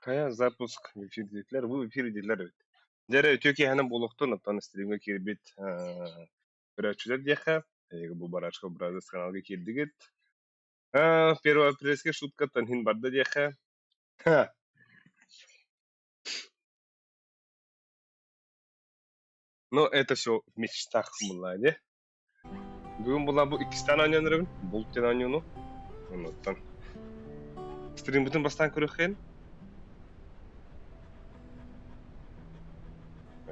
Хайа запуск в эфир диэтилэр, бу эфир дииллэр эбит. Дьэ эрэ үтүө киэһэнэн буолуохтун, оттон стримҥэ киирбит көрөөччүлэр диэххэ, эһиги бу Барашка Brothers каналга киирдигит. Первоапрельская шуткаттан иһин барда диэххэ. Ха. Но это все в мечтах была, не? Бүгүн була бу иккистээн оонньоон эрэбин, булт диэн оонньууну. Оннуттан стримбытын бастаан көрүөххэйин.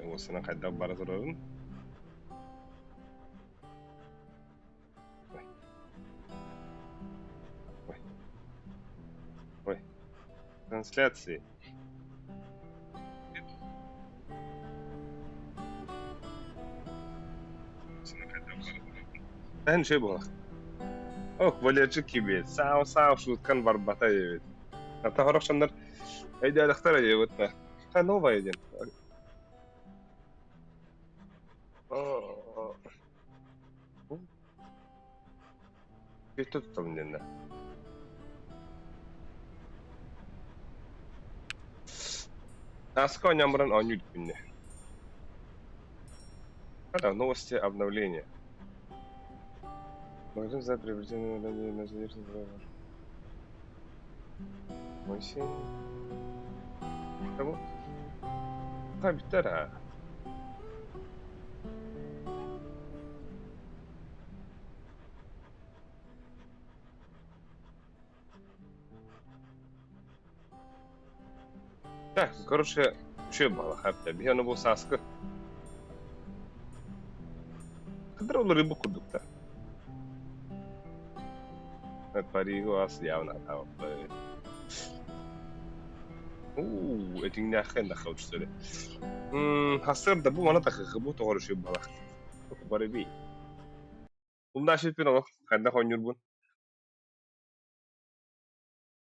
Уоссанан хайдах бара турарын. Ой. Ой. Ой. Трансляции. Эн үчүгэй буолар. Ох, Валерчик кибет, саау-саау шуткан барбата диэбит. Ата сорох дьоннор өйдөөлөхтөр диэбит да. Ха, новая диэн. Бүттэ туттабын диэннэ. Таска оонньоон баран оонньуу иликпин Это новости обновления. Магазин за приобретение на Восемь. Того. Ха, бүттэр Так, короче, үчүгэй буолла биһи ону бу сааскы Кыдыр уларыйбыт курдук да. Паригу ас явно атаабаппыт. Уу, этиҥнээххэ ынахха учтары. Хасыр да бу мана тахыхы бу тоҕор үчүгэй буолла. Барыби. Умнаашыппын олох хайдах оонньуурбун.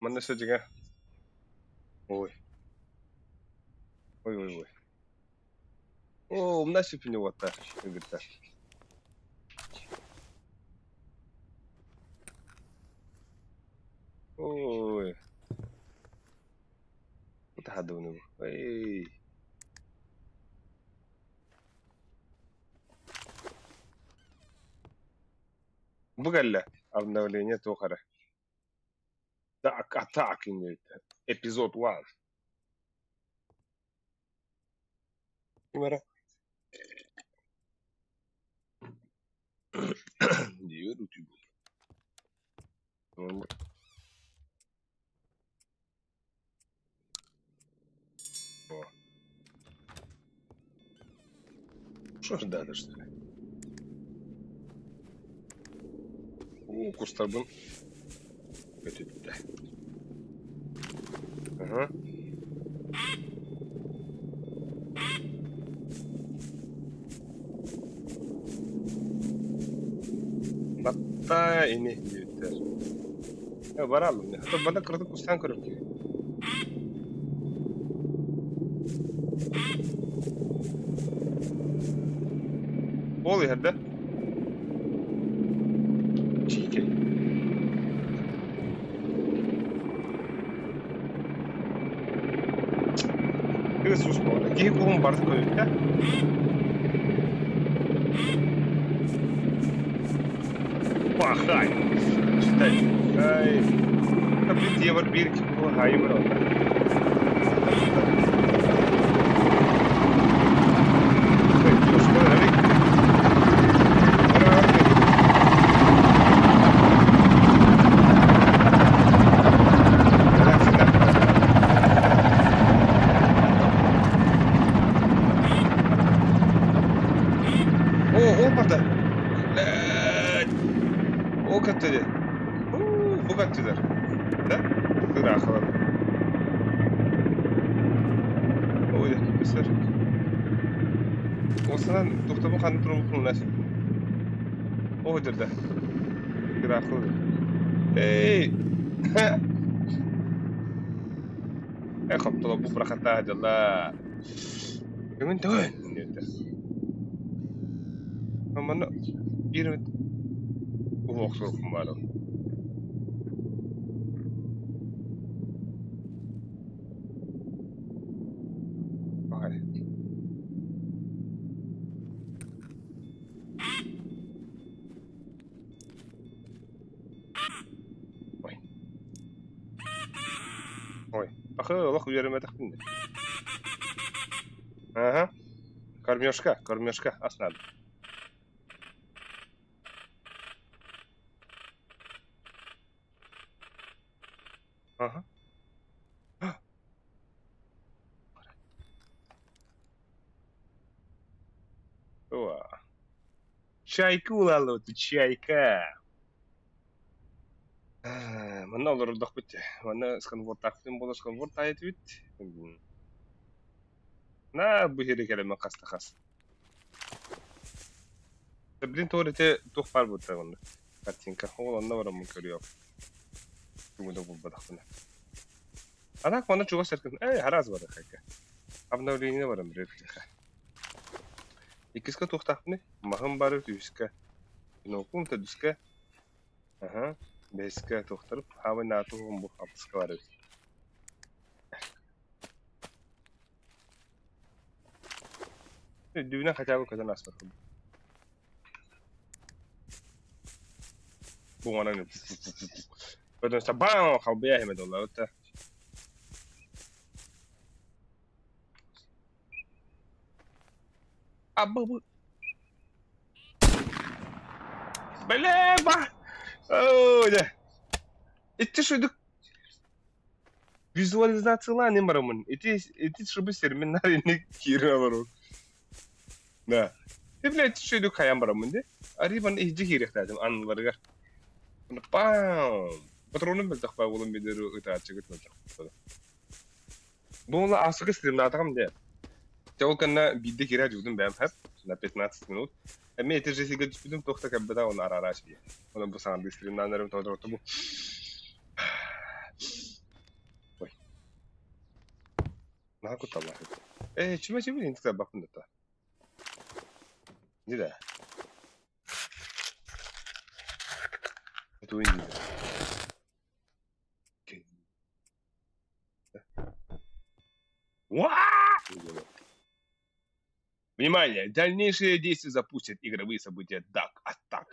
Манна сылдьыҥа. Ой. Ой ой ой. Оо, умнаашыппын уоттар ыгыттар. Ой. Утаһадыбын Эй. Бу кэллэ обновление туох эрэ. Так, атак эпизод one. Ким эрэ диир утуйбут. О. Что ждали, что ли? Уу, кустарбын көтүттэ. Ага. Батта ини диэбиттэр. Э, баралым. Хата бана кыратык кустаан көрөр киһи. Ол иһэр да? Чиикэй. Кыыс ус буолла. Киһи куһун барыт көрүттэ. Пахай! Читай. Ай. Блин, я бар биир киһи хайы бар О, ол барда. Ол көттү. Бу көттүлэр. Да? Ыраахалар. Ой, өсөр. Осынан тохтобун ханна турбуппун унас. О, дырда. Ыраахалар. Эй! Э, хоптоло бу бырахаттаа дьалла. Көҥүн төгөн диэтэ. Манна биир эмит уһуох суохпун баара. Ой, пахы олох үөрэммэтэхпин дии. Ага. Кормежка, кормежка, ас надо. Ага. О. Чайка улааллыбыт, чайка. Манна олордохпут дии. Манна сканвордтаахпытын буола сканворд таайытыбыт. На быһыыры кэлэммин хаста хас. Блин, туох ити туох баар буолта онно картинка. Ол онно бараммын көрүөм. Тугу да булбатахпына. А так манна чугас эркин. Эй, араас бар хайка. Обновление баран билэр Иккискэ туохтаахпыный? Маһым бары үһүскэ. Нокум төрдүскэ. Аха. Бэһискэ туохтарып. Хаабай наатуһум бу алтыска бар эбит. Үрдүбүнэн хотя бы көтөн ааспат курдук. Буҥанан көтөн баам халбыйа иһимэ долларыта. Абы Бля, ба! Оо, дьэ. Ити шуйдук визуализациялаан им бараммын. Ити ити шыбы сирмин нар инник киирэн олорор. Да. Ти блядь, шуйдук хайан бараммын ди. Арибан иһдьи киириэхтээтим анныларыгар. Пам! Патронум мөлтөх баа буолан бидеру ытааччыгыт мөлтөх. Бу ула аасыгы стримнаатаҕым дии. Дьэ ол кэннэ биирдэ киирэ дьуутум бэйэм хэп на 15 минут. Эмиэ ити же сиргэ түспүтүм туох да кэлбэтэ оны араарач бии. Онон бу саҥардыы стримнаан эрим тоҕо бу. Ой. Наһаа кутталлаах эбит. Ээ, чүмэ чүмэ интик тарбахпын да. Не да. Туин Внимание! Дальнейшие действия запустят игровые события Duck Attack.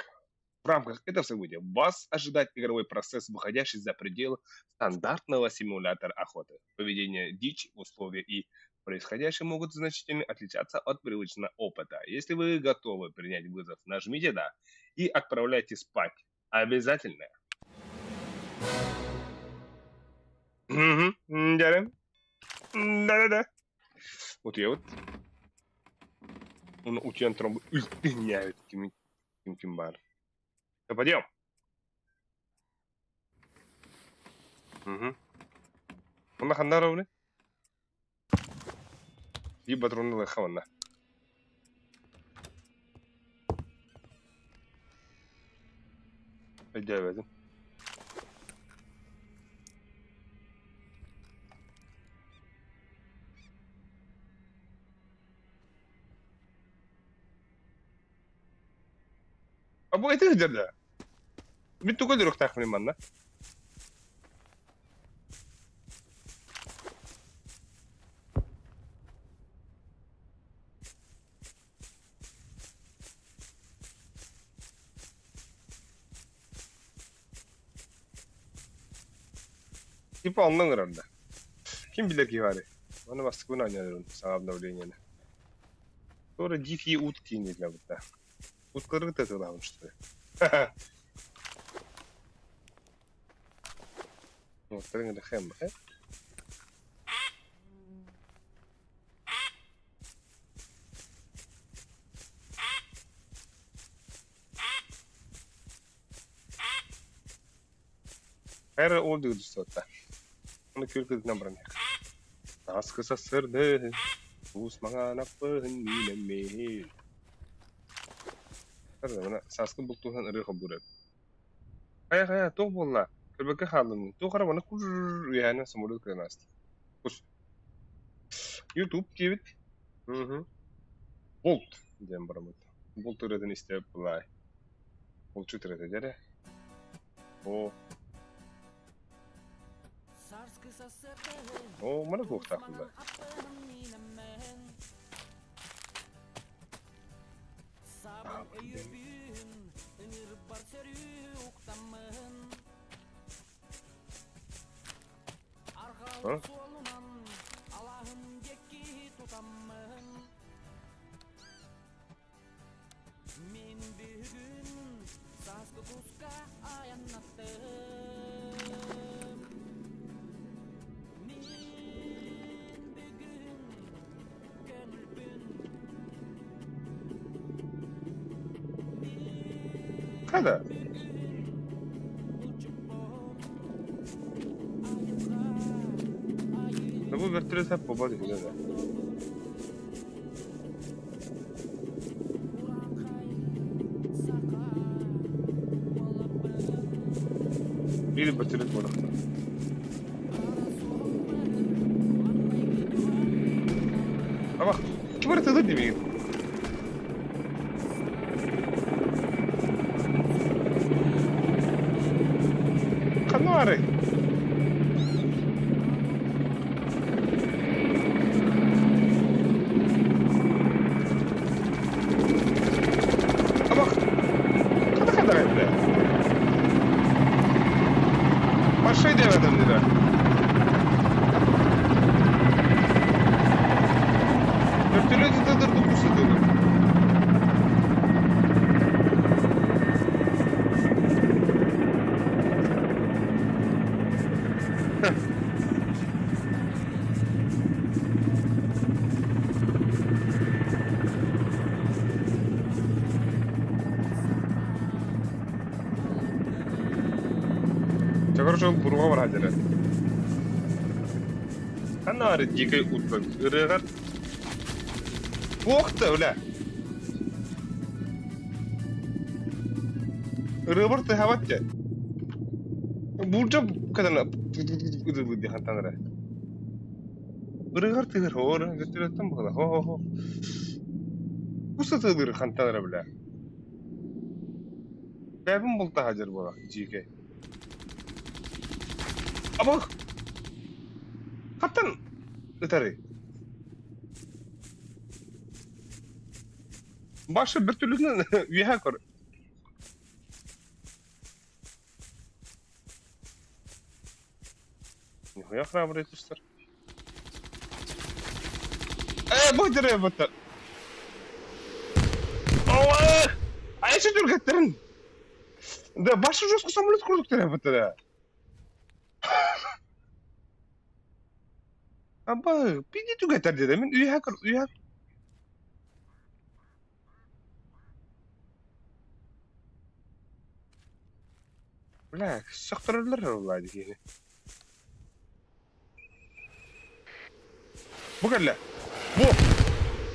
В рамках этого события вас ожидает игровой процесс, выходящий за пределы стандартного симулятора охоты. Поведение дичи, условия и происходящее могут значительно отличаться от привычного опыта. Если вы готовы принять вызов, нажмите «Да» и отправляйтесь спать. Обязательно. Мгм. Да-да. Да-да-да. Вот я вот. Он утуйан туран үлтүннээбит ким ким ким баар. Да пойдем. Угу. Онно ханна ровны? Биир патрону ылыахха манна. Өйдөөбөтүм. А бу эти сылдьар да? Мин тугу өлөрүөхтээхпиний манна? Типа онно ыҥырар да. Ким билэр киһи баарый? Аны бастакыбын оонньоон саҥа обновлениены. Туора дикие утки дииллэр Уткалары тытылаабын что ли? Уоттарын ырахан э? Хайра ол дыгдыстуотта. Оны күл кытынан баран Таскы сассырды, уус маҥан аппыһын миинэммин. Сааскы бултууһан ырыа холбуур эбит. Хайа хайа туох буолла? Көрбөккө хааллым. Туох эрэ манна кур үөһээнэн самолет кэлэн ааста. Кус. Ютуб диэбит. Мгм. Булт диэн бараммыт. Булт ырыатын истэ былаай. Булчут ырыата дьэрэ. Оо. Оо, маны туохтаахпын да. А? Хада. Бу вертолет попал да. Биир вертолет буолар. Абах, ким ырытылыр димигин? Ханна баарый? Абах, хата хата бля. Пошли девятым дида. Вертолет ытыдыр тупусытыгын. Чэ, короче, буруга бараат эрэ. Ханна дикэй утка ырыаҕар Туох да бля. Ырыабар тыһабат дьэ. Булдьа кытана ытылыы хантан эрэ. Ырыгар тыгыр хор, көтүрөттөн буола. Хо-хо-хо. Кус ытылыр хантан эрэ бля. Бэбин бултаһа дьэр буола, дьиикэй. Абах! Хаттан ытары. Баша бір түрлісін үеха көр. Нихуя храбрый тустар. Э, бу дere бата. Ова! Айшы түргеттерин. Да, башы жестко самолет курдук дере бата. Аба, пиди түгэтэр дede мин үйэ көр үйэ Бля, сөхтөрөллөр буоллаа дии киһини. Бу кэллэ. Бу!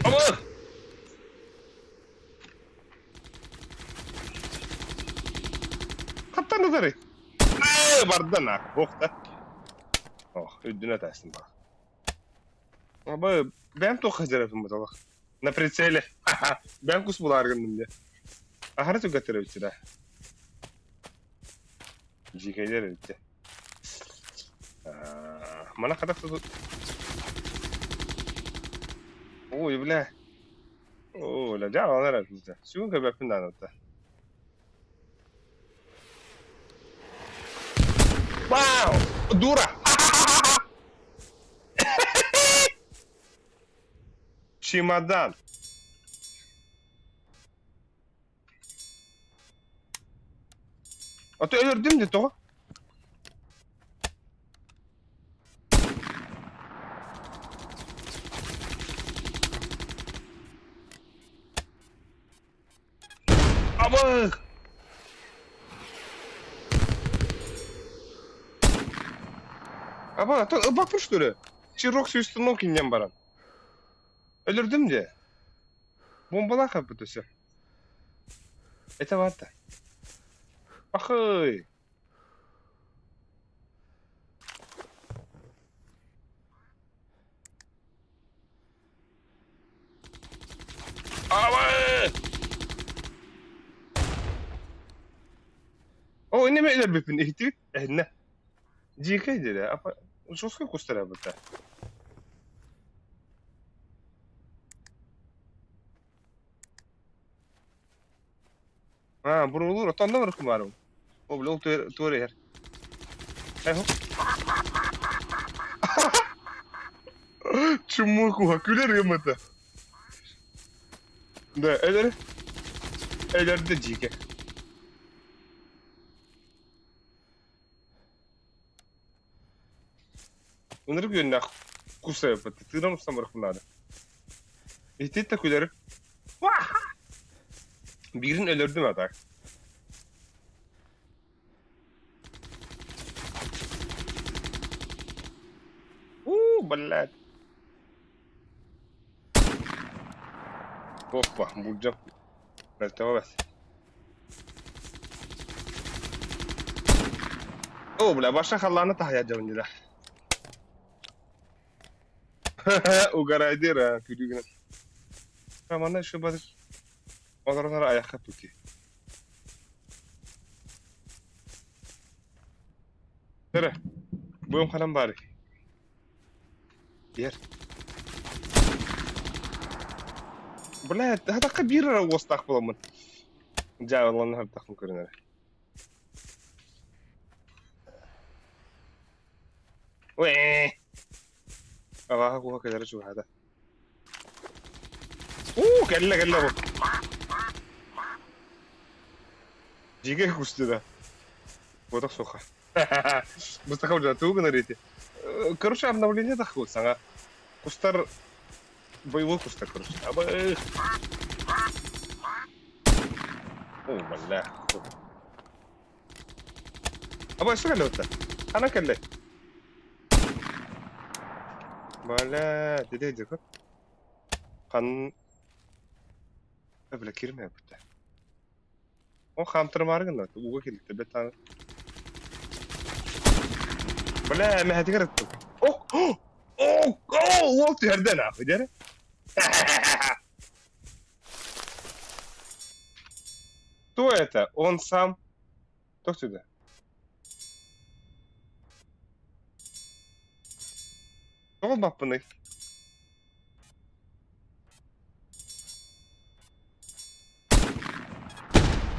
Аба! Хаттан ытарый? Ээ, барда на, ох да. Ох, үрдүнэ таастым баа. Аба, бэйэм туох хадьараппын буталах. На прицеле. Бэйэм кус булаар гынным дии. Аһара түгэттэр эбит да. Дьиикэйдэр эбит Мана хатах тут. Ой, бля. О, бля, дьааланар эбит. Сүгүн көбөппүн даанатта. Вау! Дура! Чемодан! А то өлөрдүм де тоҕо? Абых! Аба, то ыбаппын что ли? Чирок свистунок иннен баран. Өлөрдүм де. Бомбалаах эппит өссө. Это варта. Ахый! Абы! О, иннеме өлөрбүппүн иһиттибит? Эһиннэ. Дьиикэй дире, апа жесткий кустара быта. А, буруулуур, оттон бар кумаарым. О, бля, ол туора иһэр. Эй, хоп. Чуму куһа күлэр гыммыта. Да, өлөр. Өлөрдө дьиикэ. Ынырык үөннээх кус эбиппит. Тыынан устан барыахпын наада. Итит да күлэр. Биирин өлөрдүм а так. Уу, блядь. Опа, булдьап. Мөлтөҕө бэс. О, бля, баша халлааны таһыйа дьабын Угарайдыр, а, күлүү гынан. Манна еще бар. Олорон айахха пути. Эрэ, быам ханан баарый? Биэр. Бля, хатахха биир эрэ уостаах буоламмын. Дьаабыланан хардахпын көрүн эрэ. Уэ! Абааһы куһа кэлэрэ чугаһаата. Уу, кэллэ, кэллэ бу. Дьигэ кустуда. Буотах суха. Быстаха уже тугу гынар ити. Короче, обновление таххыбыт саҥа. Кустар боевой кустар, короче. Абы. О, бля. Абы, что кэллэ Ана кэллэ. Бля, диде дико. Хан бля кирме бутта. О хаамтарымаары гынна, ууга киирдэ бэт ааны. Бля, мэһэтигэр ыттым. Ох! О! О! Уол түһэрдэ нахуй, дьэ. Кто это? Он сам? Кто сюда? Тоҕо баппыный?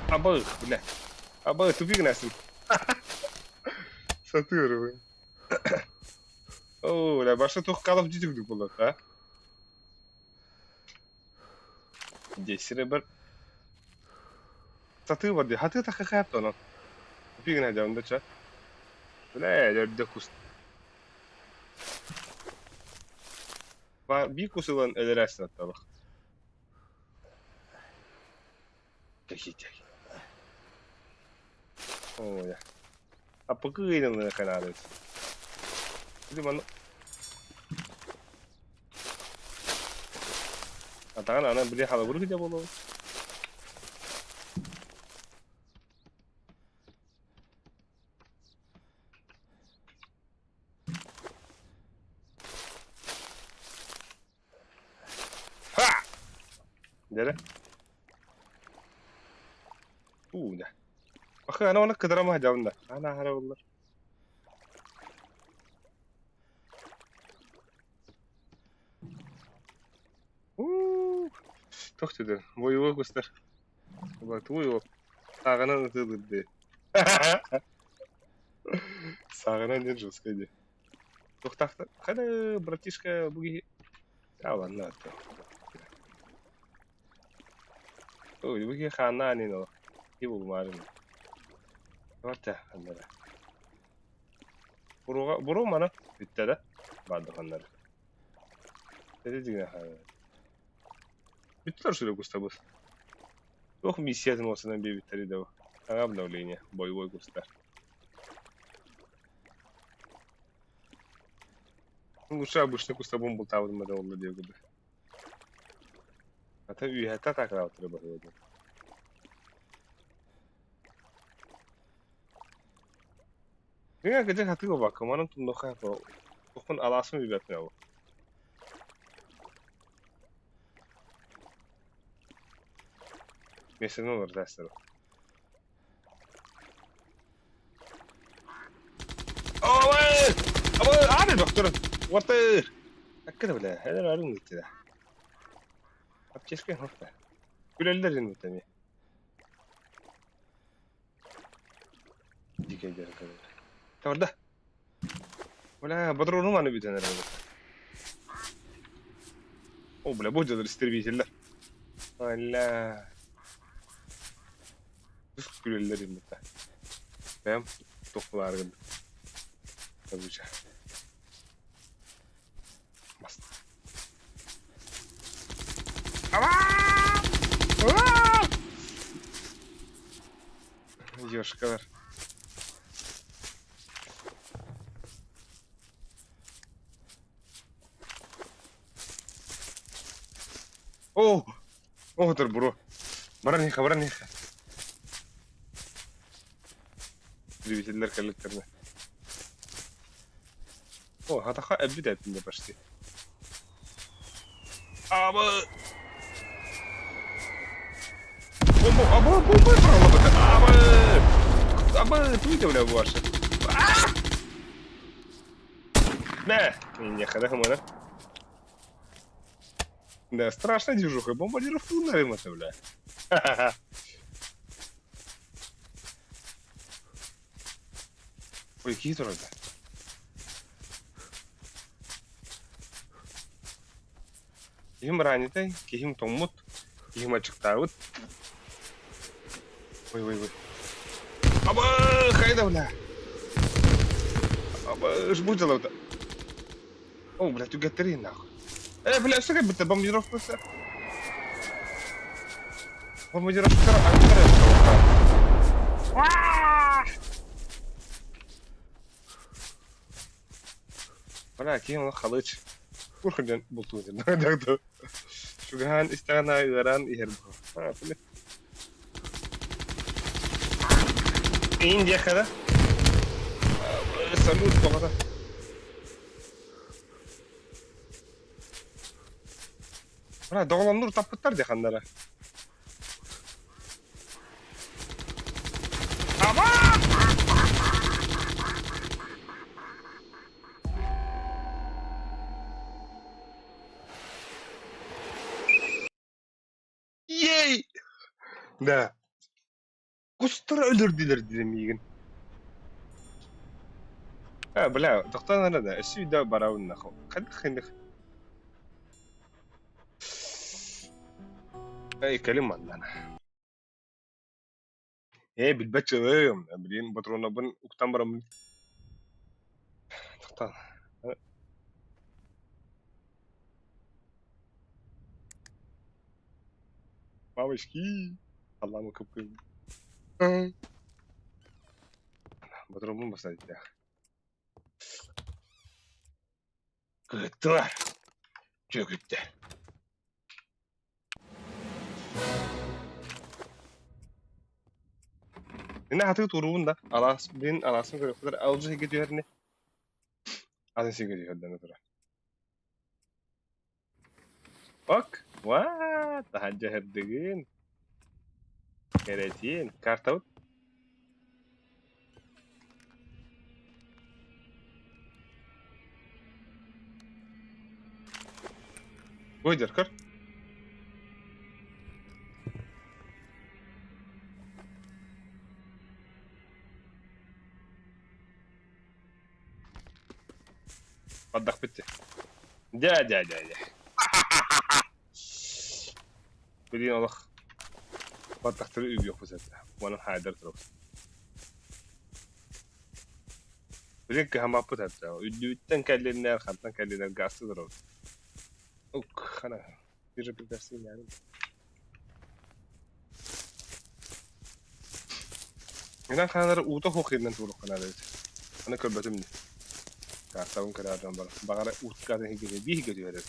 Абы, бля. Абы, тупик гынасың. Сатыыр О, бля, баша туох Call of Duty курдук буолла, а? Десире бір сатыы бар дии. Хатыы таххахаат онон. Тупик гына дьаунда ча. Бля, өрдө кус. Биир кус ылан өлөрөөссүн атталах. Тэхи-тэхи. Ой. Аппыкы ыйынылыны канаадыт. Ити манна Атаҕын аны били халабыр кыдьа буолуо. Ха! Дere. Уу да. Бакы ана оны кыдырама жабында. Ана хара буллар. Уу. Тохтуду. Боевой кустар. Туй Саҕынан ытыылырды. Саҕынан диэн жесткай дии. Туохтаахтар Хана, братишка, бу киһи Ааланна ата. Ой, бу киһи хааннаан иһин олох. Киһи булумаарын. Барта ханнара. Буруга буру мана бүттэ да. Баарды ханнара. Эти дигэн хаана. Бүттүлэр сүрэ кустабыт. Туох миссиятын уосанан биэбиттэрий да бу. Саҥа обновление, боевой кустар. Лучше обычный кустабын бултаабытым этэ буолла диэ курдук. Ата үөһэттэ атаакалаабыттара быһыыла дуу. Дьиҥэ кыдьык сатыы буолбакка, манан тумнуохха туохпун алааспын билбэппин ол. Миэстэни уларытаастара. Ой! Абы, ааны доктор. Уотыр. Аккыда бля, хәдер арын гиттиде. Аптечка хопта. Күлэллэр инде эми. Дикейдер кэлэр. Торда. Бля, бодрону маны бүтэн эрэр. О, бля, бу дьылар истребителлэр. Бля. Күлэллэр иммитэ. Бэм тохулааргын. Табыча. Бас. Ёшкалар. О! Оҕотор бро. Баран иһэ, баран иһэ. Двигателлэр кэлликтэринэ. О, хатаха эбит эппинде почти. Аба! Бомба, аба, бомба пролобата. Аба! Аба, туйда бля ваша. Мэ! Не, хада хамана. Да, страшная движуха. Бомбардировка это, бля. Ой, какие туры, Киһим ранитый, киһим тоҥмут, киһим аччыктаабыт. Ой, ой, ой. Аба, хайда, бля. Аба, жму дела О, бля, түгэттэрий нахуй. Э, бля, өссө кэлбиттэр, бомбардировка Бомбардировкалар аттар Бля, киһи олох халыч. Курхан диэн бултуу диэн. Чугаһаан истэҕин аайы ыараан иһэр бу. А, бля. Индия хара. Салют, тоҕото. Бля, доҕолоннур таппыттар дии ханнара. Ей! Да. Кустара өлөрдүлэр диэн миигин. А, бля, тохтоон эрэ да, өссө да барабын нахуй. Хайдах хайдах. Эй, кэлин маннана. Ээ, билбэт дьылым. Блин, ботуруонабын уктан бараммын. Тохтоон. Мамочки! Аллам кып-кып. Ботуруоммун бассайдах. Кыттылар. Чөкүттэр. Мин хатыы туруубун да, алаас, мин алааспын көрүөхпүтэр алжы сиргэ түһэрни, атын сиргэ түһэрдэнэ турар. Ок, what? Таһырдьа сырдыгын. Кэрэтиэн. Картабыт? Выйдер, көр. Бардах бүттэ. Дьэ, дьэ, дьэ, дьэ. Билигин олох баттахтары үгүөхпүт этэ. Манан хаайдар турабыт. Билигин кыһаммаппыт этэ. Үрдүбүттэн кэллиннэр, хантан кэллиннэр гаасты турабыт. Ук, хана. Бир бирдэрсин Инан хаанар уута суох иһинэн туруохха наада эбит. Аны көрбөтүм дии. Картабын көрөөрдөн баран. Баҕара уутка иһигири бииһигэ түһэрэр.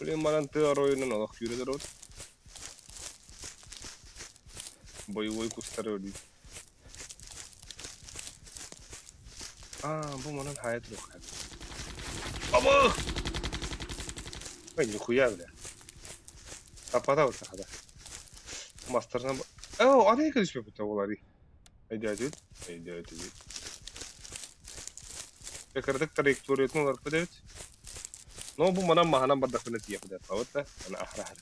Блин, манан тыа оройунан олох күүрэ турабыт. Боевой кустары өлүү. Аа, бу манан хаайа туруохха. Аба! Ой, нихуя, бля. Таппата сахада. Мастарынан... Оо, аны түспэппит буолар Өйдөөтүгүт? Өйдөөтүгүт. Кыратык траекториятын уларыппыт эбит. Но бу манан маһынан бардахпына тиийэхпит аппабыт да, аны ахара-ахара.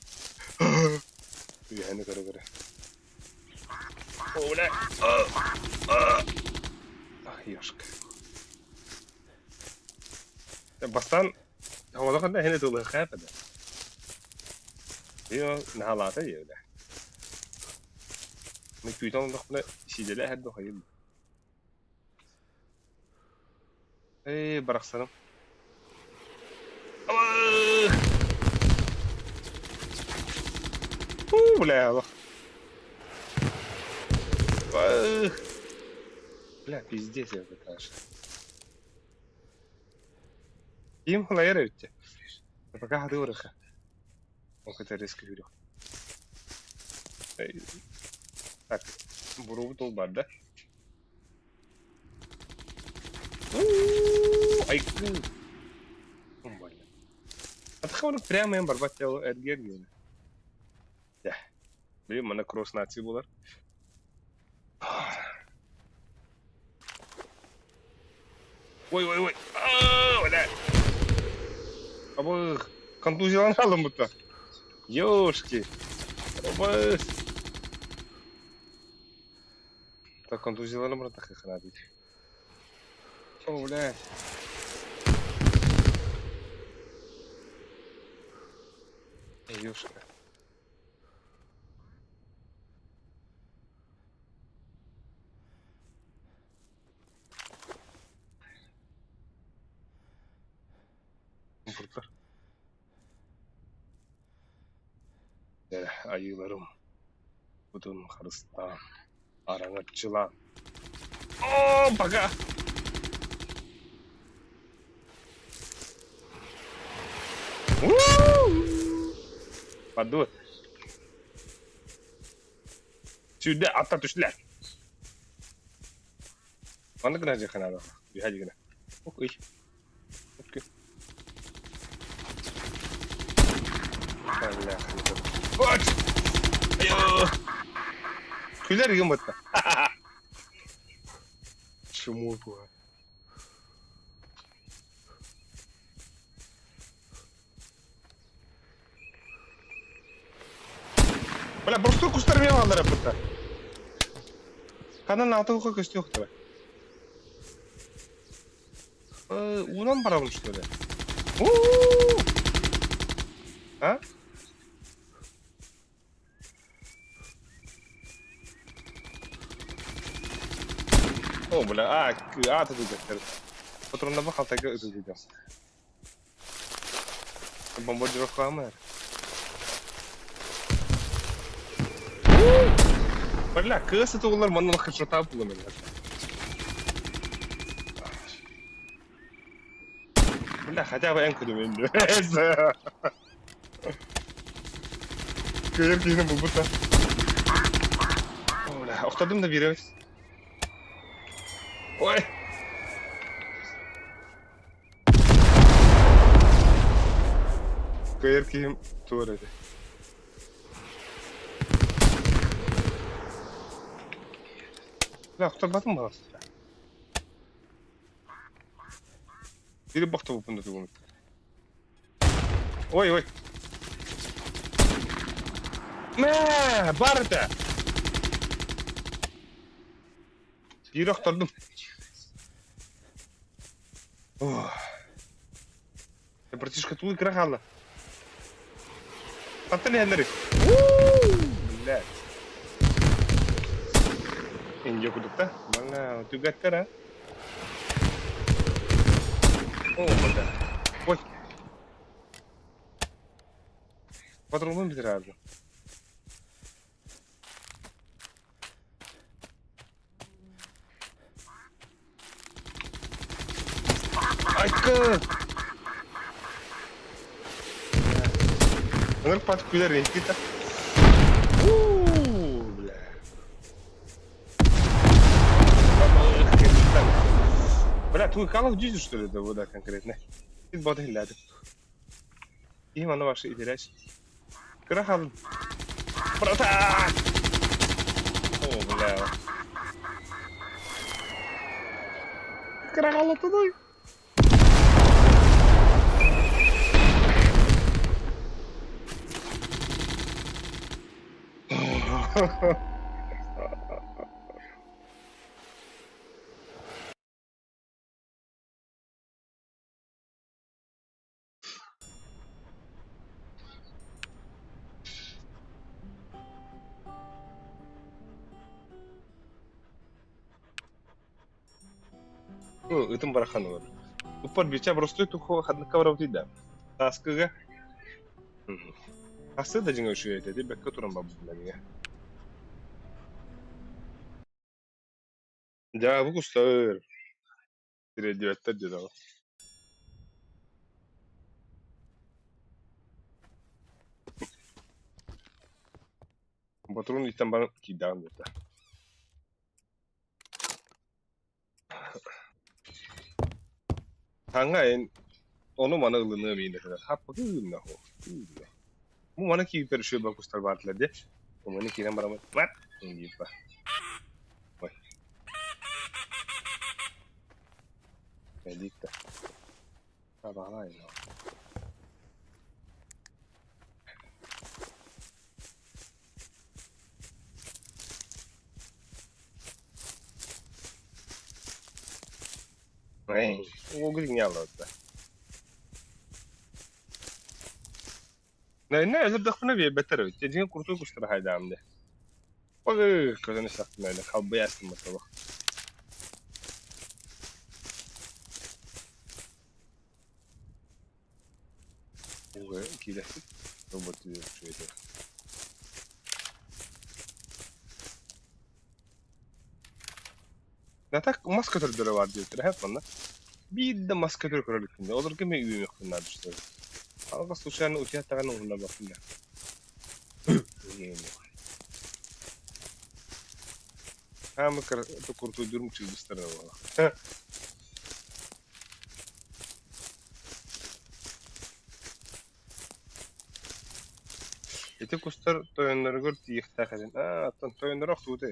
Үөһэни көрө-көрө. О, бля! Ах, ёшка. Бастаан, оҕолохонно эһини тылыахха эпэдэ. Йоо, наһаалаата дии бля. Мин күүтэн олордохпуна сиидэлээх эрдэ хайыыр. Ээ, барахсаным. Уу, бля, олох. Бля, пиздец это трэш. Ким халайар эбит Пока хаты барыха. Ол кытары резко Так, буруубут ол бар да? Айкуу! Атахабын прямо эн барбат дьол эргиэр диэн. Дьэ, били манна кросс нации буолар. Ой, ой, ой. Аа, бля. Абы контузиялан алым будто. Ёшки. Абы. Так контузияланан баран тахыахына дии. О, блядь. Ёшка. Айыыларым кутун харыстаан, араҥаччылаан. Оо, пока! Паду. Сүүрдэ, аттан түстүлэр. Маннык гына дьиэххэ наада. Үһэ гына. Ой. Окей. Вот! Күлэр гыммытта. Чему була? Бля, борстук кустар мен алар будто. Ханан аты көстүөхтөрө. Уунан барабын что ли? А? О, бля, а, а, ты Патронна халтайга ытылдыйдым. Бомбардировкаламы? Бля, кыыс ытыллар манна хедшота булам Бля, хотя бы эн күлүмүн. Кыйыр киһини булбута. Бля, охтодум да биэрэбит. Ой! Кыйыр киһим туор этэ. Бля, охторбатым балас. Бири бохтобуппун да тугум. Ой, ой. Мэ, бар этэ. Биир охтордум. Ох. Братишка, тугу кыра хаалла. Хантан иһэллэрий? Блядь. Индия курдук да? Манна түгэттэр а? О, бля. Ой. Патронун бүтэр Айка! Ынырык батып күлэр Никита. У, бля. Бля, твой Call of Duty, что ли, это вода конкретно? Ты боты гляди. Им оно ваше итеряч. Кыра хаалын. Братан! О, бля. Кыра хаалатыный. Ытым барахан олор. Уппар бича простой тухо хадныкка барабытый да. Таскыга. Хасы да дьиҥэ үчүгэй этэ, бэккэ туран барбытым эмиэ. Дьаабы кустар. Тириэрдибэттэр дьэ Ботурун иттэн баран киирдэҕим диэтэ. Хаҥа эн ону-маны ылыныам иһин этилэр. Хаппыты ыынна оһо. Бу маны кииртэр үчүгэй бокустар баатылар дии. Маны киирэн бараммыт мат диир ба. Ой. Элитта. Табаҕалаай. Уогур иҥҥэ алларда. Наина өлөрдөхпүнэ биэрбэттэр эбит. Дьиҥэ куртуй кустара хайдаам дии. Ой, көтөн истэхпинэ халбый астыммыт олох. Ууга киирэхпит, робот үчүгэйдик. Да так мас көтөрдөрө баар диэбиттэрэ һэп манна. Биир да мас көтөр көрө иликпин. Олорго эмиэ үүнүөхпүн наада что ли. Алга случайно утуйаттаҕына уһуннарбаппын да. Хаамы куртуйдуурум чыыбыстара буолла. Ити кустар тойонноругар тиийиэхтээх этим. Аа, оттон тойонноро охсубута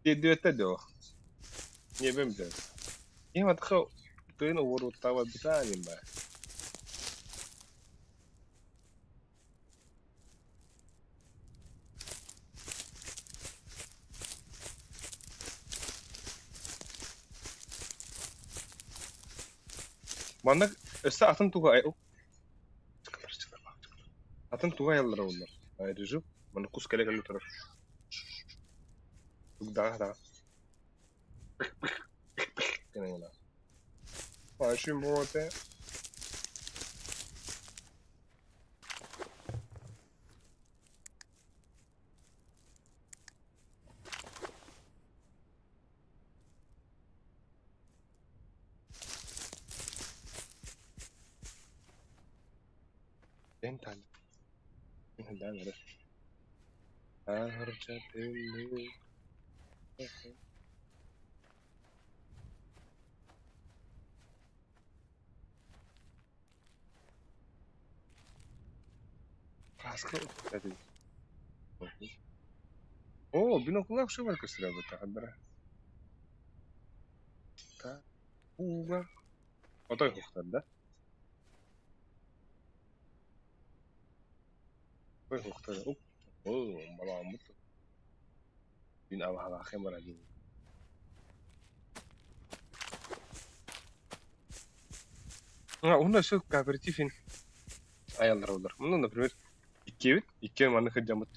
Тиэрдибэттэр дуо? Ньиэбим дьон. Ийэм атаха тыын уоруоттаабат диэн баар. Маннык өссө атын тугу атын тугу айаллара буоллар? Режим манна кус кэлэ-кэлэ турар. Даҕа даҕа. Оо, биноклах шыбар көстөрө Ууга отой хуохтар да? Отой хуохтар оо балаҕаммыт мин абаһалаахым барар Уонна өссө кооператив айаллара буолар. Ну, например, иккиэбит, иккиэн маннык сылдьаммыт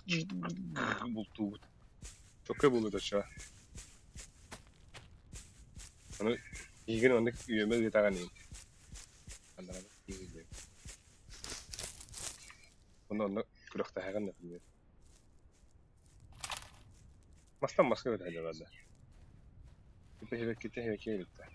бултуубут. Чоккай буолуо оччоҕо. Аны эйигин оннук үөмэ ыытаҕын иһин. Онно онно күрэхтэһэҕин например. Мастан маска көтө барда. Ките хебекке илтэ.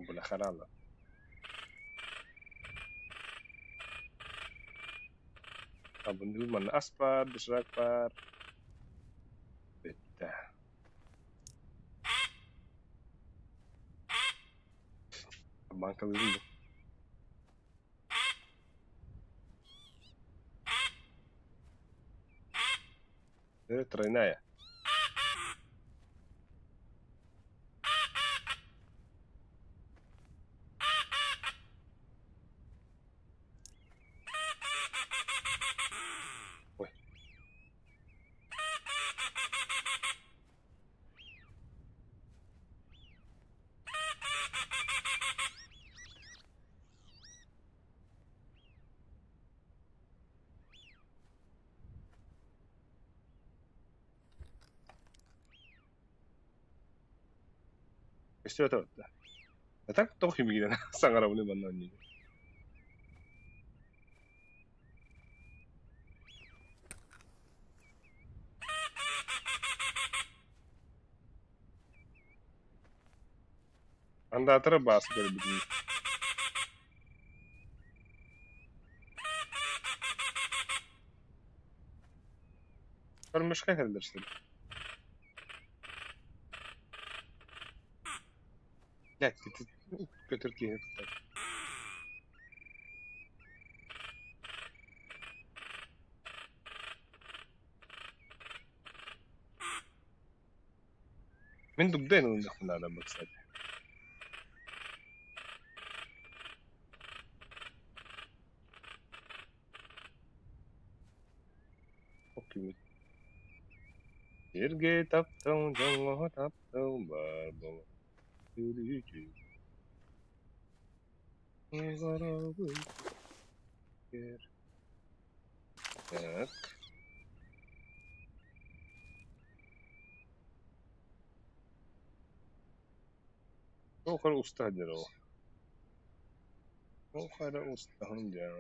Бля, Абындыы манна ас баар, доширак баар. Бүттэ. Банкалыыбын бу. Тройная. Көстүбэтэ да. А так тоҕо кимигинэн саҥарабыный манна онньугу. Андаатара баас көрбүтүм. Кормушка кэллэр что ли? Блядь, көтөр киһи тутар. Мин дугдайын ылыныахпын наада бу, кстати. Сиргэ таптал, дьоҥҥо таптал баар буолар. Так. Туох эрэ уста сылдьар ол. Туох эрэ уста сылдьар.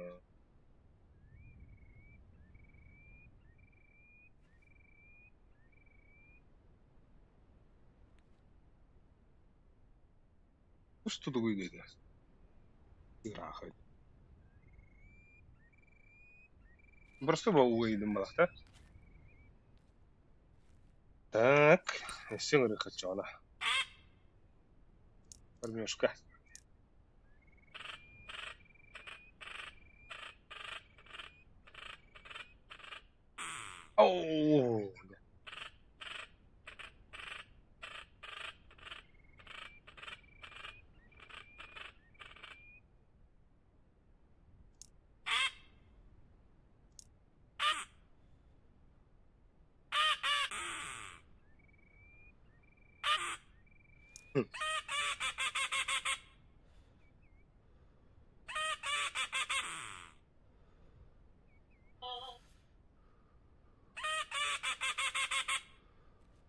Устудугуй диэтэ. Ыраахай. Просто угайдым балахта. Так, өссө ыҥырыахха Кормежка. Оо!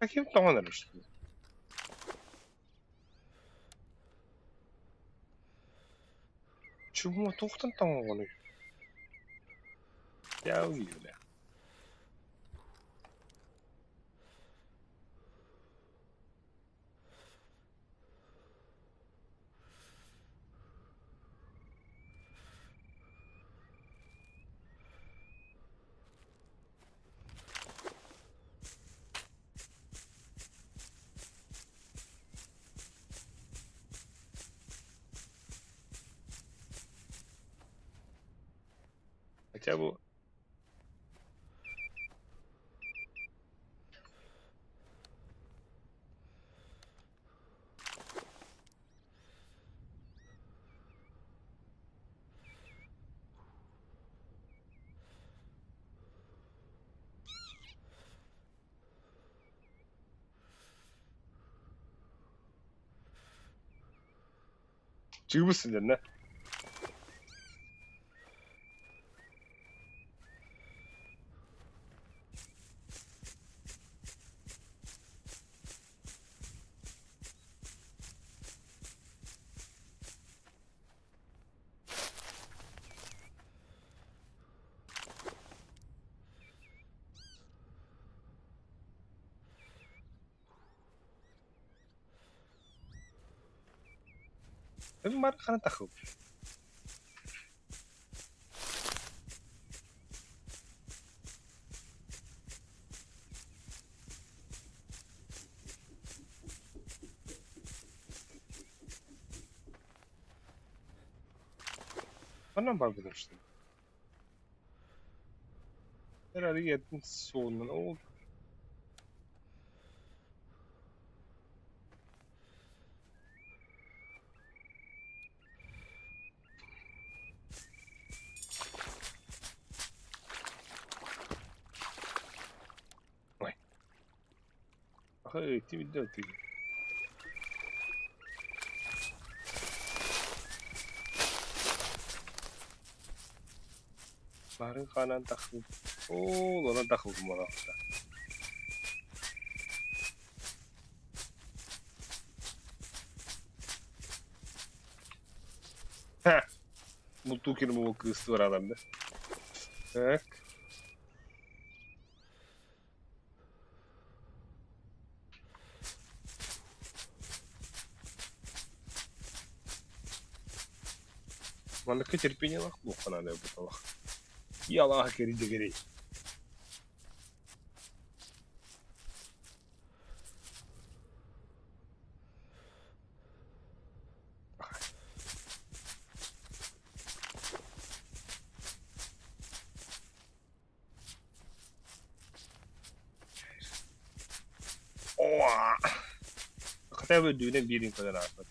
Каким тоҥон эрэр что ли? Чума туохтан тоҥоҕунуй? Я увидели. Хотя бы Чыыбыс сылдьанна. Ханан таххыбыт? Ханан барбытым что ли? Herhalde yerin sonuna oldu. Ой. Ах, ты ты. Бары ханан тахсыбыт. Оо, онон тахсыбытым буолаахта. Бултуу киирэн бу кыыс туорааларда. Так. Маннык терпениелаах буолуохха наада эбит олох. Ялаах кэрий Хотя бы үрдүгүнэн биир инкодер ааспат.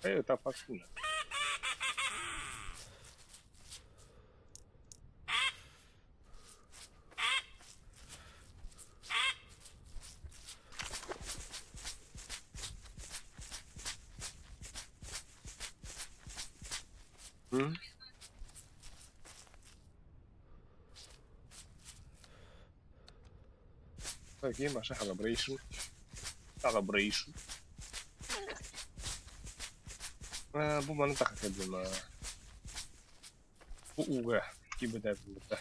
Эй, ытаппаккын. М? Окей, Маша, celebration. Celebration. Бу маны таха кэллим. Бу ууга киирбэтэ булбута.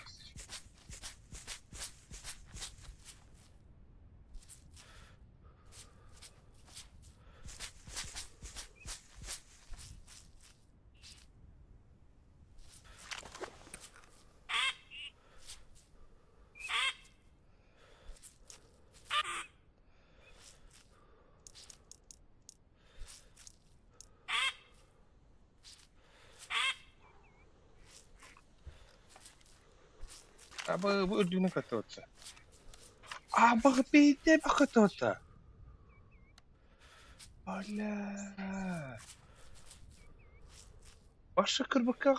Абы бу үрдүнэн кататься. Абы биирдэ кататься. Бля. Баша кырбакка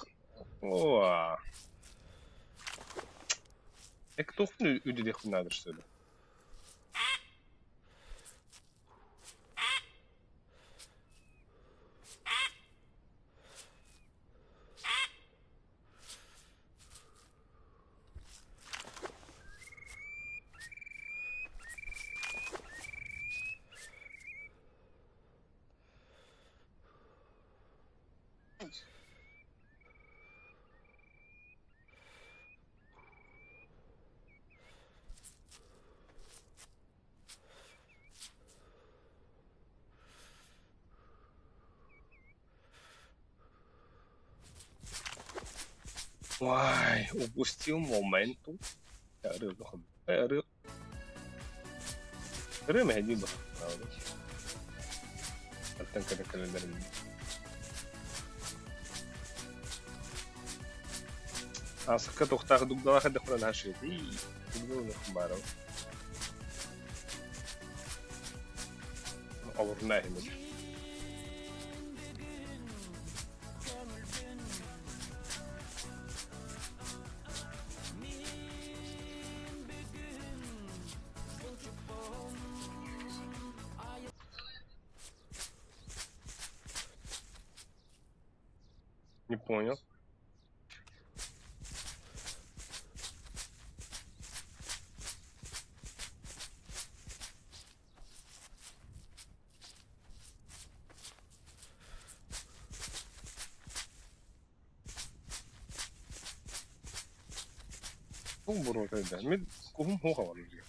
О. Эк туохпун үрдүдүөхпүн наада что ли? Ой, упустил моменту. Ырыа Ырыа мэһэйдиир быһыылаах. Оттон кэлэ кэлэллэрин Аасыкка туохтаах дугдалаах эрдэхпинэ наһаа үчүгэй. Дугдалаах баара. Олорунаа иһимит. Не понял. Туох буруота да мин куһум суох абарыыр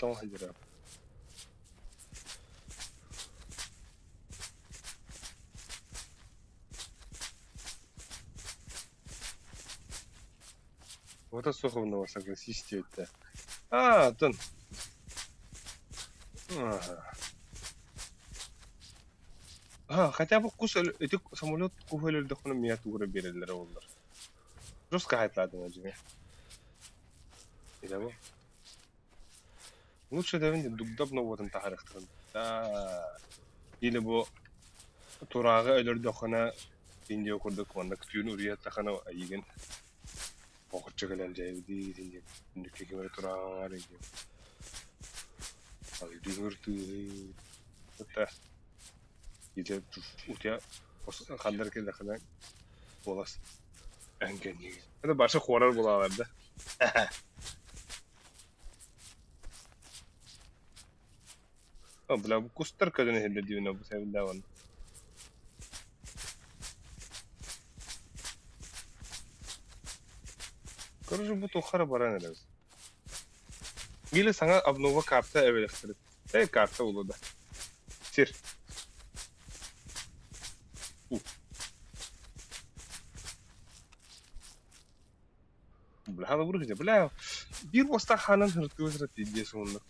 Тоҕо сылдьара Оҕото суох согласись диэбиттэ. Аа, оттон Аа, хотя бы кус ити самолет куһу өлөрдөххүнэ миэхэ тугу эрэ биэрэллэрэ буоллар. Жестко хайпаатыҥ дьиҥэ. Итого. Лучше дэвин дугдап норуотун таһаарыахтарын да. Или бу турааҕы өлөрдөххүнэ Индия курдук маннык түүн уруйаттахына эйигин оҕоччу кэлэн дьайбытыы диэн күндүккэ ким эрэ турааҕар диэн. Это ити у тебя хандар кэллэххинэ буолас Это баша хоррор булалар да. О, бля, бу кустар көтөн иһиллэр диибин бу сэбилдээҕин. Короче, бу туохха эрэ баран эрэбит. Или саҥа обнова карта эбэлэхтэрит. Э, карта буолуо да. Сир. У. Бля, бля, бля. Биир уостаах хаанан ырытыга сыра пиздец уонна.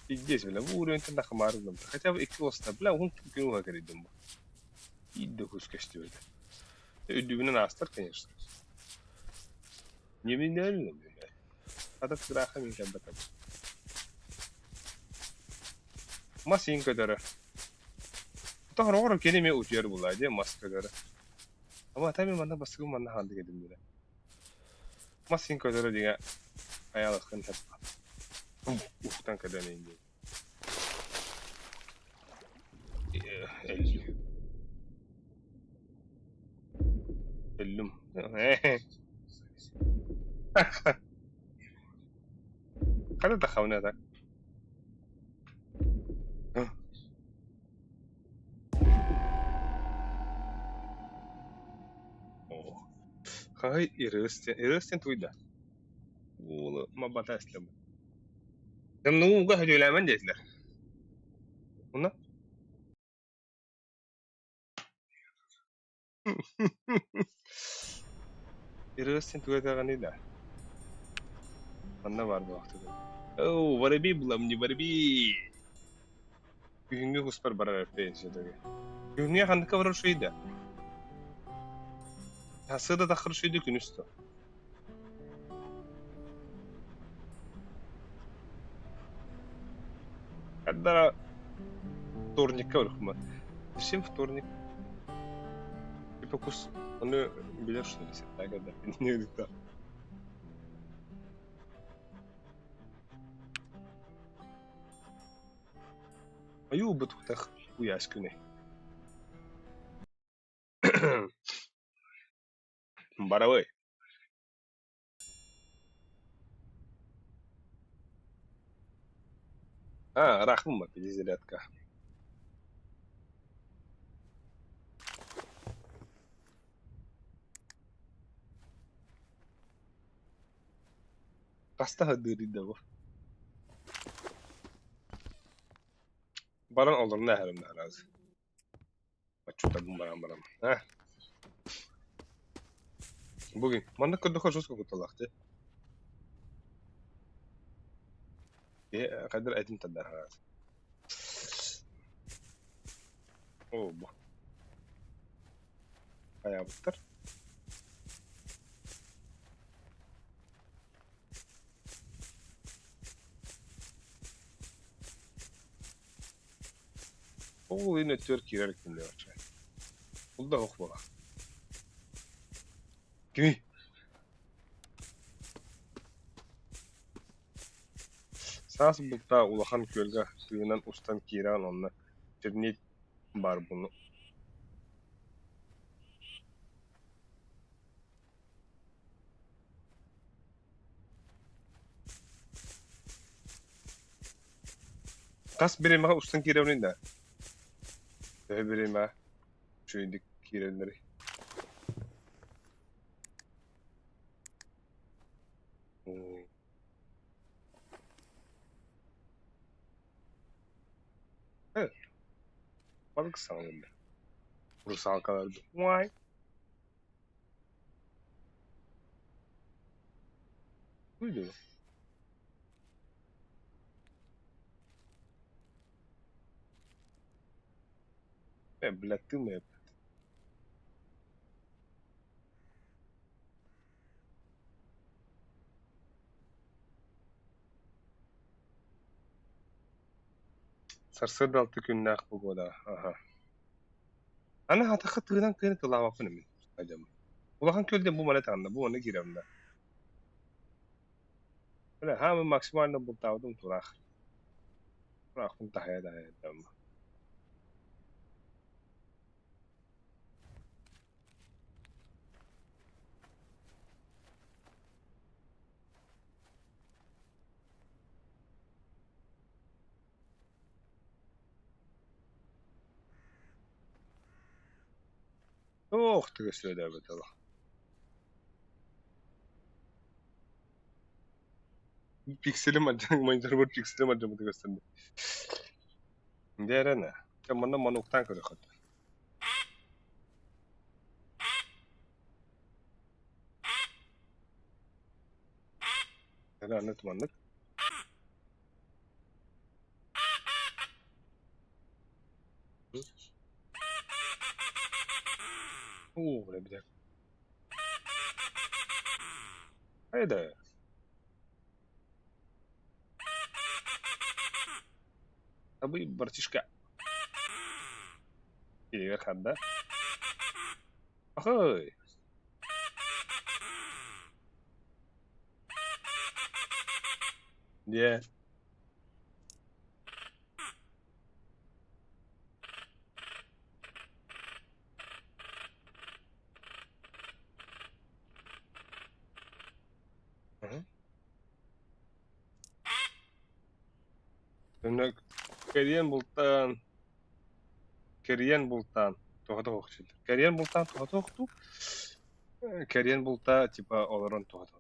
Пиздец, бля, бу уровеньтэн да хамаары гынным. Хотя бы икки уоста, бля, уһун күн уһа кэрийдим бу. Иидде кус көстүбэтэ. Үрдүбүнэн аастар, конечно. Ньиминнээн бля. Хата тыраха мин кэлбэтэ. Мас иин көтөрө. Тоһороҕор кини эмиэ утуйар булаа дии мас көтөрө. Ама ата мен манна бастакы манна хаалдык этим дире. Мас иин көтөрө диҥэ айаалаххын ухтан кэлэн диэн. Өллүм. Өллүм. Хата тахабына так. Хаһый Ирыстен, Ирыстен туйда. Уолу мабата эслем. Тымнууга хөдүөлээмэн диэтилэр. Уна? Ирыстен туйдаҕыный да. Манна баар буолуохтугун. Оо, воробей булам не воробей. Күһүҥҥү куспар барар эппиэн сөтөгө. Күһүҥҥү ханныка барар шуйда? Сарсыарда таххар шуйда күнүс то. Когда вторникка барыхма. Зачем вторник? Типа кус, оны билер что ли, так когда не да. Айуу бутуктах уйаас күнэ. Барабы. А, ыраахпын ба, перезарядка. Хаста садыырый да бу. Баран олорно эһэрим наһараас. Отчуттарбын баран баран. А? Бүгүн маннык көрдөххө жестко кутталаах дии. Киһи хайдах этин тардар хараас. Оо бу. Хайаабыттар. Ол иһин өттүгэр киирэр күннээҕиччэ. Ол да оһох буолар. Кимий? Саас бултаа улахан күөлгэ тыынан устан киирэн онно чернить баар буну Хас бириэмэҕэ устан киирэбиний да? Төһө бириэмэҕэ үчүгэйдик киирэллэрий? Э, балык саҥалыыр. Русалкалар Why? Уйду. Э, бля, ты моя. Сарсыарда алты күннээх погода. Аха. Аны хатахха тыынан кыайан тыллаабаппын мин. Айдам. Улахан күөлдэн бу маны таанна, бу манна киирэмнэ. Бля, хаамы максимально бултаабытым тураах. Тураахпын таһыйа-таһыйа Туох тыгыс үөдээбит ыла. Пикселим мониторбар пикселим алдьаммыта көстөн. Дээрэнэ. Чэ, манна мануктаан көрүөххүт. Эрэ аны туманнык. Уу, бля, бля. Хайда. Абы братишка. Илигэр харда. Ахой. Дьэ. Кэриэн бултаан, кэриэн бултаан, туһата суох Кэриэн бултаан туһата суох дуу? Кэриэн бултаа типа олорон туһата.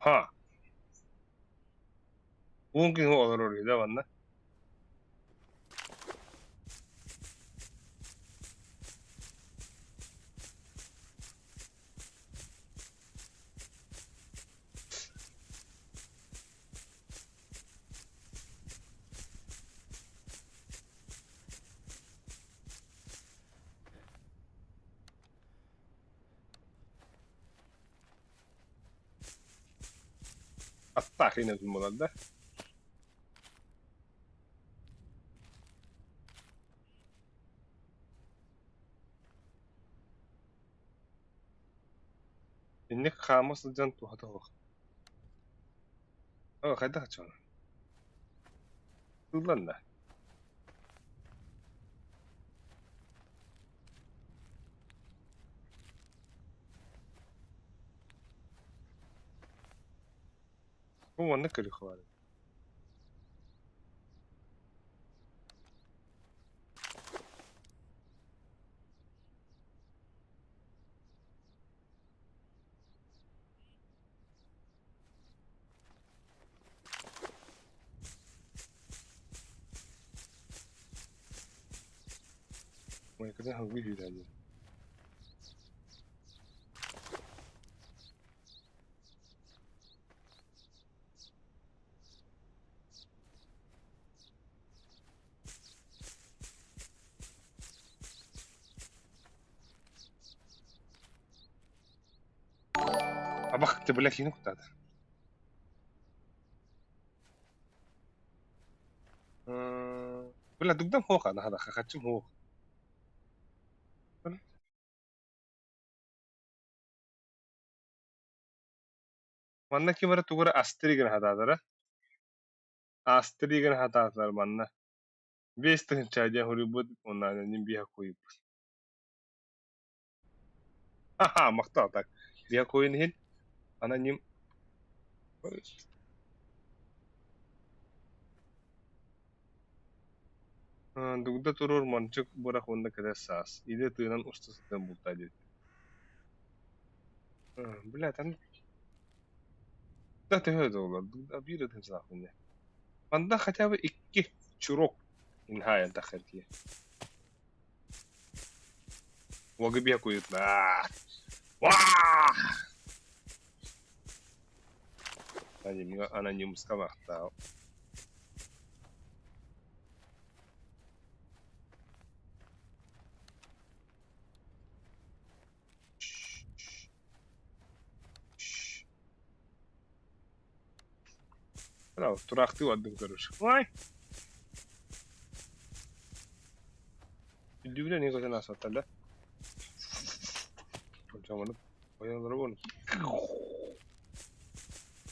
Ха. Уон күн олорор үһү да манна. Аттаах инэтин буолар да. Инник хаама сылдьан туһата суох. Оо, хайдах аччаҕын? Тылланна. Бу маннык көрүөх баар. Майкада хаҥыы сүүрээдин. Абах, ты, бля, хину куда-то. Бля, дугдам хоха, нахада, хахачым хох. Манна ким эрэ тугу эрэ астыры гына сатаатара. Астыры гына сатаатылар манна. Биэс тыһыынча диэн суруйбут уонна аноним биэһэ куйбут. Ха-ха, махтал так. Биэһэ куйун иһин аноним Дугда туруор мончук бырах уонна кэлэр саас, илэ тыынан уста сытан бултаа диэбит. Бля, там да төһө да олор, биир ытын саахпын дии. Манна хотя бы икки чурок инһаайан тахсар киһи. Уолга биэ куйутла. Ваа! Анонимҥа анонимуска махтаал. Тураахтыы бардым көрөр. Ой! Үрдүбүнэн иһэ көтөн ааспаттар да?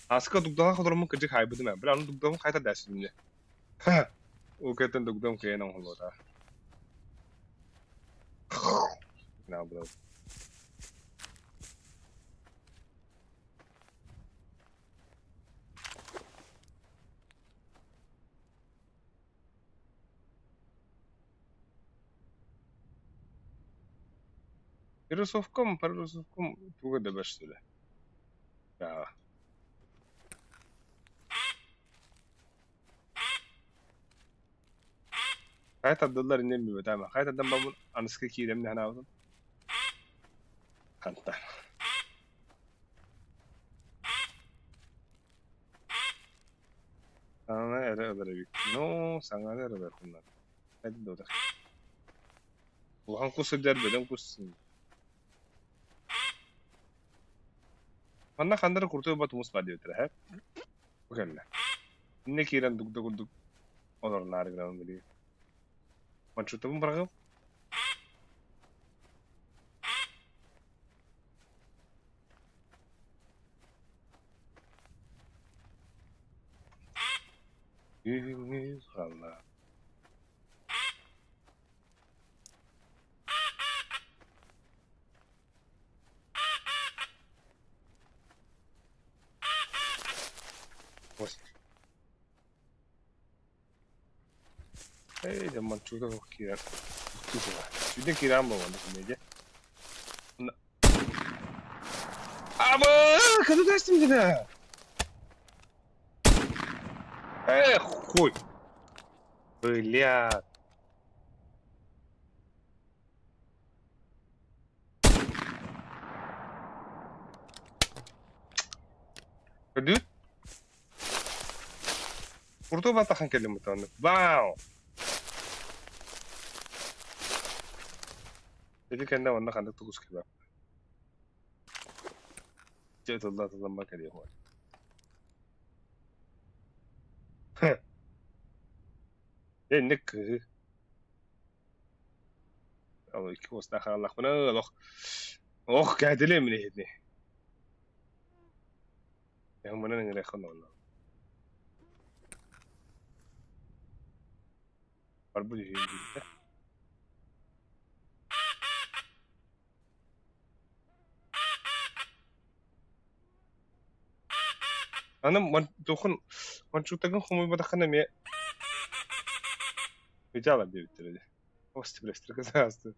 Аска дугдаҕа хотормун кырдьык хаайбытым ээ. Бля, аны дугдаҕым хайта дэсиннэ. Ол кэнниттэн дугдам кыайан оҥоһуллубата. Перерисовкам, перерисовкам туга да бэрсилэ. Да. Хайа тардыллар иннин билбэтэ Хайа тардан барбын аныска киирэм дэһэн аабытым. Хантан. Саҥаны эрэ ылар эбит. Ну, саҥаны эрэ ылар куннар. Улахан кус сылдьар бөдөҥ кус. Манна ханна эрэ куртуй ылбат тумус баар диэбиттэрэ һэ. Бу кэллэ. Иннэ киирэн дугда курдук олоруннаары гынабын билигин. Маршрутабын быраҕыам. Күһүҥҥү халлаан. Эй, дьэ манчуга киирэр. Сүүдэн киирэн буолан дьэ. Аба, кыды тэстим дьэ. Эх, хуй. Бля. Көрдүгүт? Курдук батахан кэллим бутааны. Вау! Ити кэннэ онно ханнык тукус кэлбэт. Дьэ тылла тылламма кэлиэх уол. Инник кыһы. Ол икки уостаах хааллахпына олох ох кээтилиэм мин иһитини. Мунан ыҥырыаххын онно. Барбыт үһү диэбитэ. Аны туохун мончууктаргын хомуйбатаххына эмиэ Идеалар диэбиттэрэ дии. Остибрестер саасты.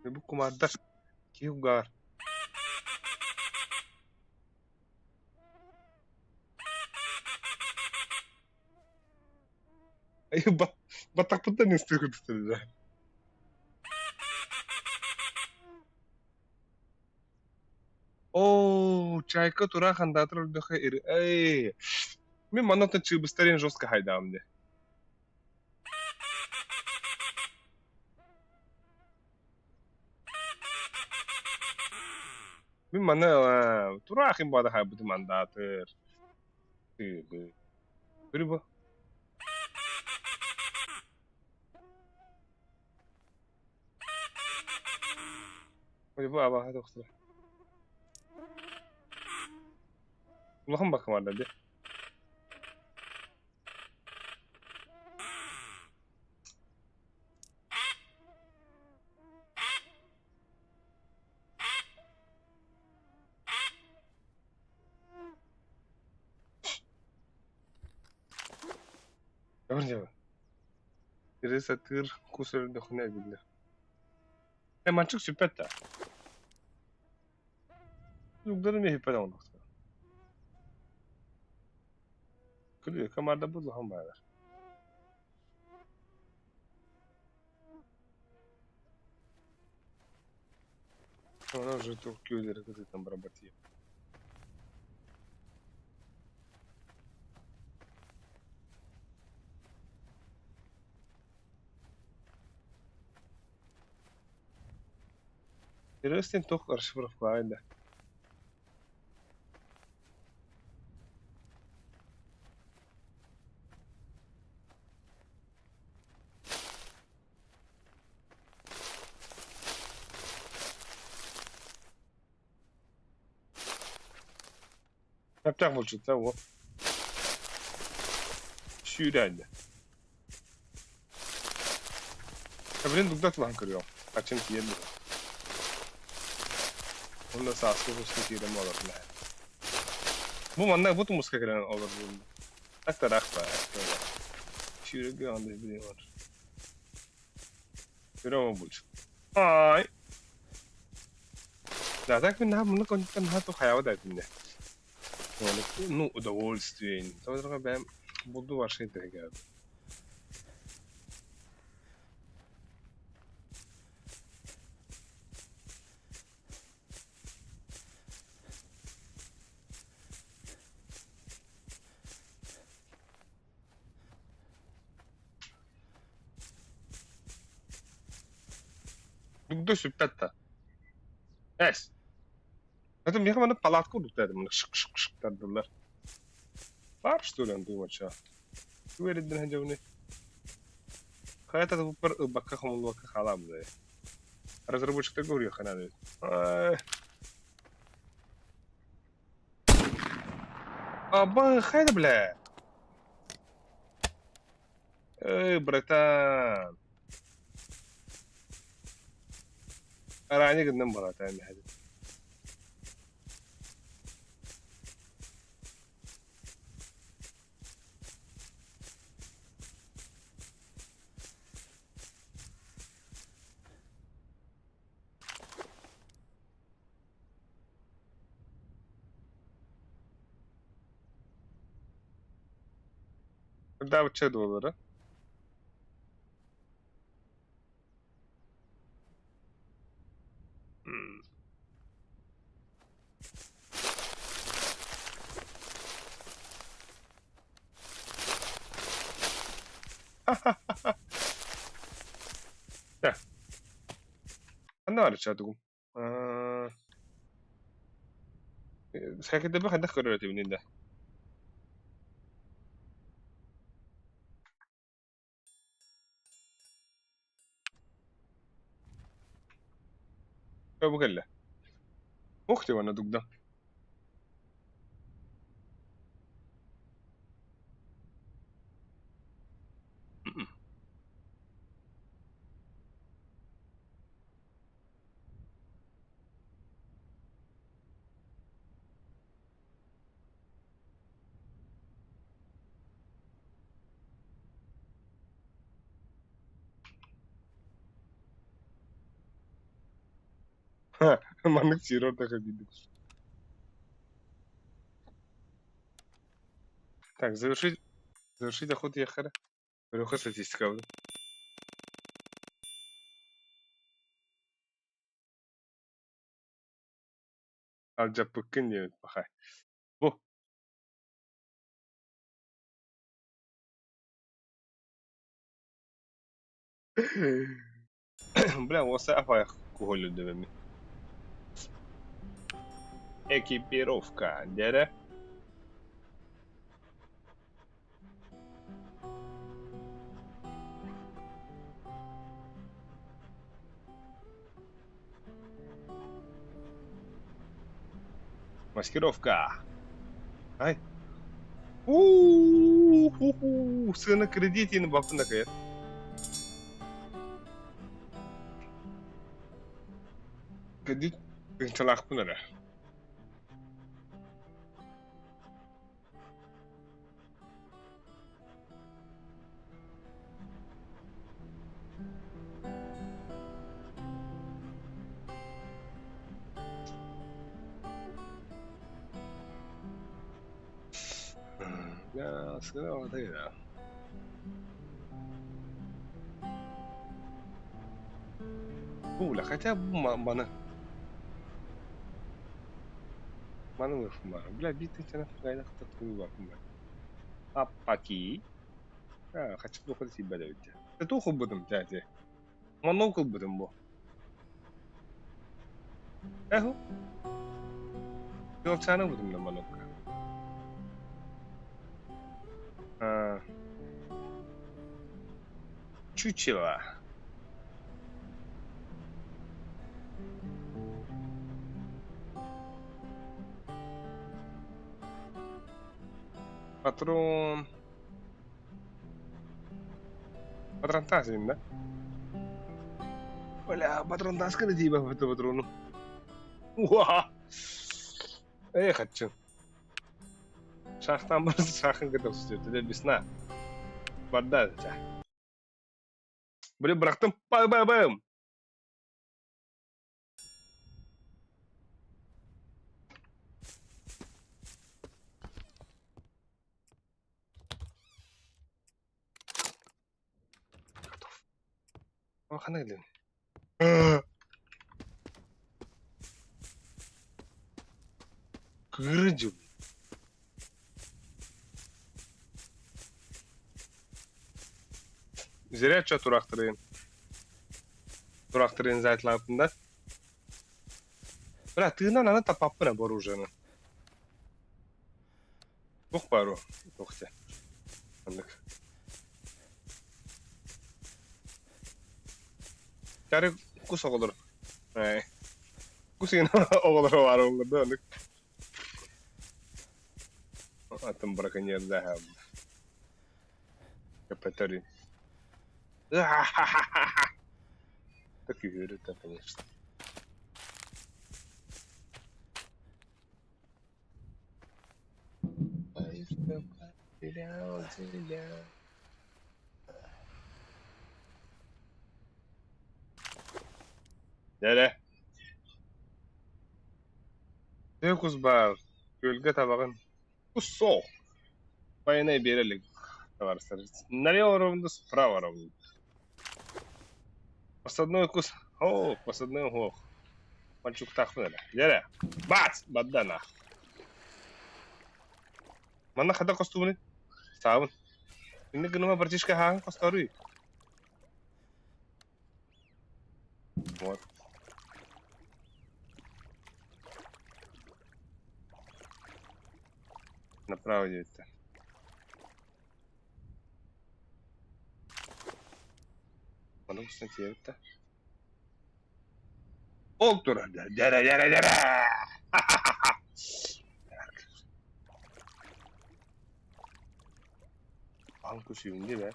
Бу кумаардар киһи угаар. Баттахпыттан истии курдук Оо, чайка тура хандаатар үрдэхэ ир эй. Мин манна чыыбыстарын жестко хайдаам де. Мин манна тураахин баада хайбытым андаатыр. Тыыбы. Көрү бу. Бу абааһы тохтура. Улахан бакымарда де. Сири сатыыр кус өллөхүнэ эбиллэр. Э, манчык сүппэт да. Угдары эмиэ сүппэт оҥордохторо. Күлү команда буллаһан баалар. Она уже туох күөллэри кытыытынан баран тиийэн. Интересный туох расшифровкалаан да. Сөптөөх булчуттар уол. Сүүрээннэ. Блин, дугда тулаһан көрүөҕүм. Хаччын тиийэн дуо? Уонна сааскы куска киирэн олордум ээ. Бу манна бу тумуска кэлэн олордум. Так тараах баар. Сүүрэргэ онно билин бар. Көрөҕүм булчут. Ай! Да, так мин наһаа муннук оннуктан наһаа туох хайаабат этим дэ. Ну, удовольствие. Тоҕо бэйэм булду баршай тэһигээбит. Дугда сүппэт да. Эс. Это миэхэ манна палатка курдук да манна шык-шык-шык тардыллар. Баар что ли антуймача? Тугу эриддин сылдьабыный? Хайа татыппар ылбакка хомуллубакка хаалаабытай. Разработчиктарга уруйуохха наада эбит. Ай. Аба, хайда бля? Эй, братан. Араанньа гынным братан эһэбит. Даабычча дуолара. Чэ, ханна барычча тугум? Аа, Сакыдыбы хайдах көрөр этибин да? Бу кэллэ. Ух ты, уонна дугда. Маннык сиэр ортоко диибит. Так, завершить охоту ехали. Көрүөххэ статистикабын. Алдьаппыккын диэбит пахай. Бу Бля, уоса апайах куһоллүдүбэми. Экипировка дэрэ. Маскировка. Ай. У-у-у, сыана кредитин бапына кайыр. Кредит тыынчалаахпын эрэ. Сыана Бу хотя бы маны маны ылыахпын Бля, биир тыһыынчанан хайдах Аппаки. Хаччы туохха да тиийбэт эбит дии. Туох ылбытым дьэ Манна ылбытым бу. Эху. Кылчааны ылбытым да манокка. Чучело. Патрон. Патронтаас да? Бля, патронтааска да тиийбэппит патрону. Уа! Эх, аччын. Шахтан барысы шахын кытта түсті весна. Барда. Блин, бырахтым. Бам-бам-бам! Готов. О, ханна кэллин? Кыырдьым. Зря что тураахтырыын. Тураахтырыын зайтлаабытын да. Бля, тыынан аны таппаппын э оружиены. Туох баар туох те. Маннык. Кары кус оҕолор. Кус игин оҕолоро баар оллар да оннук. Атын браконьердаах Кэппэтэрин. Так үһүөрү конечно. Потерял тебя. Дьэ Тыа кус баар, күөлгэ табаҕын кус суох. Байанай биэрэ илик табаарыстар. Налево ровно, справа ровно. Посадной кус, о, посадной уһуох. Мальчуктаахпын эрэ. Дьэ бац! Бадда нах. Манна хата хостуубунуй? Саабын. Инник гыныма братишка хааһын хосторуй. Вот. Направо диэбиттэр. Ону устан тиийэбит да. Ол турар дэрэ дэрэ дэрэ. Банку сүүнди бэ.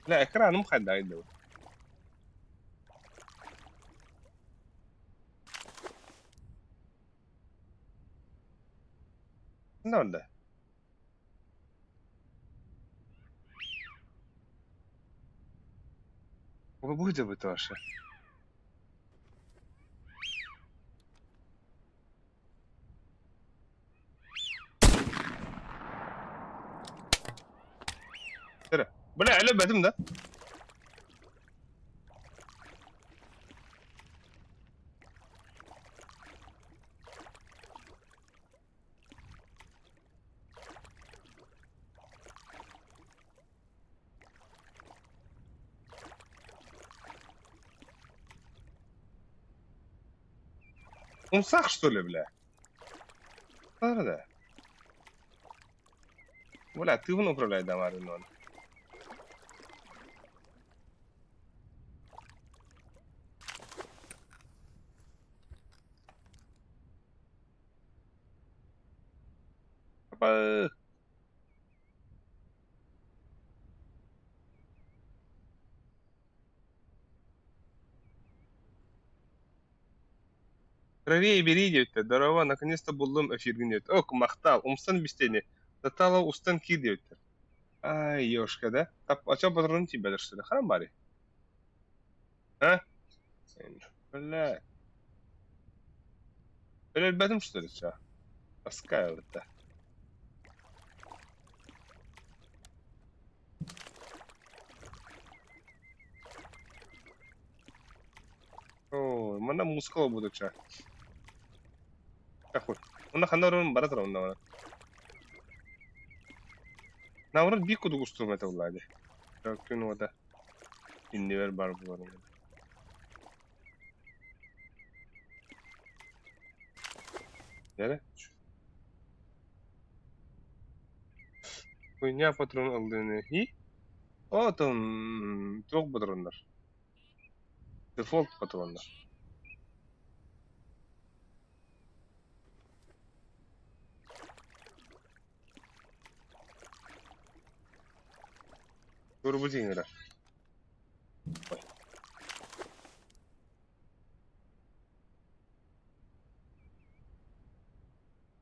Бля, экраным хайдайды. Надо. Вы будете ваши. Бля, өлбөтүм да? Умсах, что ли, бля? Да. Бля, ты вон управляй дамарын он. Опа. Правее бери диэбиттэр, дорообо, наконец-то буллум эфиргин диэбит. Ок, махтал, умсан бистени, Татала устан киир диэбиттэр. Ай, ёшка, да? Тап, а чё патрон тебя что ли? Харам бари. А? Бля. Өлбөтүм что ли, чё? Таскаю это. Оо, манна мускул буду ча. Тахуй. Онно ханна орун бара турар онно. Наоборот, биир кудук устуум этэ буллаа дии. Күн уота. Иннибэр баар буоларын. Эрэ? Хуйня патрон ыллыыны и? Отон туох патроннар? Дефолт патроннар. Турбут иҥэрэр.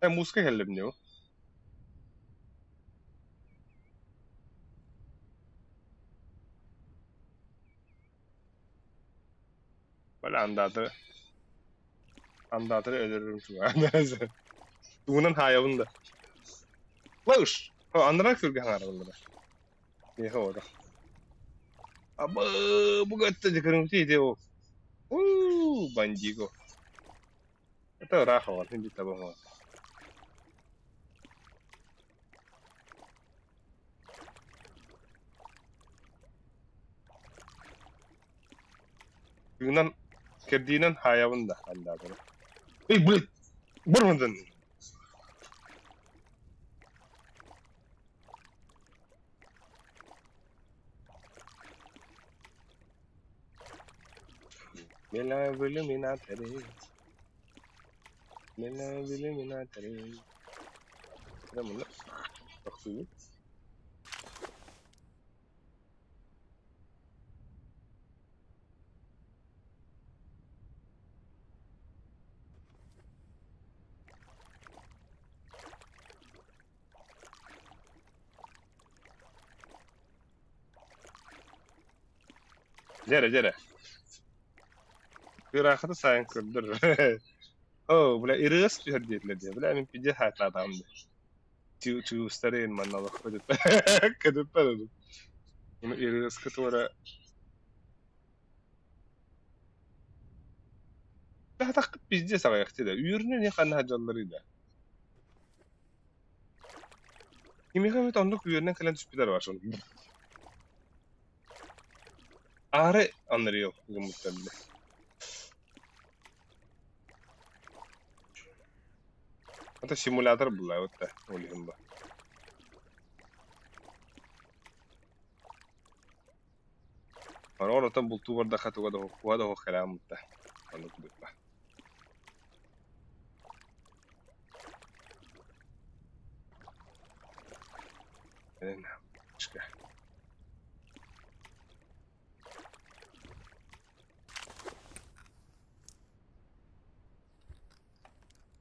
Э, музыка кэллим дии. Бля, андаатары. Андаатары өлөрөрүм чугаан. Тугунан хаайабын да. Лыш! Анараа күргэ хаҥараллара. Миэхэ оҕото. Абы, бу көттө дьыкырымты ити ол. У, бандиго. Это ыраах оҕо, мин таба оҕо. Тыынан, кэрдиинэн хаайабын да андаатары. Эй, блядь! Бармадан! Мила в иллюминаторе. Мила в иллюминаторе. Тохтуубут. Дьэрэ, дьэрэ. Ыраахата сайын көрдөр. Оо, бля, ырыас түһэр диэтилэр дии. Бля, мин пиздец хаатаатаҕым дии. Чуустарын манна олох көтүппэт. Ырыаска туора Атаххыт пиздец аҕыйахтыы да. Үөрүнэн эмиэ ханна сылдьалларый да. Кимиэхэ эмит оннук үөрүнэн кэлэн түспүтэр баар сонун. Аары Unreal гыммыттар бile. Это симулятор была вот да, ол иһин ба. Онон оттон бултуу бардахха туга да куһа да суох кэлээн бутта. Оннук курдук ба.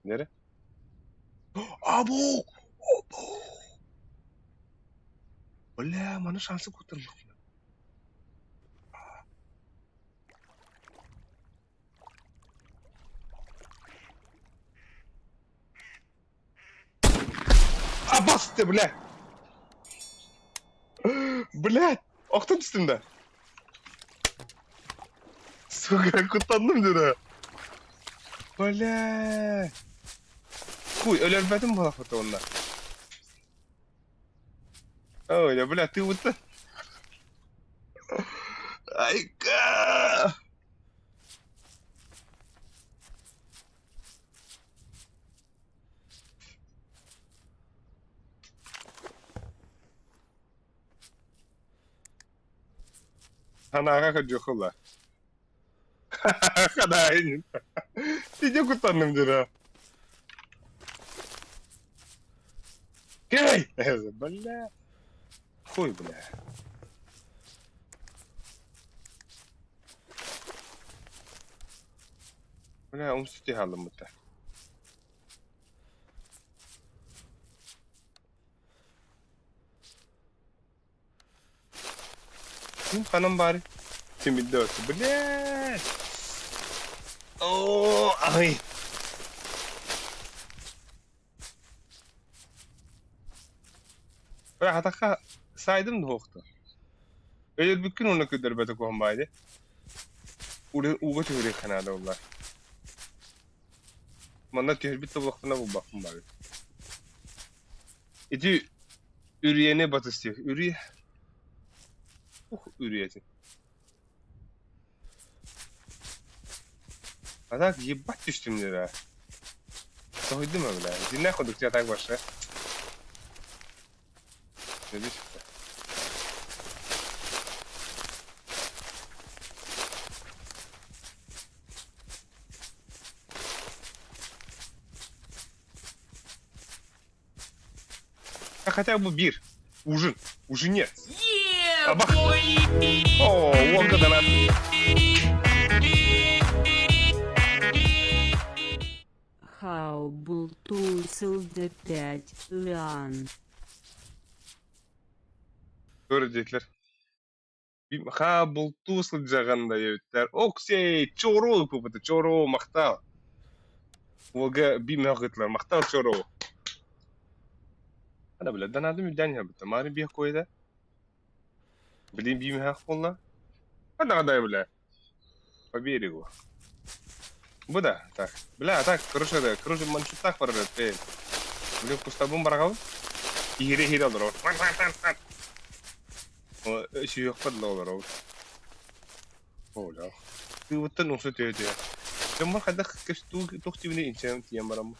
Nere? Абу! Абу! Бля, маны шансы куттарбыт. Абасты, бля! Блядь! Охтон түстүм да. Сука, куттанным дьэ. Бля! Хуй, өлөрбөтүм буолахпыт уонна. Ой, бля, ты вот... Айка! Санааҕа көрдүөххэ Хадаайын. Сидя куттанным дьэ. Кэй! Бля. Хуй, бля. Бля, умсути хаалламмыта. Ким ханан баарый? Тимирдэ Блядь! Оо, ай! Бля, хатахха сайдым дуохта. Өлөрбүккүн уонна көрдөрбөтө куһан баайды. Ууга түһүрүөххэ наада буолла. Манна түһэрбит да буоллахпына булбаппын баҕайы. Ити үрүйэни батыстыах. Үрүйэ. Ух, үрүйэтин. А так ебать түстүм дии Соһуйдум ээ бля. Дьиҥнээх курдук дьэ так барша. А хотя бы биир. Ужин. Ужинец. Абах. О, уолга донат. Хау бултуу сылдьа пять ыан. Көр диэтилэр. Хаа бултуу сылдьаҕын да диэбиттэр. Оксей, чоро ылбыппыт, чоро махтал. Уолга биир мөөх ыытылар, махтал чоро. Ана бля, донатым үрдээн иһэрбит. Маары биэх куойда. Блин, биир мөөх буолла. Ана бля. По берегу. Бу да, так. Бля, так, короче, да, короче, манчуттаах барар эт. Блин, кустабын бараҕабын. Иһире-иһире олорор. Сүһүөхпэр да олоробут. Оолоох. Тыыбыттан умса түһэ-түһэ. Дьоммор хайдах туох тибини инчээн тиийэн бараммын.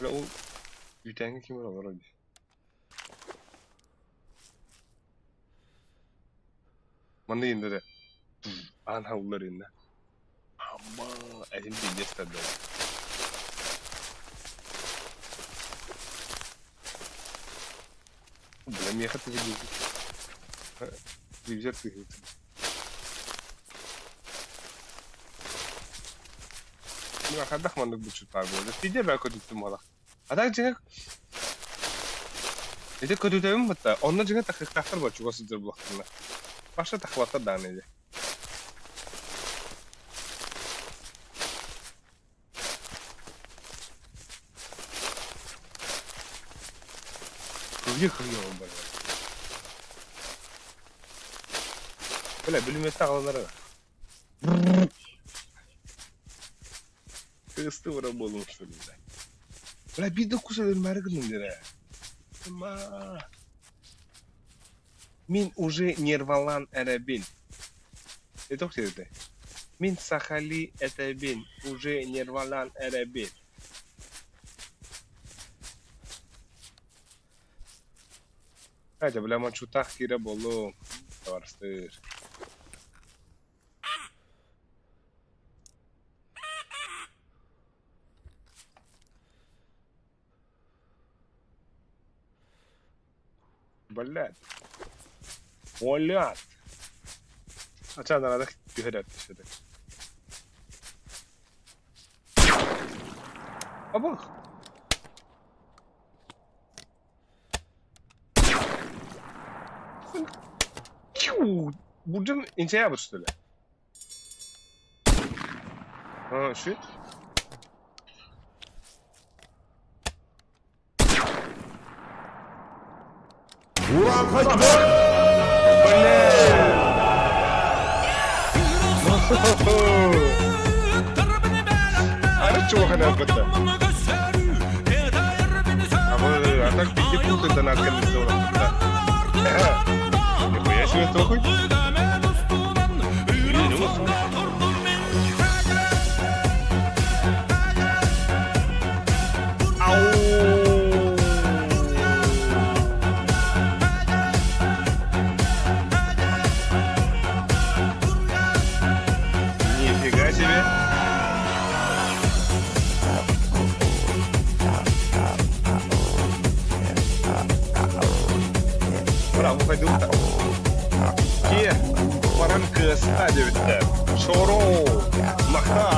Бля, ол үүтээҥҥэ ким эрэ олорор дии. Манна иннэ аан хауллар иннэ. Амма, этим пиздец тогда. Бля, миэхэ телевизор. Телевизор тыһыыт. Ну, хайдах маннык буччутаа буолла. Пиздец баа көтүттүм буолах. А так дьиҥэ ити көтүтэбин бытта онно дьиҥэ тахыахтаахтар буо чугас сылдьар буоллахтарына. Паша тахыбаттар даҕаны ити. Кыйы кыйы ол бара. Бля, бүлүмүөттэ аҕаланара. Кыысты бара буолуҥ что ли, бля. Бля, биир да кус өлөрмөөрү гынным диэн ээ. Ма. Мин уже нервалаан эрэбин. Это это? Мин сахалыы этэбин, уже нервалаан эрэбин. Катя, бля, мочутах киирэ буоллум. Табарыстыыр. Блядь. Блядь. Ача надо түһэрэр түһэрэр. Абах. Бурдьун инчэйэ что ли? А, shit. Ары чуохана бытта. А так пяти пункты донат комиссионно. Нихуя себе трохуй. Нифига себе. Браво, пойду-то. Ке, баран кыста диэбиттэр. Шоро, маха.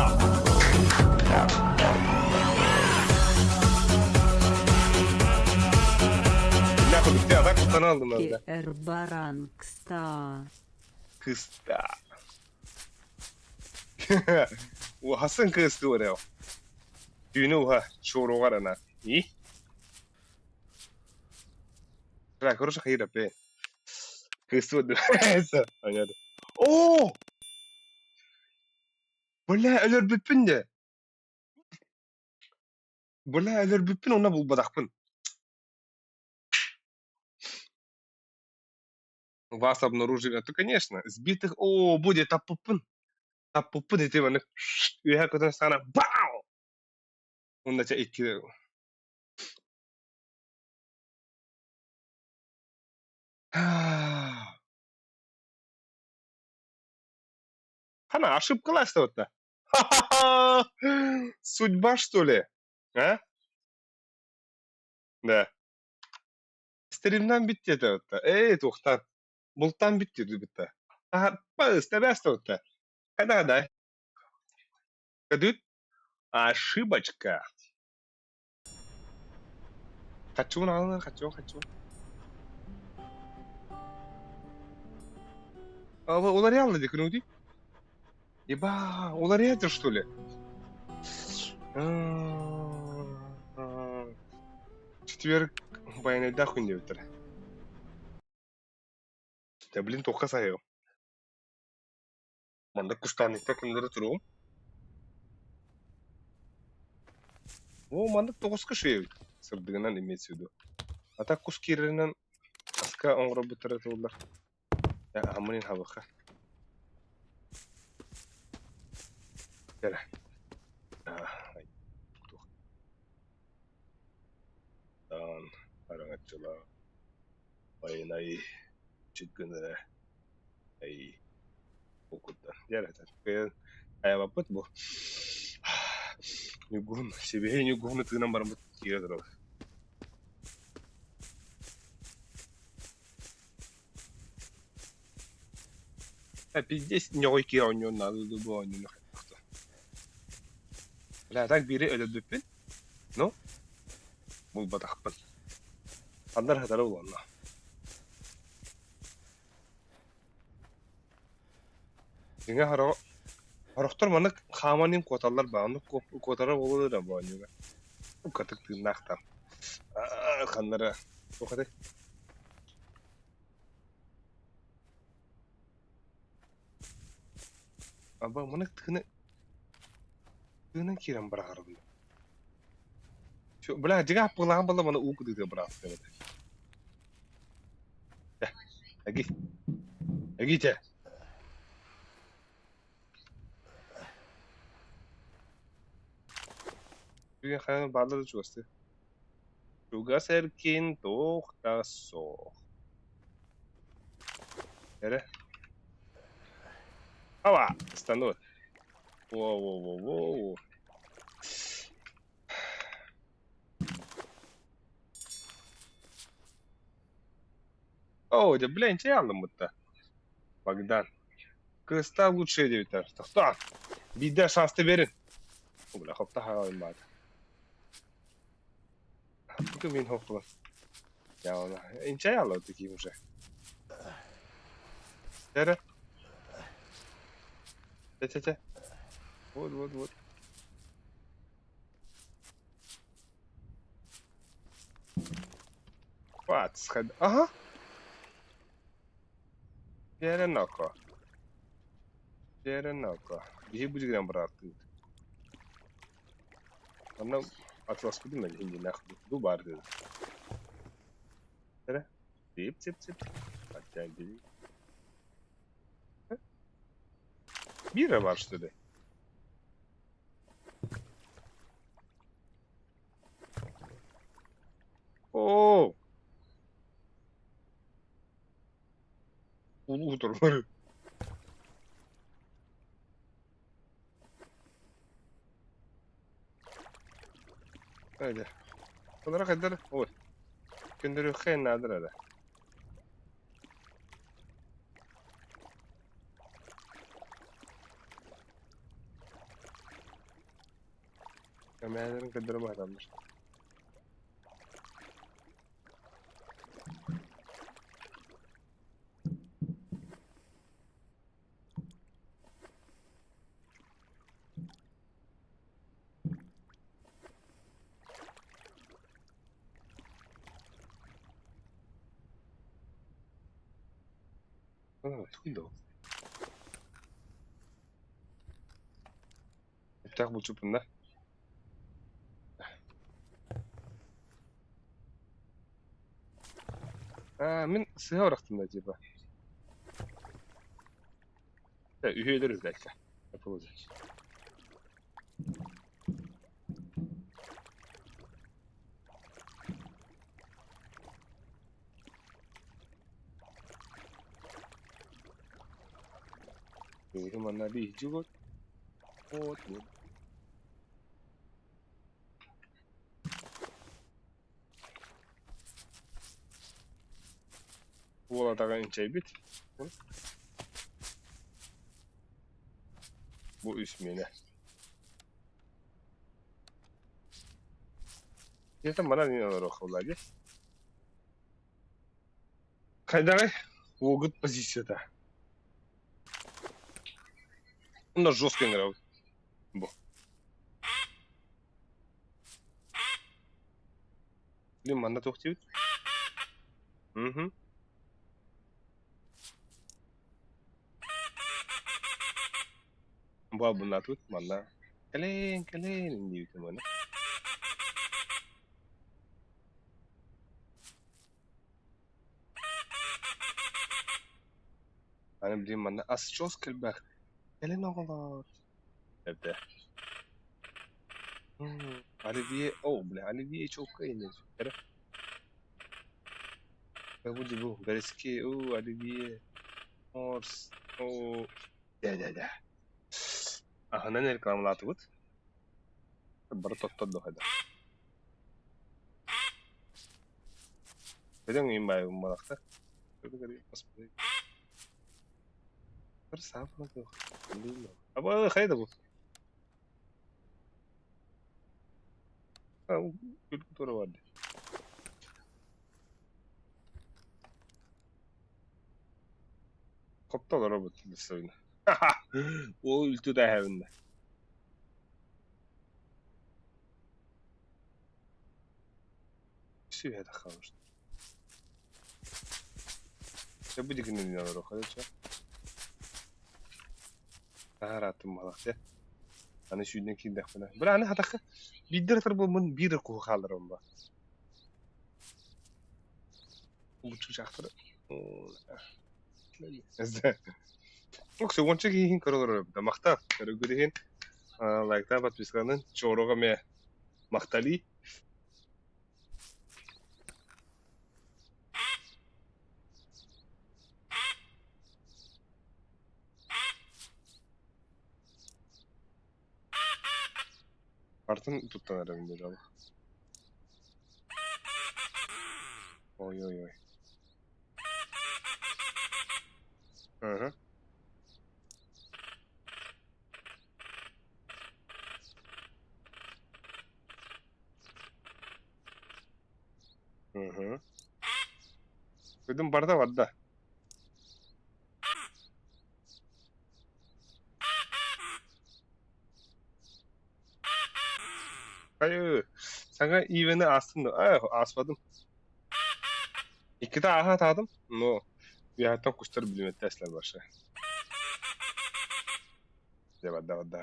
Нахуй, ты а так куттана алдым да. Эр баран кста. Кыста. Хасан кысты өрел. Түүнү уха чоругар ана. И? Бля, хорошо хайра пе. Кысты Понятно. О! Бля, өлөрбүппүн де. Бля, өлөрбүппүн онно булбатахпын. Вас обнаружили. То, конечно, сбитых... О, будет аппуппун. Таппыппыт ити маннык үөһэ көтөн саҕана бау! Уонна чэ икки Хана ошибкалаастыбыт да. Ха-ха-ха! Судьба, что ли? А? Да. Стримнан бүттү этэ Эй, туохтан? Бултаан бүттү дыбытта. Тэбээстэбитта. Хайда-хайда? Көдүт? Ошибочка. Хочу на хочу, хочу. Уларыйалла дии күнүгүтүй? Еба, уларыйа что ли? Четверг байанайдаах күн диэбиттэрэ. Да блин, туохха сайыам. Маннык кустаанньыкка көннөрө туруом. Оо, маннык тоҕуска үчүгэй эбит. Сырдыгынан имеется в виду. А так кус киирэринэн аска оҥоробуттара тыллар. Аһаммын хабыха. Кэрэ. Таан араҥаччылаа байанай чит гынара ай булкуттан дьэ кыайан хайабаппыт бу ньугуһун сибиһэй ньугуһуну тыынан бараммыт киирэ турабыт пиздец ньоҕой киһи оонньуон наада дуу бу оонньууну Бля, так биири өлөрбүппүн, ну, булбатахпын. Ханна эрэ сытара буолуо онно. Дьиҥэ сороҕо сорохтор маннык хааман иһин куоталлар баа, оннук куотара буолуо да бу оонньууга. Катык тыыннаахтар. Ханна эрэ туох этэй? Аба маннык тыыны тыынан киирэн быраҕарбын. Бля, дьиҥэ аппылаан буолла маны уу кытыытыгар быраҕыахтаах этэ. Эги. Эгите. Бүгүн хайан бааллар да чугастыы. Чугас эркин туох да суох. Эрэ. Ава, стану. Во-во-во-во. Оо, дьэ, блин, чэй алыммытта. Богдан. Кыыстаах лучшие диэбиттэр. Тохтоо. Биирдэ шанста берин. Бля, хопта хаалын баата. Бүгүн мин хоппулан. Я она. Инчай алла таким уже. Эрэ. Те-те-те. Вот, вот, вот. Пац, Ага. Дьэрэ ноко. Дьэрэ ноко. Биһи бу дьигинэн бырааттыыбыт. Онно атыласпытым мен иннинэх ду баар деді. Эрэ. Тип тип тип. Хотя бери. Бира бар что ли? Оо! Улуу турбары. Öyle. Bunlara kadar ой. Күндүрүххэ наадыр эрэ. Эмээлэрин көрдөрө баһаталлар. Тугун Эптээх булчуппун да. А, мин сыһа бырахтым да типа. Үһүөлэр үрдээккэ. Биһиги манна биһиги вот вот вот. Уол атаҕа инчэйбит. Бу үс миэнэ. Дьэ манан мин олоруохха дии. Хайдаҕый? Уолгут позицията. Онно жестко ыҥырабыт. Бу. Блин, манна туох диэбит? Мгм. Бу албыннаатыбыт манна. Кэлин, кэлин диэбитим аны. Аны билигин манна ас чуос элбэх. Кэлин оҕолоор. Эрдэ. Оливье, о, бля, оливье чуолкай ини. Эрэ. Бу бу, бэрэски, у, оливье, морс, о, да-да-да. Аһынан рекламалаатыбыт. Бары тоттор да. Бөдөҥ иин баайбын буолахта. Аба хайда бу? Күлкү тура барды. Хоптолор робот лиссабина. Ол үлтү да. Сүһэ таххабыт. Дьэ бу дигинэн олоруохха дьэ. Таһарааттым балах дьэ. Аны сүүнэн киирдэхпинэ. Бра аны хатахха биирдэ ытар буолмун биир куһу хаалларым ба. Бу чучахтар. Оксе уонча киһин көрө олорор эбит. Махтал. Көрөгүт иһин лайктаан подписканын чоруга ме махтали. Артын туттан эрэбин дьэ Ой-ой-ой. Ага. Мгм. Выдым барда барда. Хайы, саҥа ивени аастым да, ааспатым. Иккитэ ааһа атаатым, но үөһэттэн кустар билимэттэслэр барша. Дьэ барда барда.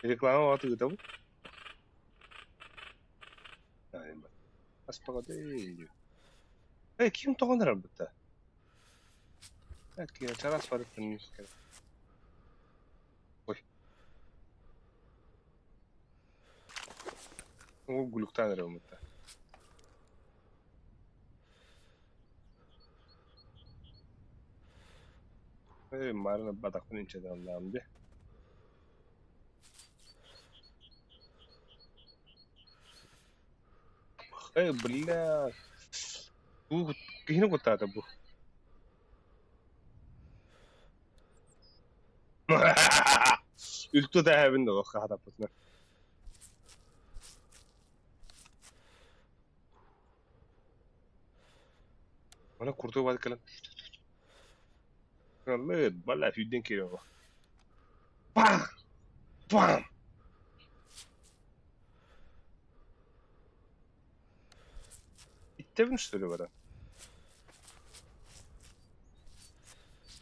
Реклама баҕа ыытабыт. Аспаҕа Э, ким тоҕон эрэрбит да? Чараас барыттан Ой. Ол гулюктаан эрэ умутта. Э, маарына батахпын инче дааллаам дии. Э, бля. Бу киһини куттаата бу. Үлтү тээһэбин да хатаппытына. Аны курдук бар кэлэн. Аллы, бала сүүрдэн киирэн Бам! Бам! Иттэбин что ли баран?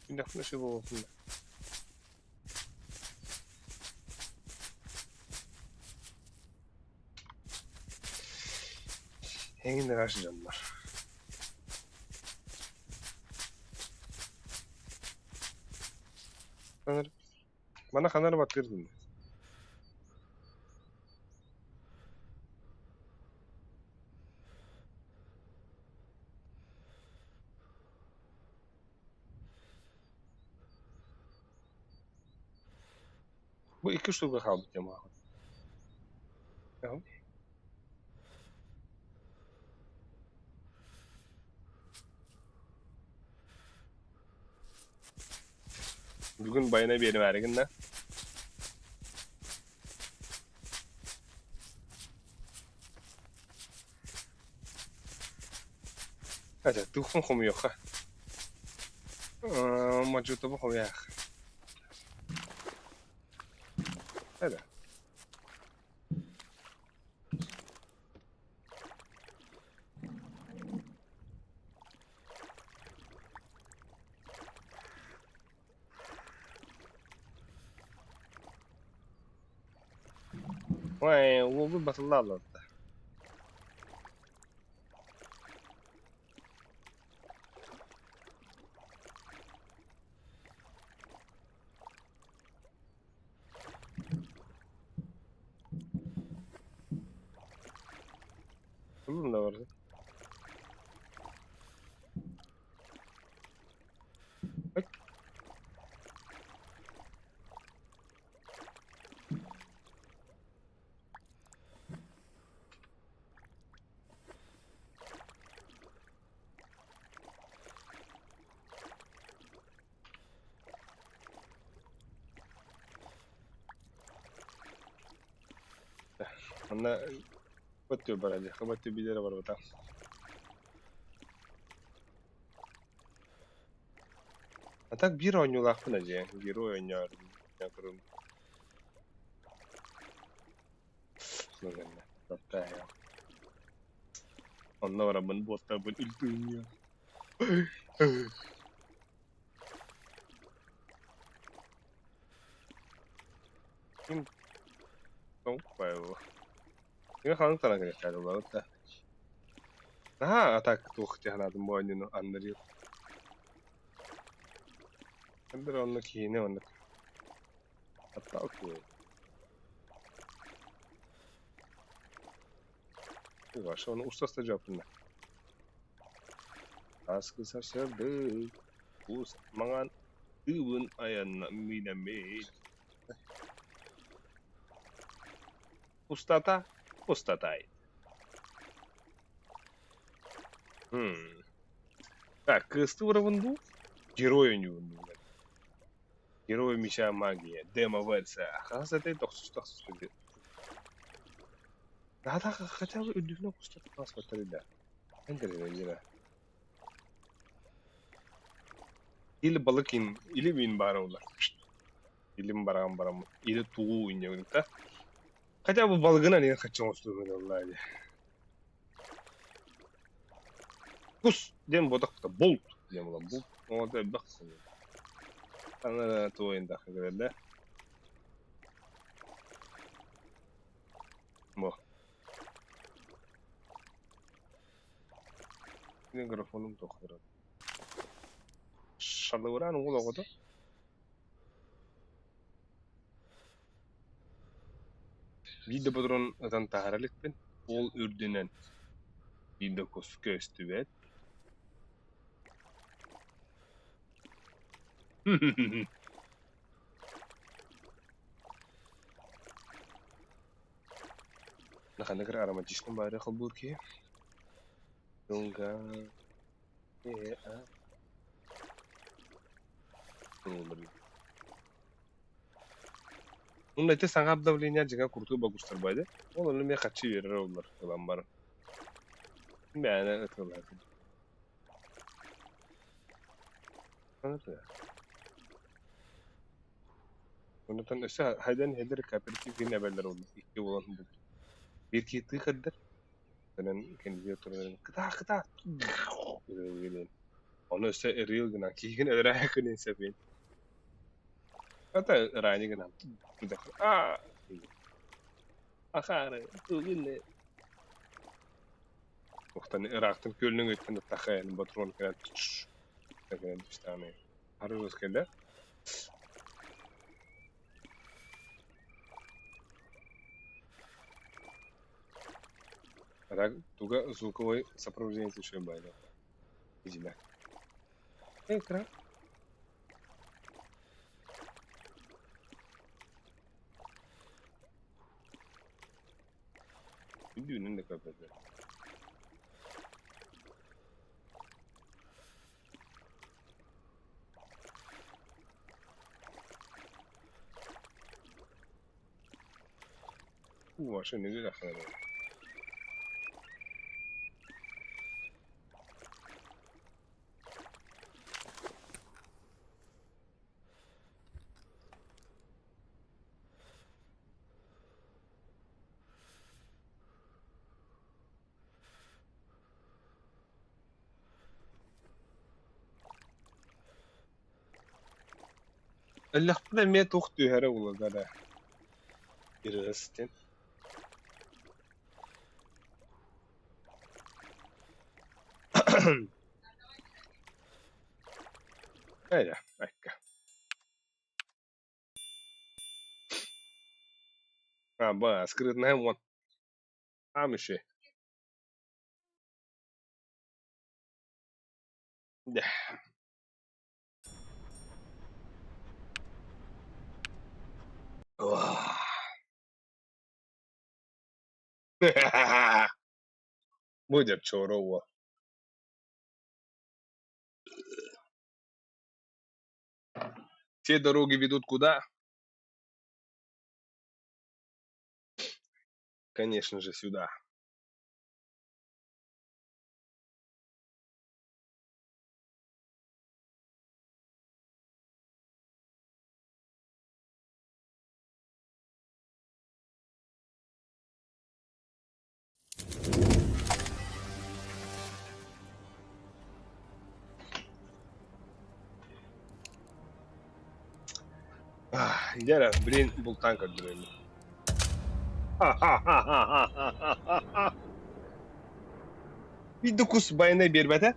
Күндэхпинэ ши буолуохпун Эҥин ыраас дьоннор. Маны ханна эрэ баттыыр дии. Бу икки штука хаалбыт дьамаҕа. Бүгүн байана биэримээри гынна. Это туохпун хомуйуохха. Модьуутабын хомуйаах. Это. Ой, уолбут батылла олордо. Буллум да барда. Манна өттү барады, өттү билere барбата. А так биир оонньуулаахпын дьиэ, герой оонньоор көрүм. Онно бараммын буоттарбын үлтүнньү. Ким тоҥ Мин хаһан таҥара кэлиэхтээх буолабыт да. Наһаа а так туох дии санаатым бу оонньууну Unreal. Эбэтэр онно киһини оннук отталкивает. Ваша ону уста сылдьыбаппын да. Аскы сарсыардык кус маҥан тыыбын айанна миинэммит. Пустота пустотай. М. Так, кыысты уровын дуу? Герой оонньуубун дуу? Герой меча магия. Демо-версия. Хас этэй тохсус тохсус Да, хотя бы үрдүнэн кустар паспорттар да. Энтере Или балык ин, или мин баар буолар. Илим бараан бараммыт, или тугу инньэ да. Хотя бы балыгынан иһин хаччы оҥостуом этэ дии. Кус диэн буотах булт диэн буолар. Булт оҥордо элбэх Аны туойунда кэллэ. Бу. Микрофонум тохторо. Шалыгыраан уол оҕото. Биир да ботурун ытан таһара иликпин. Ол үрдүнэн биир да кус көстүбэт. Ханнык эрэ ароматичнай баары холбуур киһи. Тылга э Уонна ити саҥа обновление дьиҥэ курдук богустар байды. Ол онно эмиэ хаччы үөрэр оллар ылан баран. Мээнэ ытылаатын. Онтон өссө хайдан иһэллэр кооператив киин эбэллэр уонна икки буолан булт. Биир киһи тыы кэрдэр. Онон кэннигэр туран кытаа кытаа Ону өссө ырыыл гынан киһигин өлөрөөһү гынан сөбүн. Это ранее гынан. Аа Ахаары тугун Ухтан ыраахтан күөлүн өттүн тахайан патрон кэлэн кэлэн түстэҕинэ арыгыс кэллэ. А так туга звуковой сопровождение үчүгэй баайда. Видимо. Экран. Үрдүнэн да көрбөтө. Машина нельзя. Өллөхпүнэ эмиэ туох түһэрэ улардар ээ Ырыастын. Эрэ, эккэ. А, ба, скрытная вот. Там еще. Да. Будет чорово. Все дороги ведут куда? Конечно же, сюда. Дьэ блин, бултаан көрдөрөммүн. Биир кус байанай биэрбэтэ.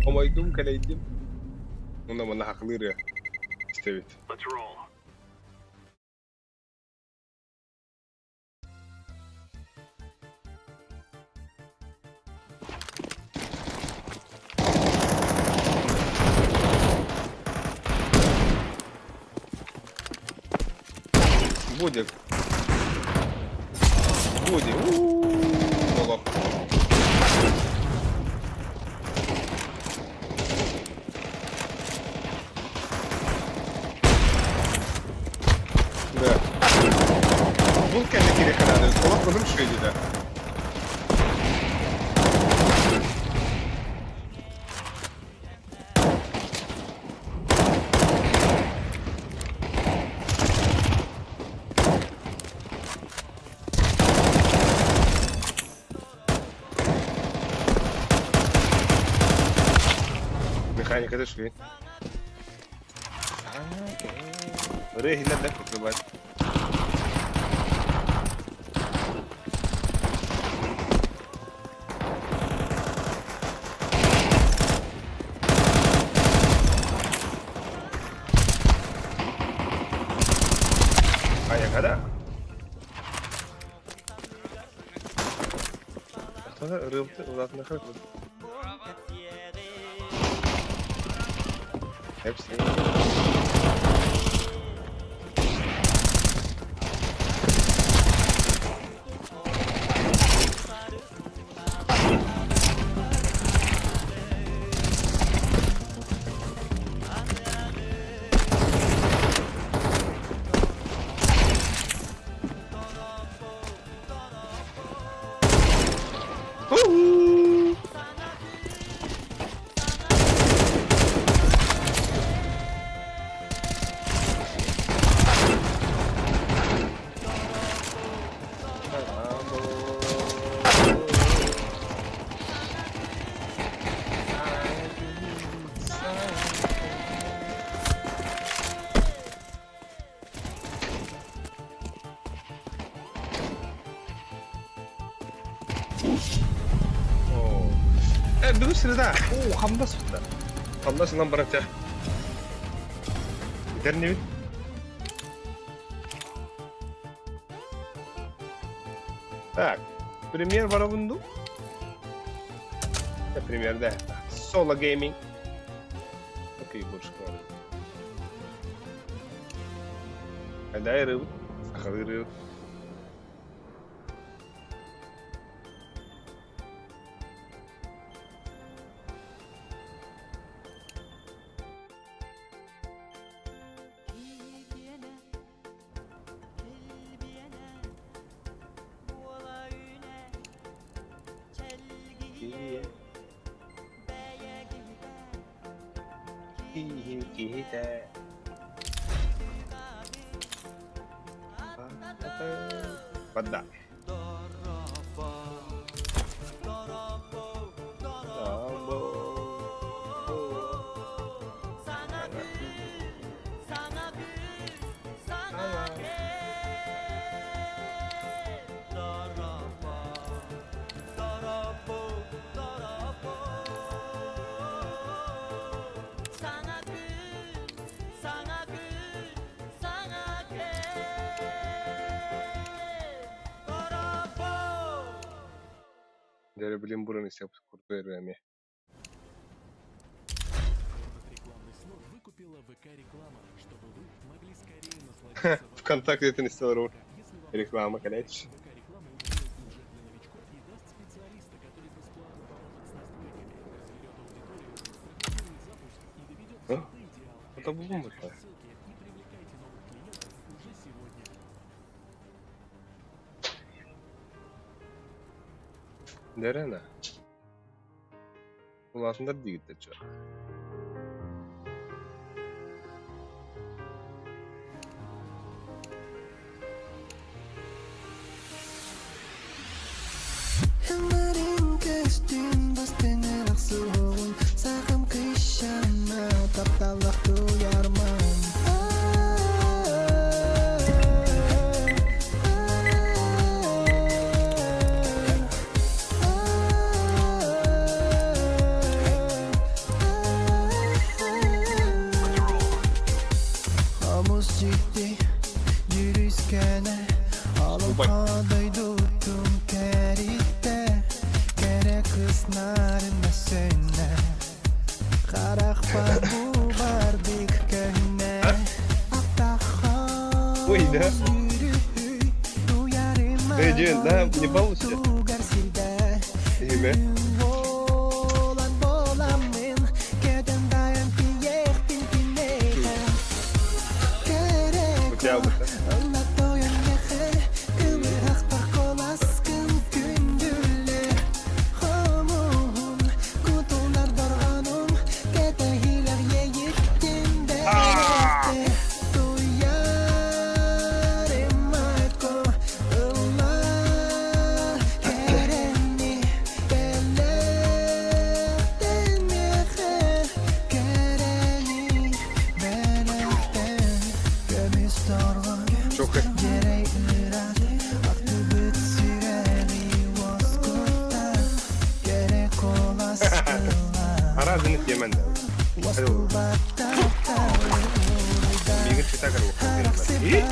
Хомойдум, кэлэйдим. Уонна манна хахылыыр истэбит. Будет. Будет. У-у-у. Да. Бұл кәне керек ананы. Олақ бұның шөйді да. Механика дошли. Регіля де покривати. А я когда? Hepsi. Ху-ху! Э, бүгүн среда. Оо, хамнас сутта. Хамнас ылан баран чэ. Бүтэр инибит. Так, пример барабын дуу? Например, да. Solo Gaming. Окей, больше говорю. Когда рыб, сахары рыб. Киһитэ Вода. Дьэ, блин, буран истэ курдук эмиэ. ВКонтакте это не стал реклама, короче. А? Это бомба. Дэрэнэ. Улаатыннар диигит чё. Убай. Ой, да? Да иди, да, не получится. Имя. У тебя вот, да? Чокай. Араазын тиэмэн да. Миигин чита И?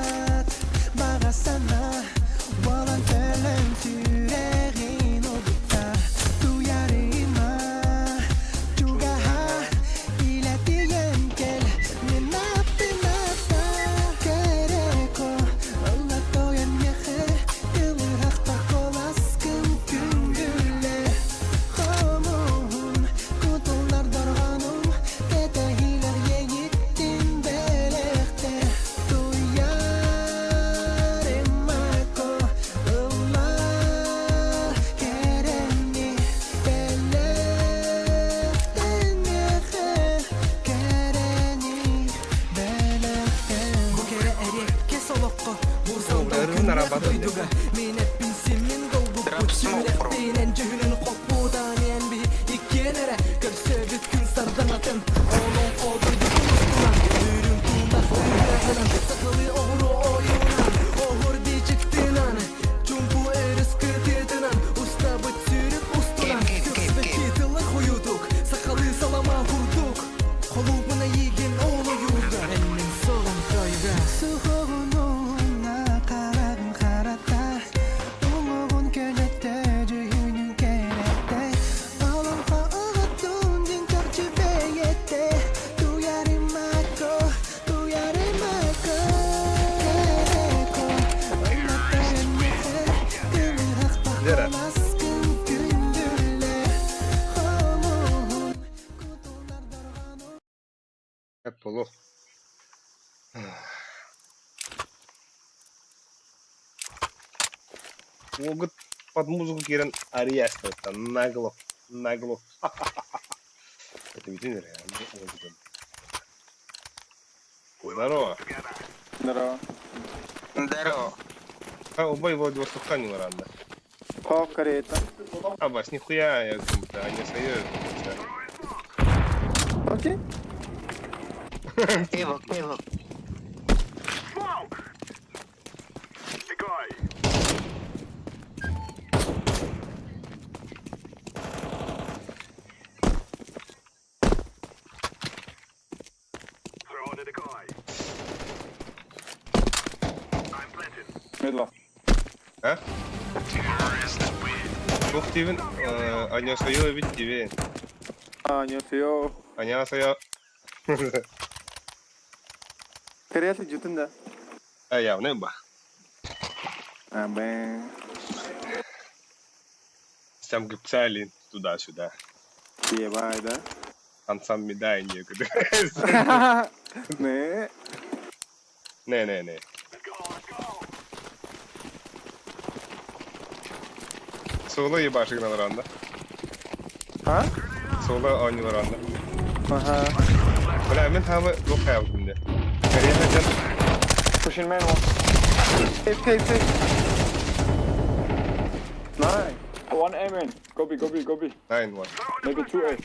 Могут под музыку киирэн арыйаастыбыттан нагло, нагло. Это ведь реально Здорово. Здорово. Здорово. А, убой Владивостокка не рано. По карета. А, Вась, нихуя, я думаю, они союз. Окей. Пиво, пиво. Медла. А? Туох диибин, аньосойо эбит диибин. А, нет, ее. Аньосойо. Карета дютын да. А явно ба. А, бэ. Сам гипсали туда-сюда. Ебай, да? Ансам медай некуда. Не. Не-не-не. Соло ебашик на ранда. А? Соло оонньуулар Ага. Бля, мин хаамы туох хайабытым дэ. Корея дьон Pushing main one. Cave, cave, cave. Nice. One A main. Go B, go B, go B. 9-1. Maybe two A.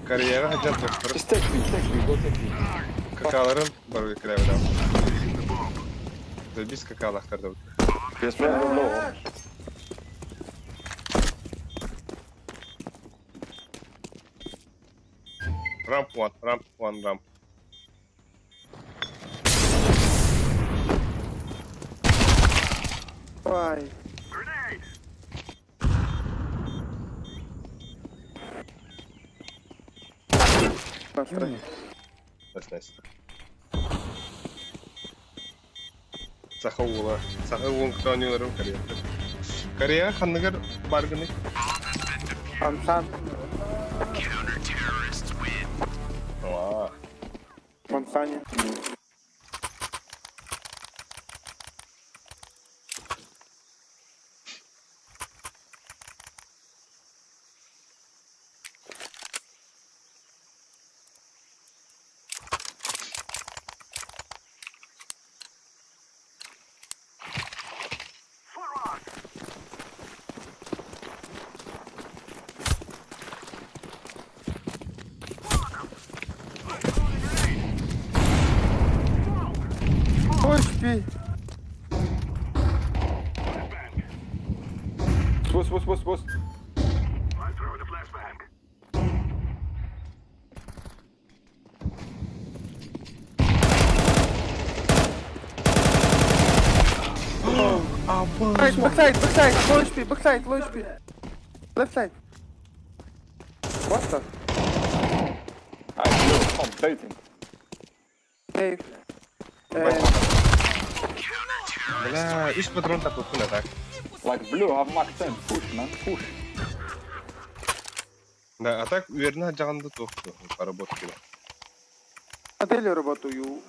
Кореяҕа сылдьан тохтор Just take B, take B, go take B. какаларын бары кирэбинам. Без какалахтар да. Yes, man, go low. Ramp one, ramp one, ramp. Ай. Nice. Nice, nice. Саха уола. Саха уолун кытта оонньууларым Кореяттан. Корея ханныгар баргыный? Ансан. Аа. Мансани. Ой, спи. Boost, boost, boost, boost. Backside, backside, backside. Low HP, backside, low HP. Left side. What the? I blue. I'm baiting. Cave. And Бля, үс патрон таппыппын а так. Like blue, have Mac 10. Push, man, push. Да, а так уверенно дьаҕанда туох поработки. отеле работаю.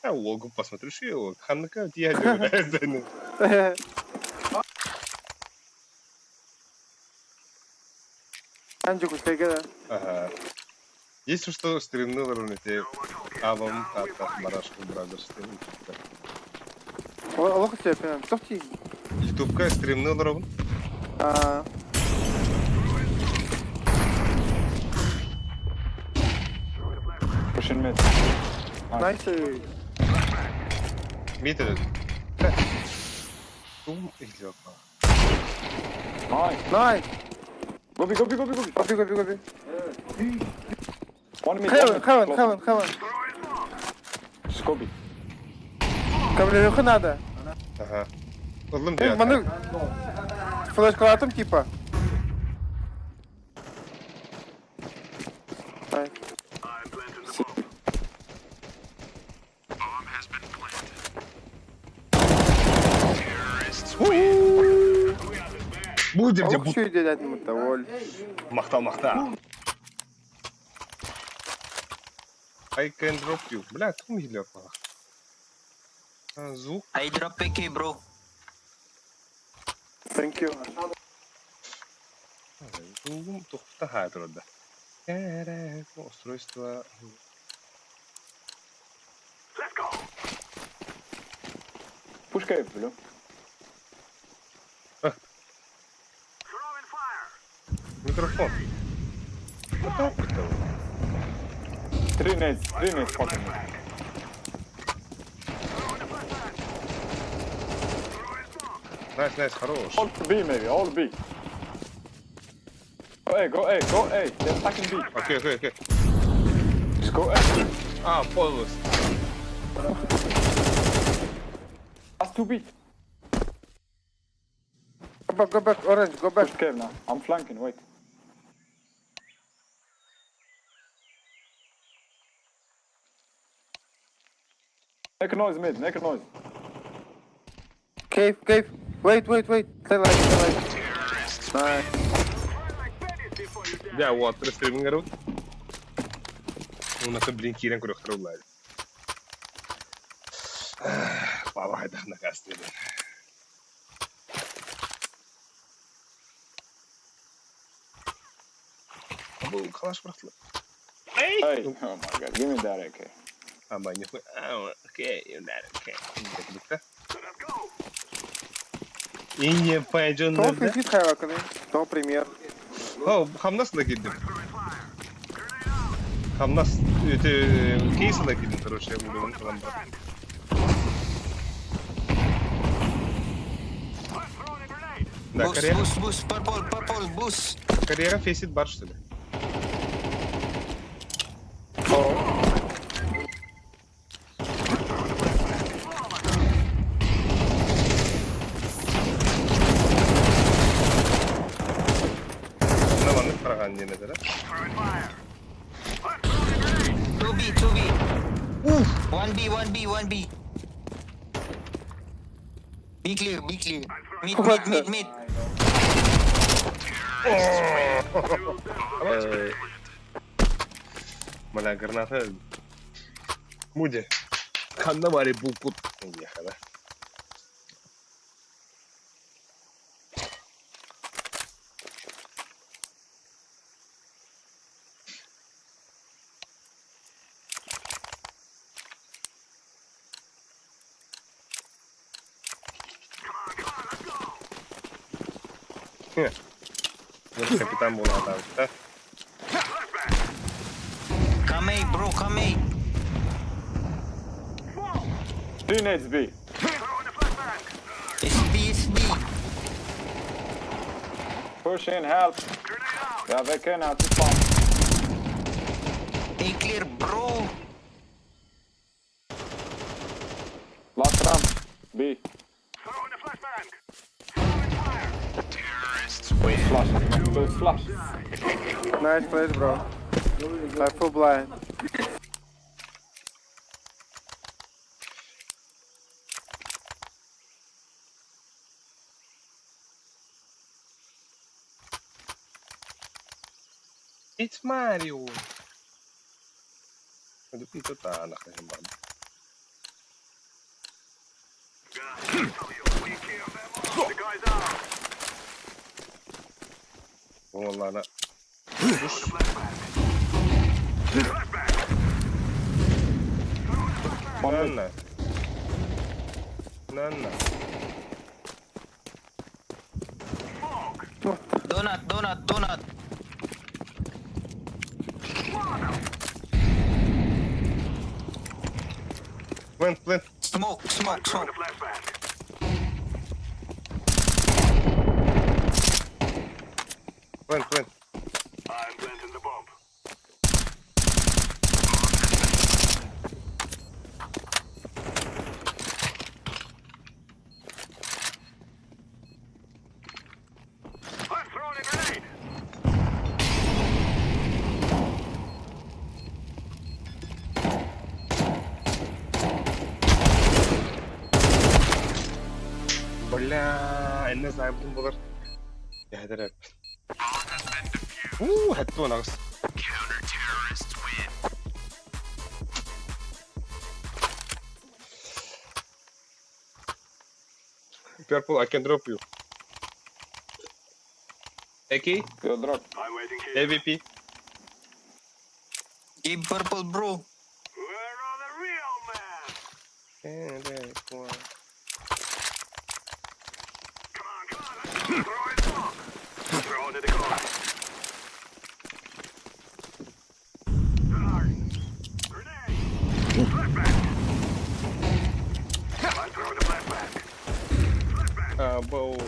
А логу посмотришь его, ханныка я делаю. Анжик устайга да. Ага. Если что, стримнул эти Авам, Тата, Барашку, Бразерс. Олох сөпен. Тохти. Ютубка стримнул ровно. А, Pushing mid. nice. Мид этот. Тум или Nice. Nice. Go B, go B, go B, go B. Go B, go B, go B. One mid. Heaven, one mid. heaven, Close. heaven, heaven. Just go B. Кавалерюха надо. Ага. Ыллым Э, диэн. Маны флешкалатым типа. Nice. Sit. Будем где Ох, что делать мы доволь. Махта, махта. I can drop you. Бля, тум или. Звук. I drop AK, bro. Thank you. Звугум тухта турда. Устройство. Push cave, blue. Микрофон. Вот так вот. Three nades fucking. Nice, nice, хорош. All B maybe, all B. Go A, go A, go A. They're attacking B. Окей, окей, окей. Just go A. А, полос. Last two B. Go back, orange, go back. Push cave now. I'm flanking, wait. Make a noise mid, make a noise. Cave, cave. Wait, wait, wait. Stay alive, stay alive. Nice. Дьэ, уолаттар стримингер Уна блин киирэн көрүөхтэрэ буолла. Папа хайдах накастыыр. Бу калаш бырахтылар. Hey! Oh my god, give me that AK. Ама не хуй. А, окей, окей. И не пойдем Топ висит хайваканы. То пример. О, хамнас да киирдим. Хамнас это кейс да киирдим, короче, уровень ылан бар. Да, Boost, карьера, boost, boost. Purple, purple, boost. карьера фейсит бар, что ли? Онно маннык хараҕан диэн этэ, да? 2B, 2B. 1B, 1B, 1B. Be clear, be clear. Mid, mid, mid, mid. Бля, граната. Муди. Ханна бари булкут. Уехала. Капитан буолан да? Come A, bro, come A. Three nades B. It's B, it's B. Push in, help. Yeah, they now, too far. A clear, bro. Last round. B. Those flashes, those flashes. Nice place, bro. I full blind. It's Mario. Это нахрен. Ладно. One mid. На на. На Donut, donut, donut. Плент, плент. Smoke, smoke, smoke. Плент, плент. Бля, я не знаю, блин, булар. Я это Уу, хаттуун аҕыс. Purple, I can drop you. AK, You drop. AVP. Give purple, bro. А, боу.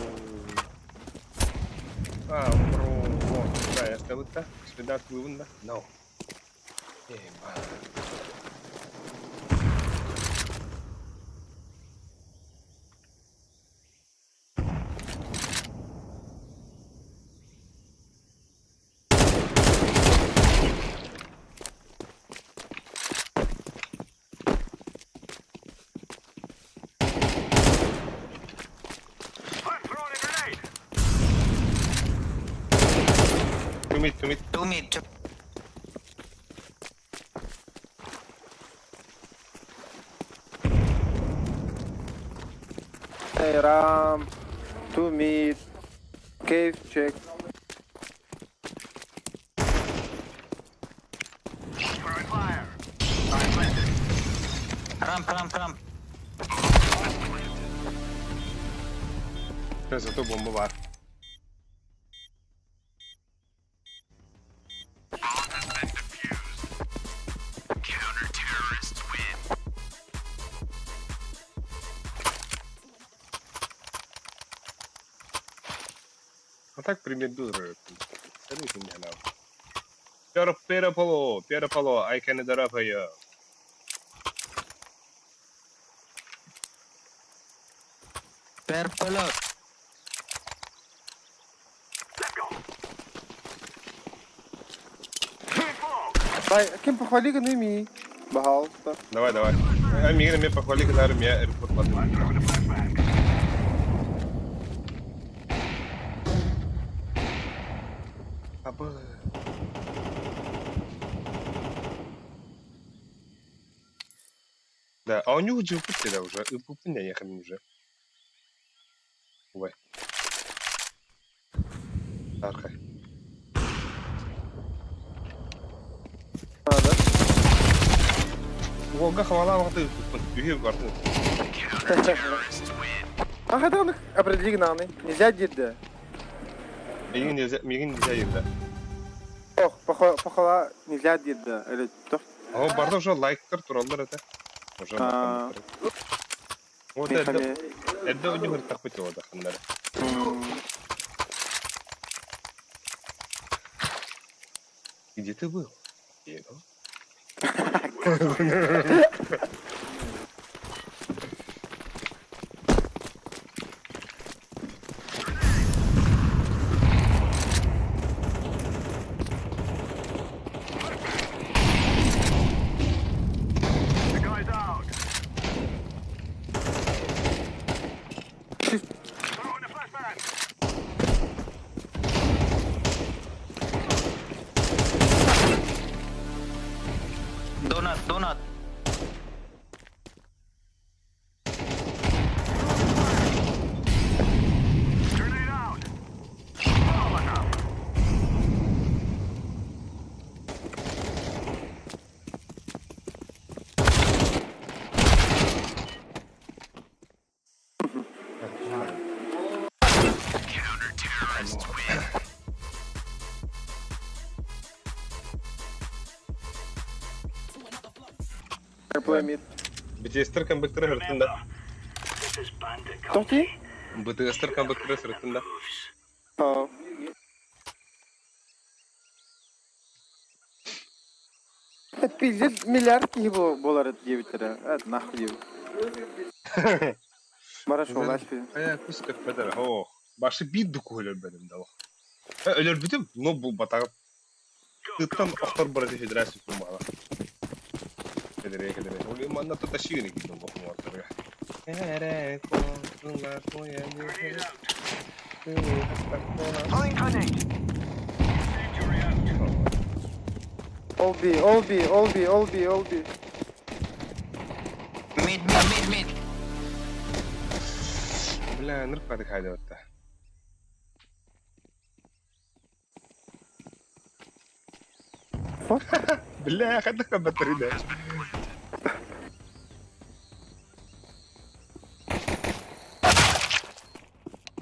А, бро. Да, я ставлю-то. Следа выводна. No. Ебать. Commit, commit. Two mid. Hey, Ram. Two mid. Cave check. Ramp, ramp, ramp. Зато бомба бар. А так пример дуры. Purple, purple, I can drop you. Purple. Дай, кем похвали гними. Пожалуйста. Давай, давай. А мигра мне похвали, когда меня репорт Абы. Да, а у него джипы да уже, и пупыня я уже. Ой. Архай. Надо. Уолга хвала вакыты пупын, үйе барды. А хотя он их определи гнаны. Нельзя дед. Мигин нельзя, мигин нельзя енді. Ох, похвала нельзя дед. Или то. А барды уже лайктар тураллар это. Уже А. Вот это, это у него так хотел отдохнуть. Где ты был? Бегал. Donut, donut. Play mid. BTS-тер камбэктері сыртында. Тоқти? BTS-тер камбэктері сыртында. А. Пиздец, миллиард киһи буолар диэбиттэрэ. Эт нахуй диэбит. Бара шоулаш би. Ая, кус көппөтөр. Ох, башы бит дуку өлөр бедим да. Өлөр бүтүм, но бу батагып. Тыттан охтор бар федерация кумала. Кедере, кедере. Оли манна тоташигини кидим бу мортарга. Эре, ко, тула, коя, All B, all B, all B, all B, all B. Mid, mid, mid, mid. Бля, нырпады хайдыбатта. Бля, хайдах батарыйда.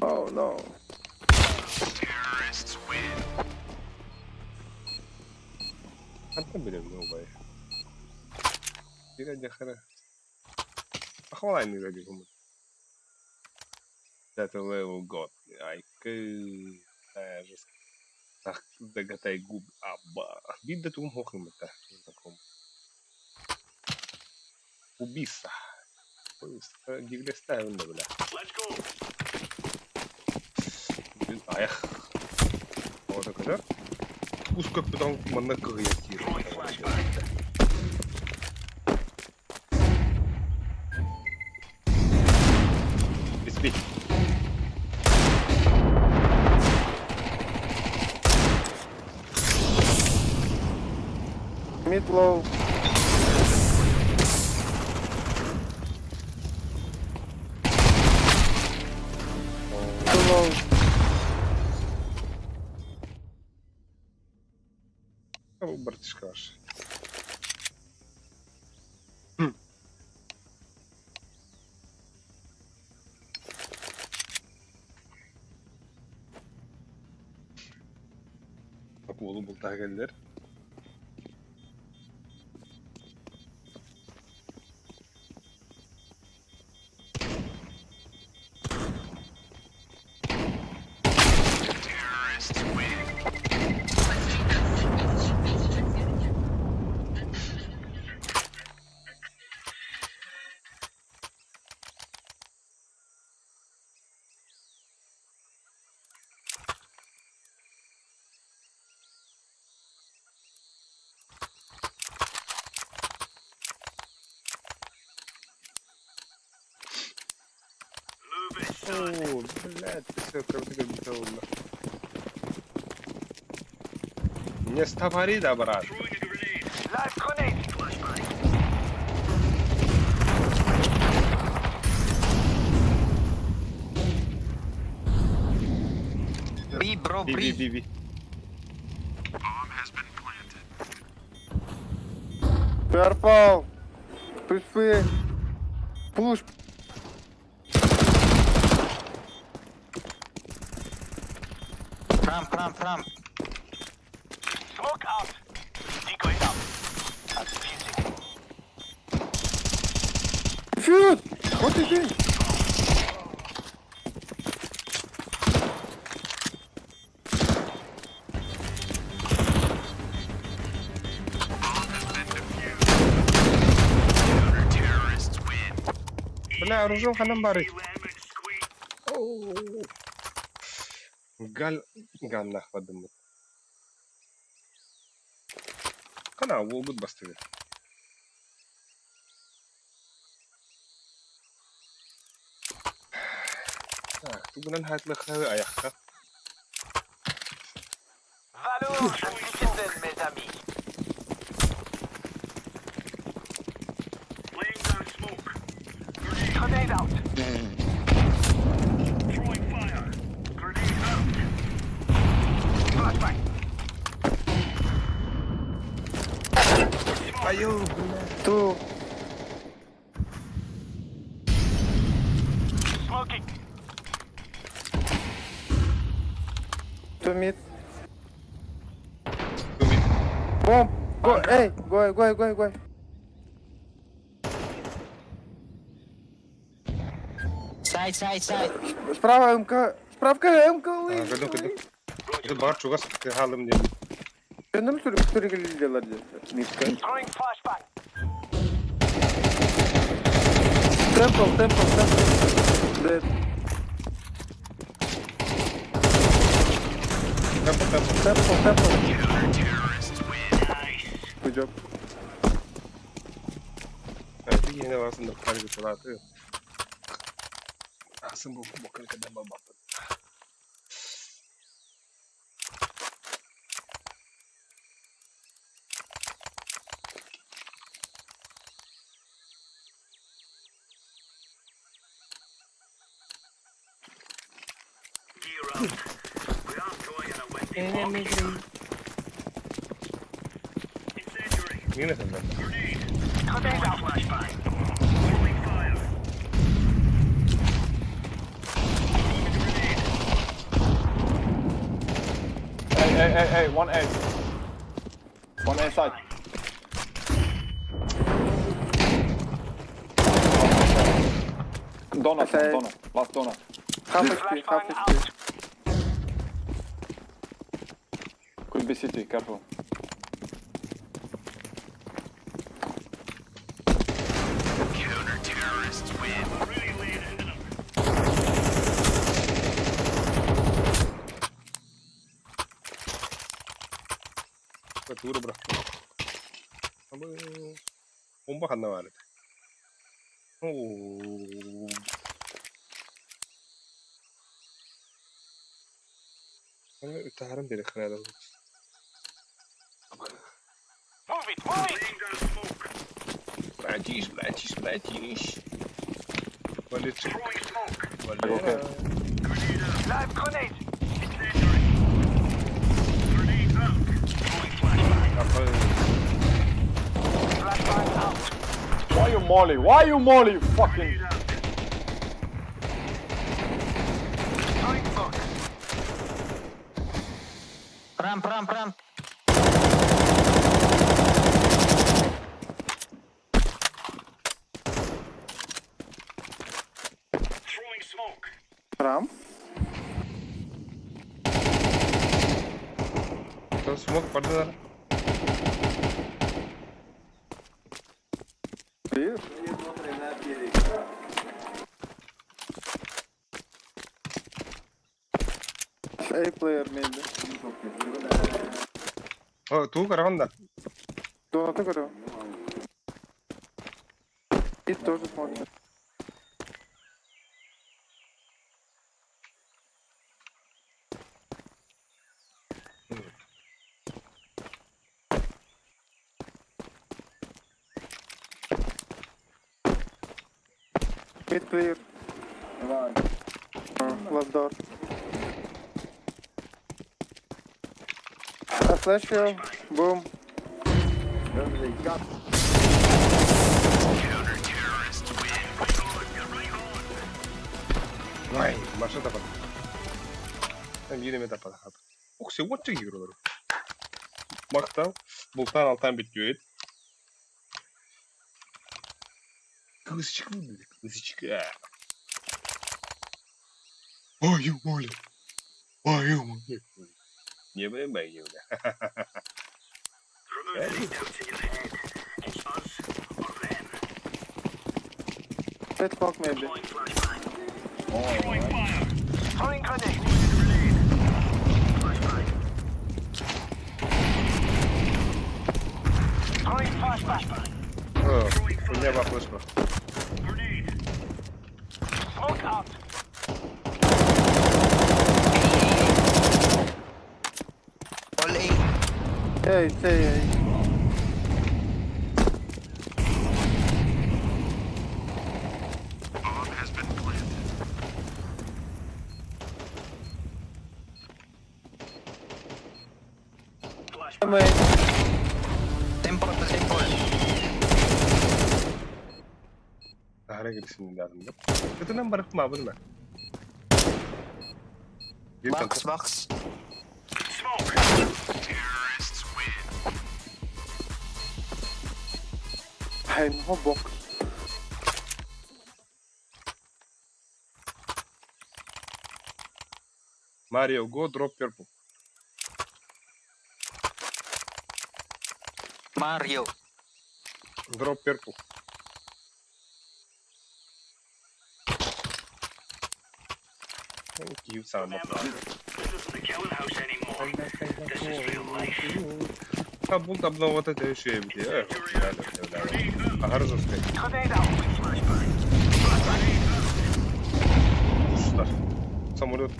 Oh no. Хантан билэбин убай. Биир дьахара. Похвалайны дии Это level god. Айкы. Загатай губ. Аба. Биир да тугум суох гыммыта. Убийца. Дивлестаевын да бля. Бүтүн айах. Оҕото көтөр. Кус көппүтэн манна кыһыйа киирэр. Испит. Mid low. Too low. Братишка ваш. Уолу бултаһа кэллэр. Оо, блядь, все, кырдык бүтэ Не стопори да, брат. B, bro, Би, би, B. би, би. Purple. Push B. Push. Ramp, ramp, ramp. Smoke out. Decoy up. I'm defusing. Shoot! What is this? Бля, оружие ханан баарый. Lemon squeeze. Гал... Ганнах бардым. Хана, уолбут бастыгы. Так, тугунан хатлыхы аяхха. Valo, je suis Kitten, mes amis. Laying down smoke. Grenade out. Throwing fire. Grenade out. Flashbang. Айыл, бля. Two. Smoking. Two mid. Two mid. Bomb. Go. Hey, go, go, go, go. Side, side, side. Справа МК. Справка МК. Көрдүм, көрдүм. Это бар чугас хаалым диэн. Көннөр сүргүлүллэр диэн. Мидка. Throwing flashbang. Temple, temple, temple. Dead. Temple, temple. Temple, temple. Good job. Ты вас на паре салаты. Асан бу бокалка да баба. Мина сылдьар. Hey, hey, hey, hey, one A. One A side. Donut, Okay. donut, last donut. Half HP, half HP. Could be city, careful. Тура бырахтым. Бомба ханна баар этэ? Оо. Таһааран биэриэххэ наада. Move it, move it. Братиш, братиш, братиш. Валечик. Okay. Валера. Live grenade. Апа- Flashbang out. Why you molly? Why you molly, you fucking... Throwing smoke. Ramp, ramp, ramp. Ram. То смог бардылар. Clear. A player maybe. О, тугу көрөҕүн да. Донаты говорю. И тоже смотрит. Mid clear. Last door. I flash you. Boom. Ой, машина тапат. Биир эмэ таппатах. Ох, уонча киһи олорор. Махтал. Бултаан алтаан бүттүбүт. Кызчык кызчык. Ой, Оля. Ой, Оля. Не бля, бля. Pit smoke maybe. Throwing grenade. Throwing flashbang. У меня флешка. Smoke out. All A. Yeah, it's A. A. Main. Temple, temple. Таһара кирсин дадым. Кытынан барып ма буну. Box, box. I know box. Mario, go drop purple. Mario. Drop purple. Thank you, Sam. А булт обновот это еще и где? А хорошо сказать. Grenade out. Кустар. Самолет.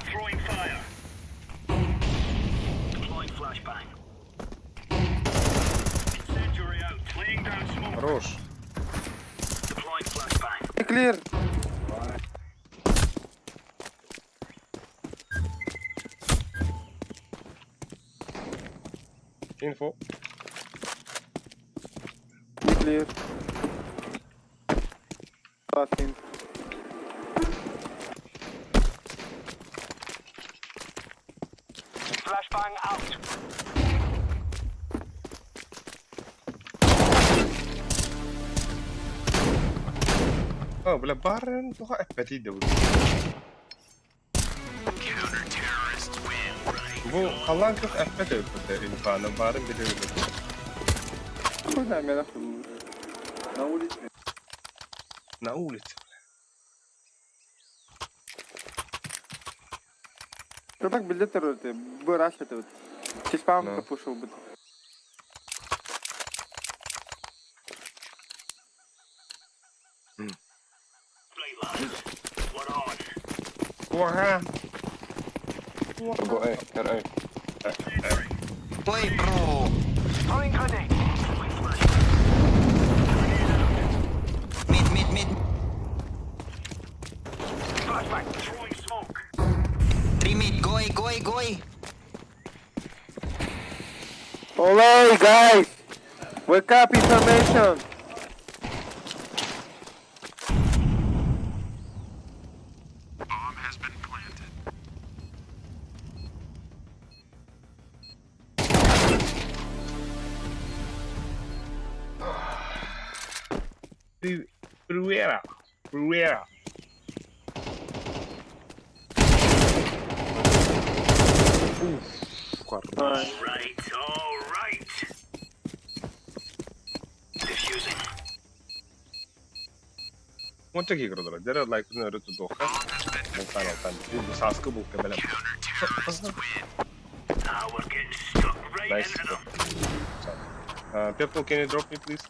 Throwing fire. Deploying flashbang. Incendiary out. Laying down smoke. Хорош. Deploying flashbang. A clear. Info. Be clear. Last in. Flashbang out. Оо, бля, баарын тоҕо эппэтий да бу. Бу халлаан күөх эппэт эбиппит инфаны баарын билэ-билэ. Хуй знает, меня нахуй. На улице. На улице. Ты так билет ты, бы раш это вот. Чеспам Ну. пушил бы. Right lads. We're on. Ура! Go A, get A. Uy, bro. Throwing grenade. Throwing flashbang. Grenade out. Mid, mid, mid. Flashbang. Throwing smoke. Three mid. Go A, go A, go A. Olay, guys! Wake up, information! Привет! Привет! Уф, хорош. Right, all right. Defusing. Онча кигродора. Дера лайк на руту доха. Алтан, алтан. Бу саскы бу кебелем. Ah, we're getting stuck right Nice. into them. Purple, can you drop me, please?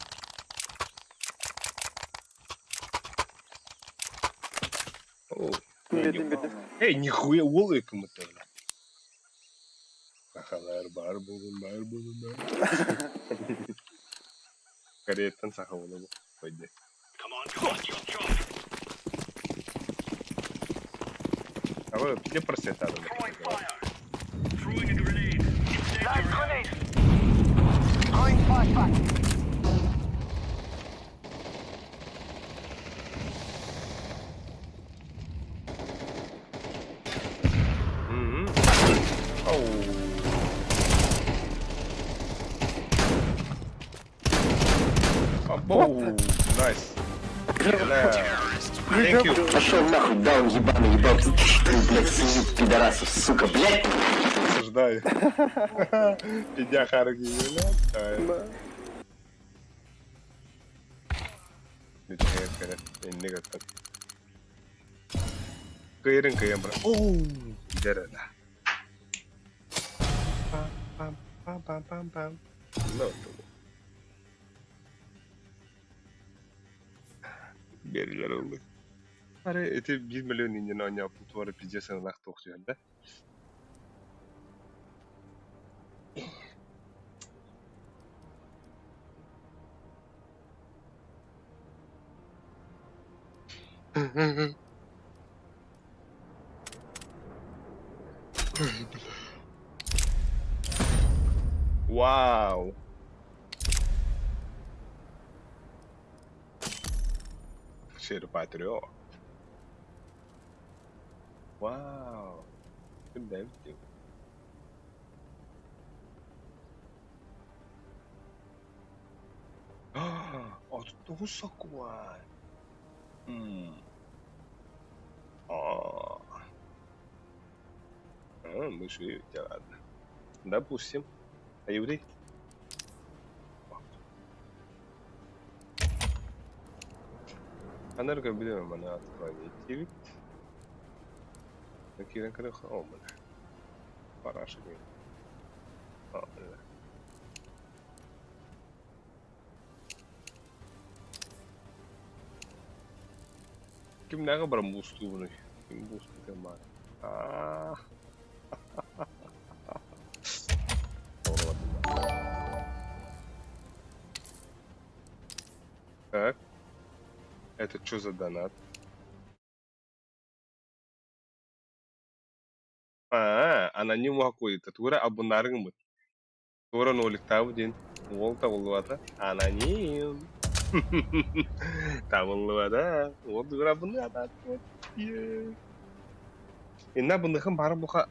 Oh, Бедный, бедный. Эй, нихуя улыбка мы тоже. Сахалар бар бугун бар бугун бар. Кореяттан саха буолла бу. Пойди. Come on, come on, chop, chop. А вы где просветали? Throwing fire. Throwing a grenade. Live grenade. Throwing flashbang. Оу. Nice. Бля. Thank you. Пошел нахуй, даун ебаный, ебал ты, ты, блядь, сижу, пидорасов, сука, блядь. Осуждаю. Пидя харги, бля. Кыйрын кыйын бра. Оу, дерена. Пам пам пам пам пам пам. Ну, Берилер oldu. Аре, эти 1 миллион инен оня путвары пиздец нах тохтуян, да? Вау! Cheiro patriot. Вау! Deve ter. 39 сокуан. А. А, мы живете, ладно. Допустим. А еврей? Анарга билем мана отклонить. Кирен крых омана. Параша не. А, бля. Кимнээҕи баран буустуубунуй? Ким буустуй баар? Аа. Так. Это что за донат? А, аноним какой-то. Тура абунарыҥмыт. Туора ноликтаабыт диэн уол табыллыбата. Аноним. Табыллыбата. Уол дуурабыны атааттыбыт. Инна быныхын бары буха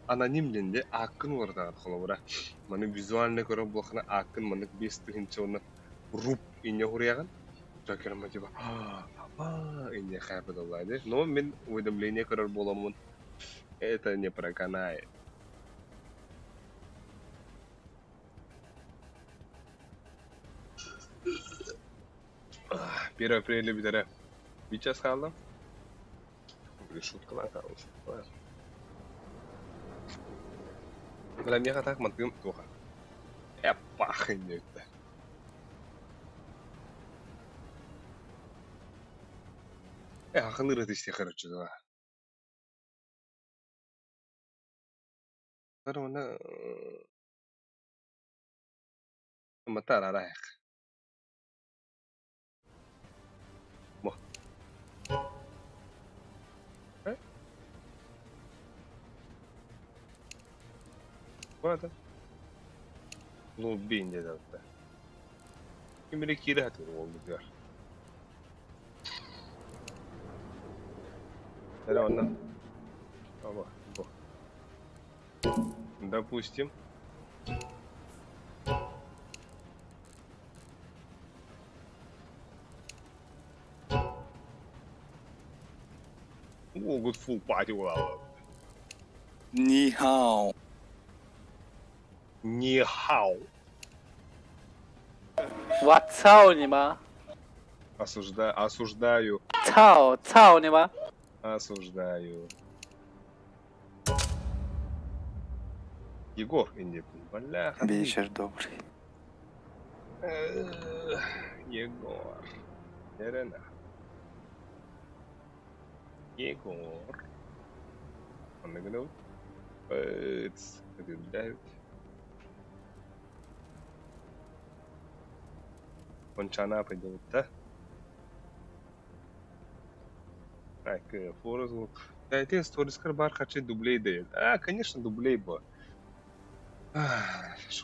аноним диэн де ааккын уларытаҕыт холобура. Маны визуально көрөр буолхана ааккын маннык 5000 уонна руп инне хуруйаҕын. Жокерма типа апа инне хайпыталлаа де. Но мин уведомление көрөр буоламмын это не проканает. Первое апреля бүтэрэ биир час хаалла. Блин, шуткалаан хаалла, шуткалаан. Бля, миэхэ так мантыгым туоха. Эппах инньэ Э, хахылыыр ытыстыах короче, да. Уонна Матарарах. Бу. Э? Бу Лобби диэтэхтэ. Ким эрэ киирэ сатыыр уолбутугар. Эрэ онно. Оба, бу. Допустим. Уолгут full party буолаллар. 你好， 你好. 我操你妈！ Осуждаю, осуждаю, 操操你妈！ осуждаю. Егор Индипин, бляха. ты. Вечер добрый. Эх, Егор. Ерена. Егор. Онно гынабыт. Ыц. Өтүллээбит. Кончана пойдет, Так, форзу. Да, это сторискар бар хочу дублей дает. А, конечно, дублей бо.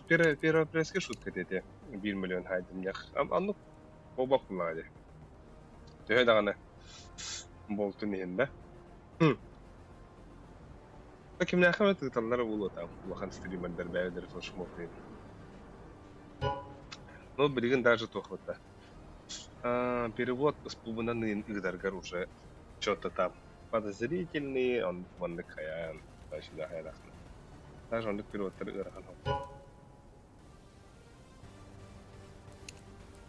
Первая, первая апрельская шутка дети. 1 миллион хайдым ях. Анну оба куллаады. Төһө даҕаны буолтун иһин да. Кимнээхэ эмэ тыыталлара буолуо там улахан стримердэр бэйэлэрэ флешмоб диэн. Ну, билигин даже туох Перевод ыспыбынан ыытаргар уже что-то там подозрительный, он маннык хайаан, сюда хайалаахтан. Даже оннук переводтары ыарахан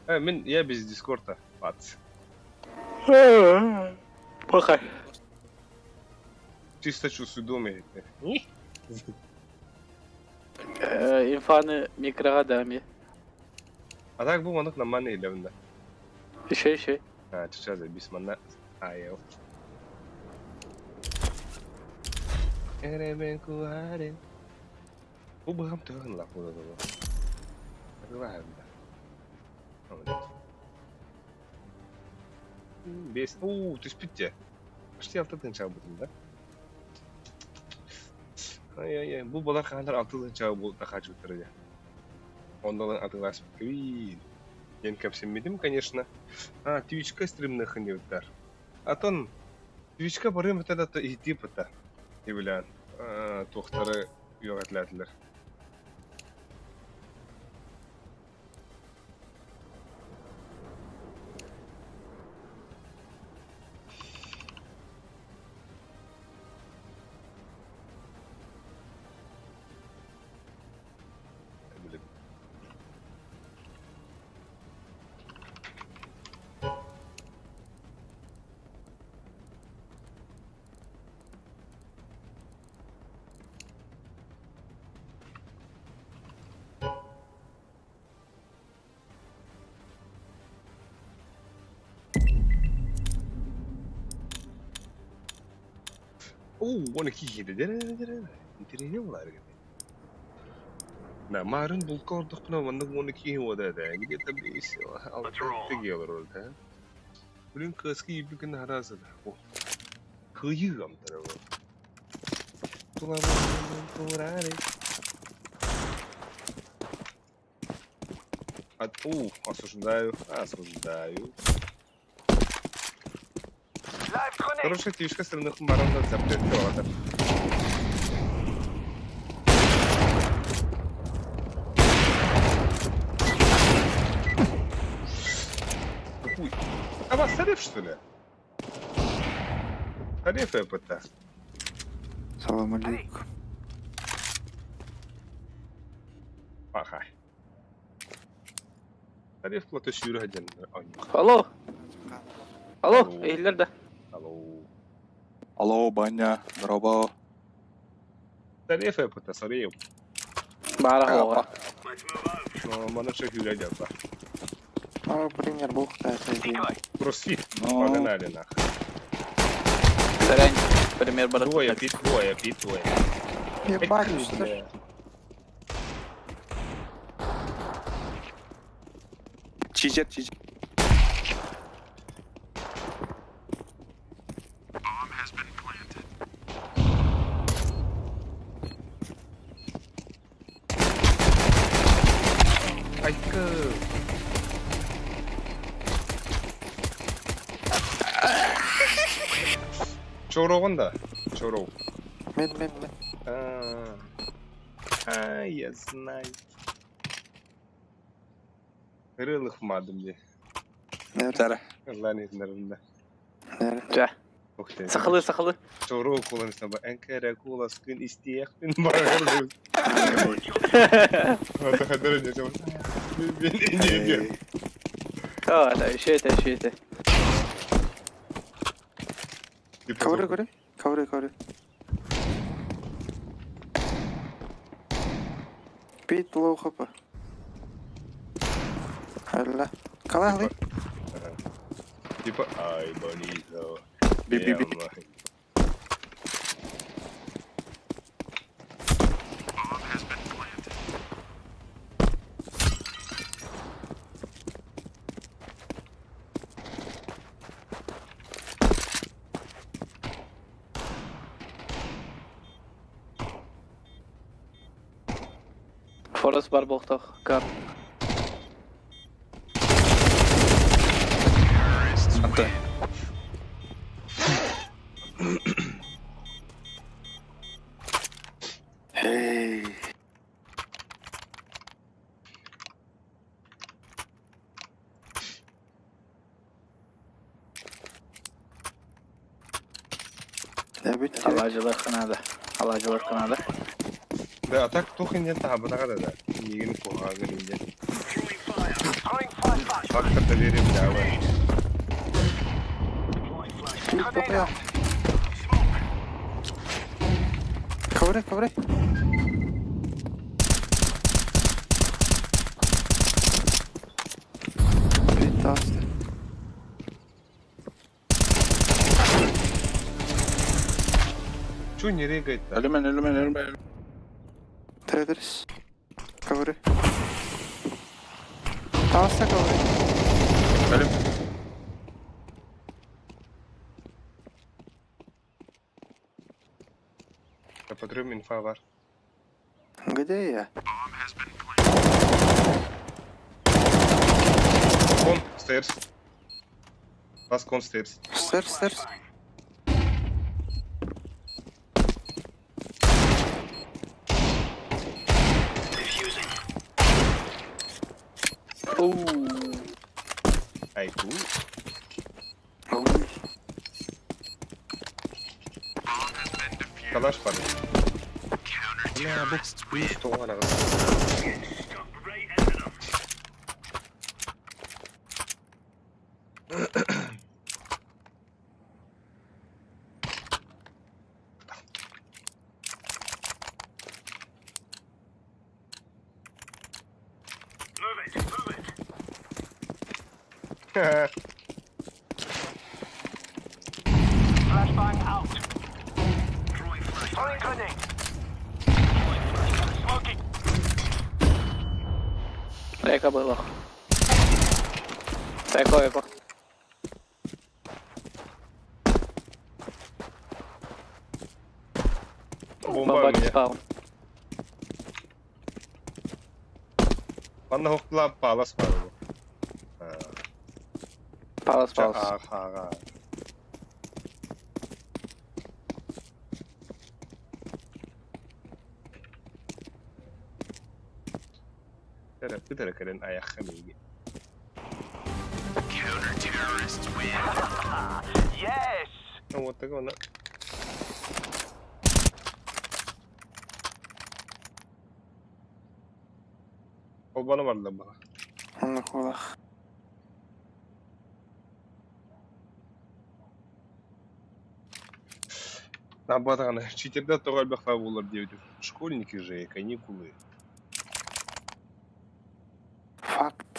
Мин я без дискорда, пац. Пахай. Чисто чувствую Инфаны микроға дами. А так бу маннык нормально илебинде. Еще, еще. А, сейчас забис манна. Айыл. Эребен куарин. Бу быһам тыгын лап була була. Главное. Бес. У, түспүт Почти алты тынча бутум да. Ай-ай-ай, бу балар хаандар алты тынча бу тахачы утыры. Ондан атыласпыт. Мен кэпсэммитим, конечно. А, Твичка стримных не Атон Твичка барым это да и типа Ибилән. Туохтары үөҕэтлээтилэр. Блин. Оо, уонна киһиэхэ интэриэһинэй буолаары гынна. Да, марын булка ордохпуна маннык уонна киһи уода этэ. Где-то бес Let's roll. алта олорор да. Блин, кыаска ииппикин хараасыда. О, кыайыы амтара бу. Тула тураары. От, у, осуждаю, осуждаю. Хорошая фишка с рынок баран запретила. Хуй. А вас тариф, что ли? Тариф ЭПТ. Салам алейкум. Паха. Тариф платы сүүрэ диэн Алло. Алло, Алло. иһиллэр да. Алло. Алло, баня, здорово. Тариф ЭПТ, сорри. Баара хоҕа. Мана шахюля дядя. Ну, пример бог Кроссфит. Ну. Погнали нах. Сэрэн, пример бар. Двое, пи, двое, пи, двое. Ебать, что ж. Чичер, чичер. Айка. Чороғын да. Чоров. Мен, мен, мен. А, а, я знаю. Рылых мадым де. Сара. Ланитнерында. Дьэ. Ух ты. Сахалы, сахалы. Чоров кулан саба энкере кула скын истиехтин баргыр. Это хадыр не жол. Мен не не. А, да, еще это, еще это. Ковры, ковры. Ковры, ковры. Пит лоу хп. Алла. Калахли. Типа, ай, bonito. Би би би. Форест бар болтох. Кар. Аты. Эй. Алажылар кынады. Алажылар кынады. Да, а так тухин ден таба да да. Нигин кухагын ден. Фактор доверия давай. Ковры, ковры. Пит Чё не регает-то? Өлүмэн, өлүмэн, өлүмэн. Тредерс. Ковры. Таста ковры. Өлүм. Потрем инфа var. Где я? Кон, stairs. Last con stairs. Стерс, стерс. Айку. Калаш падает. Бля, бу что она? Move it, move it. Flashbang out. Throwing flashbang. Throwing grenade. Throwing flashbang. Smoking. Эко было. Эко, эко. Бомба у меня. спаун. Манна хохтулаан палас баар буолуо. Палас, Ча палас. аах ааҕа. Ыт эрэ кэлэн айахха миигин. Yes! Уоттага оны Холбоно барда баҕа. Оннук буолах. Наабатаҕына читердэр тоҕо элбэх буолар диэбитим. Школьники же каникулы. Факт.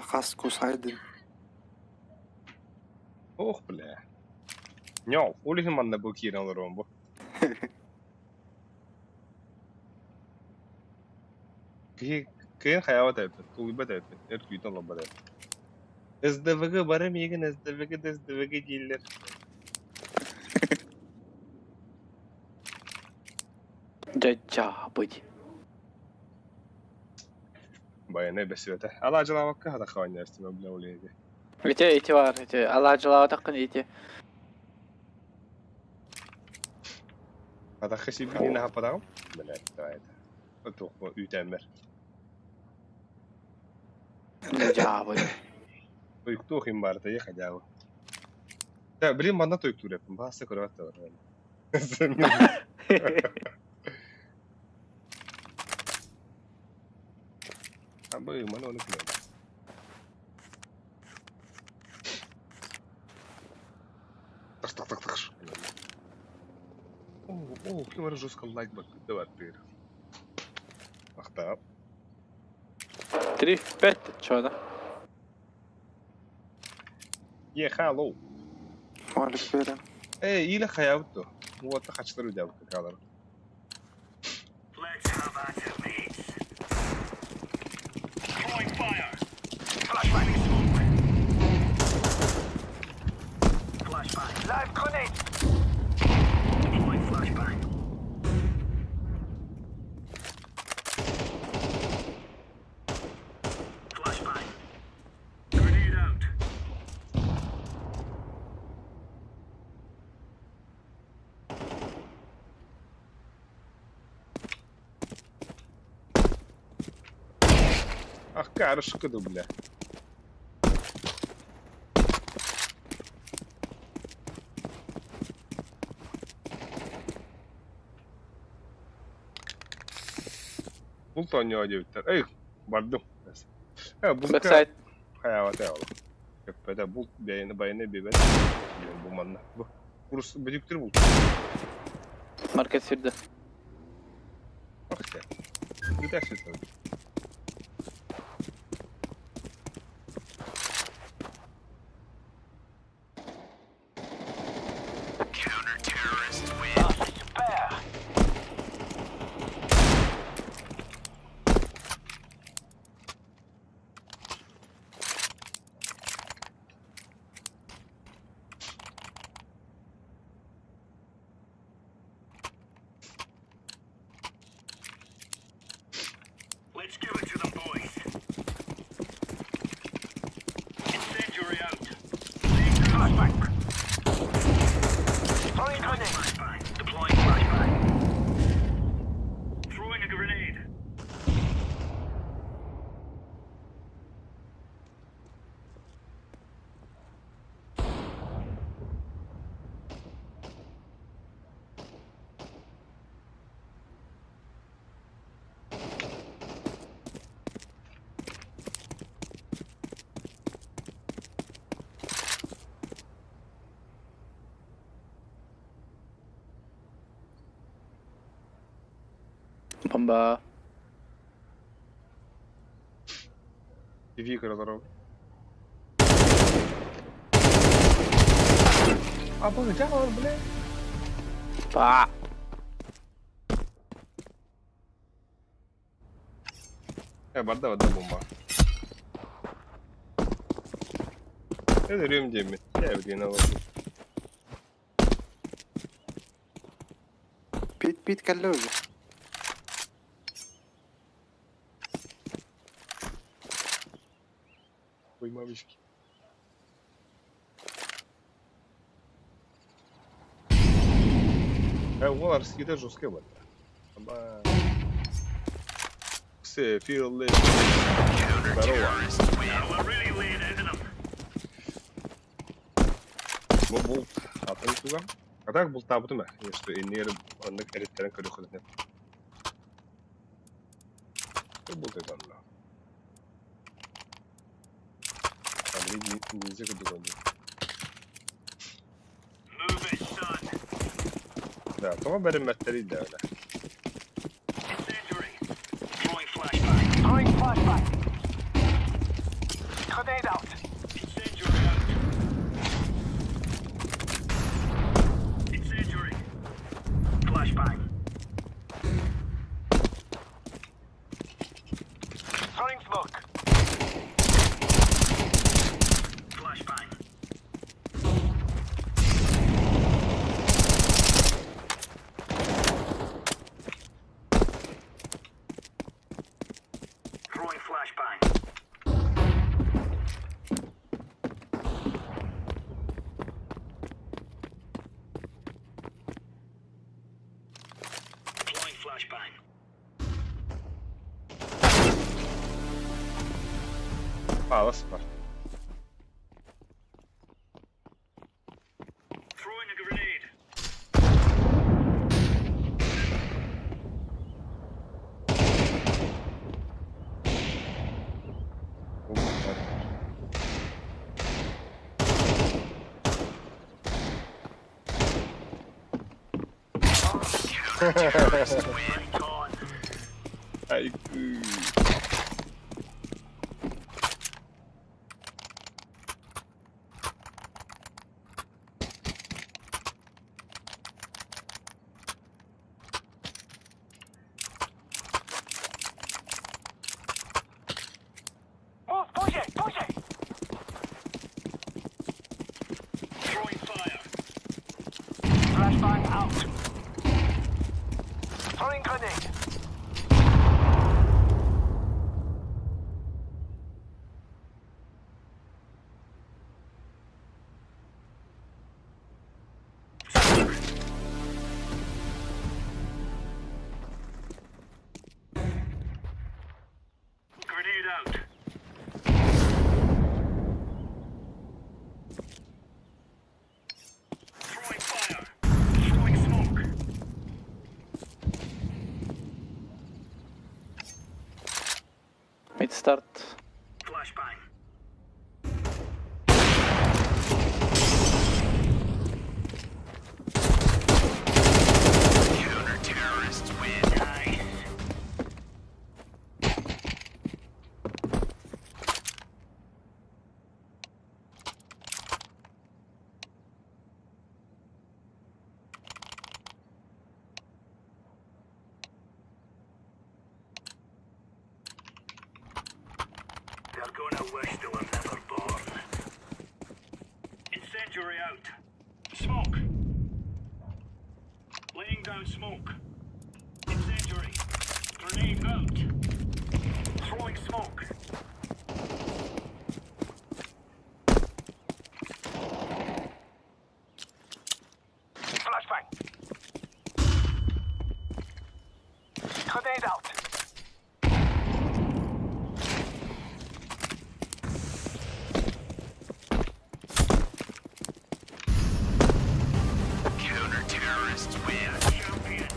Хас кусайдын. Ох, бля. Ньоо, ол иһин манна бу киирэн олоруом бу. Киһи кыайан хайаабат эбиппин, тулуйбат эбиппин, өр күүтэн олорбот эбиппин. СДВГ бары миигин СДВГ да СДВГ дииллэр. Дьэ дьаабый. Байанай бэсибэтэ. Алаадьылаабакка хатахха оонньоостум бля улиэти. Ити ити бар ити алаадьылаабатаххын ити. Хатахха сибилиин аһаппатаҕым. Блядь, давай это. Туох үүтээммэр. Дьэ дьаабый. Туйуктуох им баар тайы хадьаабы. Да, блин, манна туйуктуур эппин. Баасса көрөбөт да бар. Абы, маны оны күлэм. Так, так, так, так. О, о, ким эрэ жестко лайк баттыыр. Махтаап. 3 в 5, чё да? Е, hello. Валик берем. Э, или хаябыт дуо? Уотта хачтар үдябыт какалар. Let's have at it, mates. Throwing fire. Flashbang smoke. Flashbang. Live grenade. Deploying flashbang. Flashbang. Grenade out. Ах, карышка да, бля. Булт оонньоо диэбиттэр. Эй, бардым. Э, булка Backside. хайаабата ол. Көппөтө булт бэйэни байыны бибэт. Диэн бу манна. Бу курс бүдүктүр булт. Маркет сирде. Ах ты. Куда сюда? Ah, c'est super. Let's give it to them, boys. Incendiary out. Flashbang. Throwing grenade. Flashbang. Deploying flashbang. Throwing a grenade. Бомба. TV көрө олоробун. Обалдел, бля. Па. Барда барда бомба. Өлөрүм диэммин. Дьэ, билигин Пит, пит кэллэ уже. Ой, мамочки. Уол Арскида жесткая барда. Аба. Все, фил, Здорово. Now we're really laying into them. Бу булт атын туга. А так бултаабытым ээ. Что иннигэр оннук эриттэрин көрүөххүтүн сөп. Булт этанна. Андрей ниндзя курдук оонньуур. Move it, son. Да, тоҕо бэриммэттэрий да өлө. Incendiary. Throwing flashbang. Throwing flashbang. Grenade out. Incendiary out. Incendiary. Flashbang. Throwing smoke. Flashbang. Throwing flashbang. Deploying flashbang. Палас бар. Throwing a grenade. Бу бар. Right on. Айкы. Move, push it, push it! Throwing fire. Flashbang out. Throwing grenade. Smoke. Grenade out. Throwing fire. Throwing smoke. Mid start. Flashbang. Counter-terrorists win. Nice. They're gonna wish they were never born. Incendiary out. Smoke. Laying down smoke. Incendiary. Grenade out. Throwing smoke. Flashbang. Grenade out. Counter-terrorists win. Champion.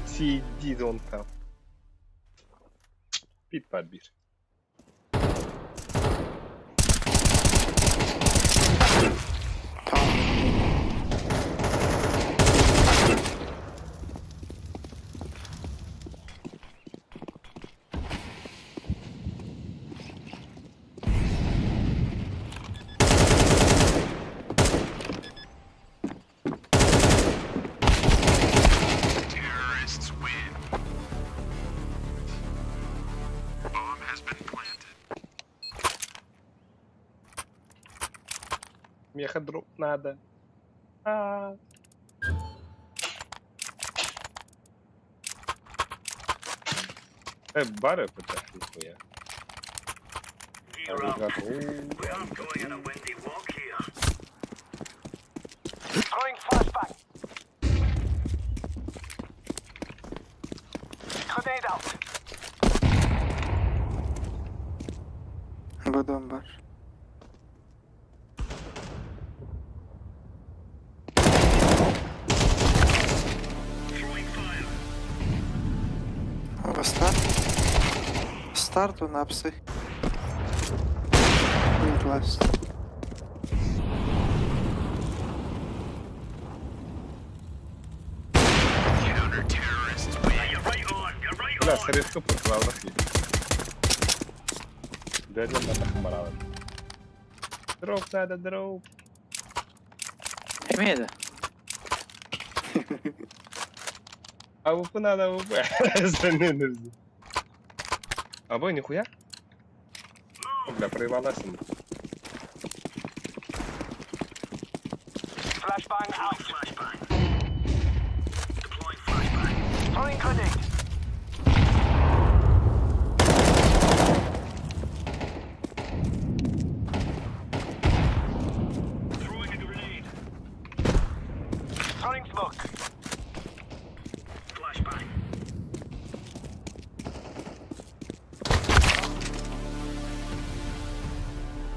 Сидит он там. Пит подбир. Меха дроп надо. А. Э, бары пытах, нихуя. Бодом бар. Старт. Старту на псы. Mid last. Бля, средство поклала хлеб. Да, для меня Дроп надо, дроп. Эмиэ да. АВП надо, АВП. Остальные нужны. А вы нихуя? О, бля, проебалась.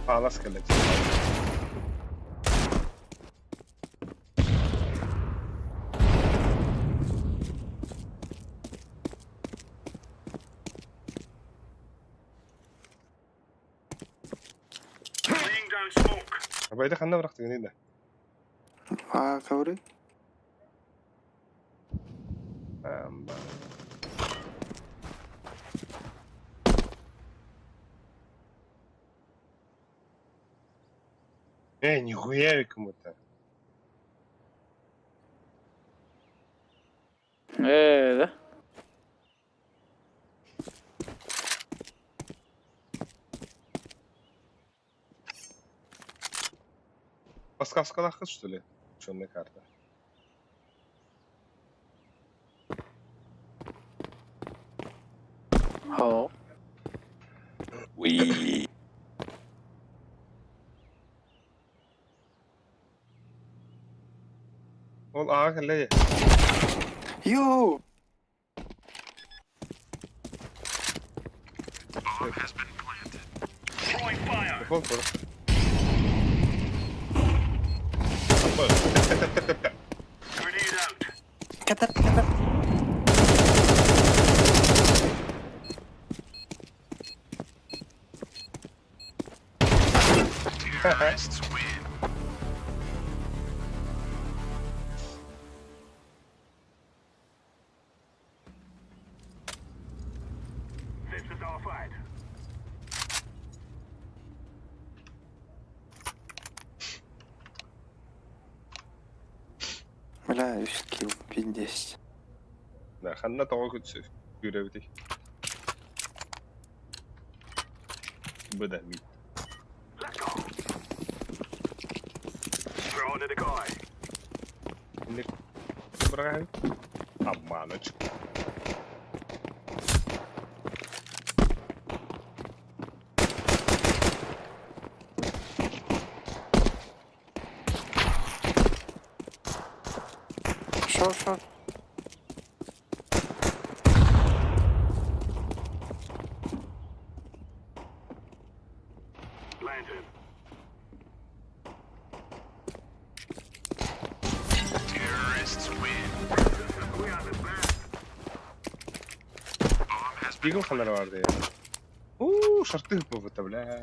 Палас, блядь. Абайда ханна бырахтыгын да. А, ковры? Амба. Эй, нихуя кому-то. Ээ да. Подсказка что ли? Черная карта. Алло. Уи. Ол аға кэллэ. Йоу! Телефон көр. Катар, катар. Бля, үс килл, 5-10. Да, ханна тоҕо күтсү. Күүрэбитий. Быда мид. Инник бырагай. Обманочка. Short, short. Бигл ханар барды я. У, шорты это, бля.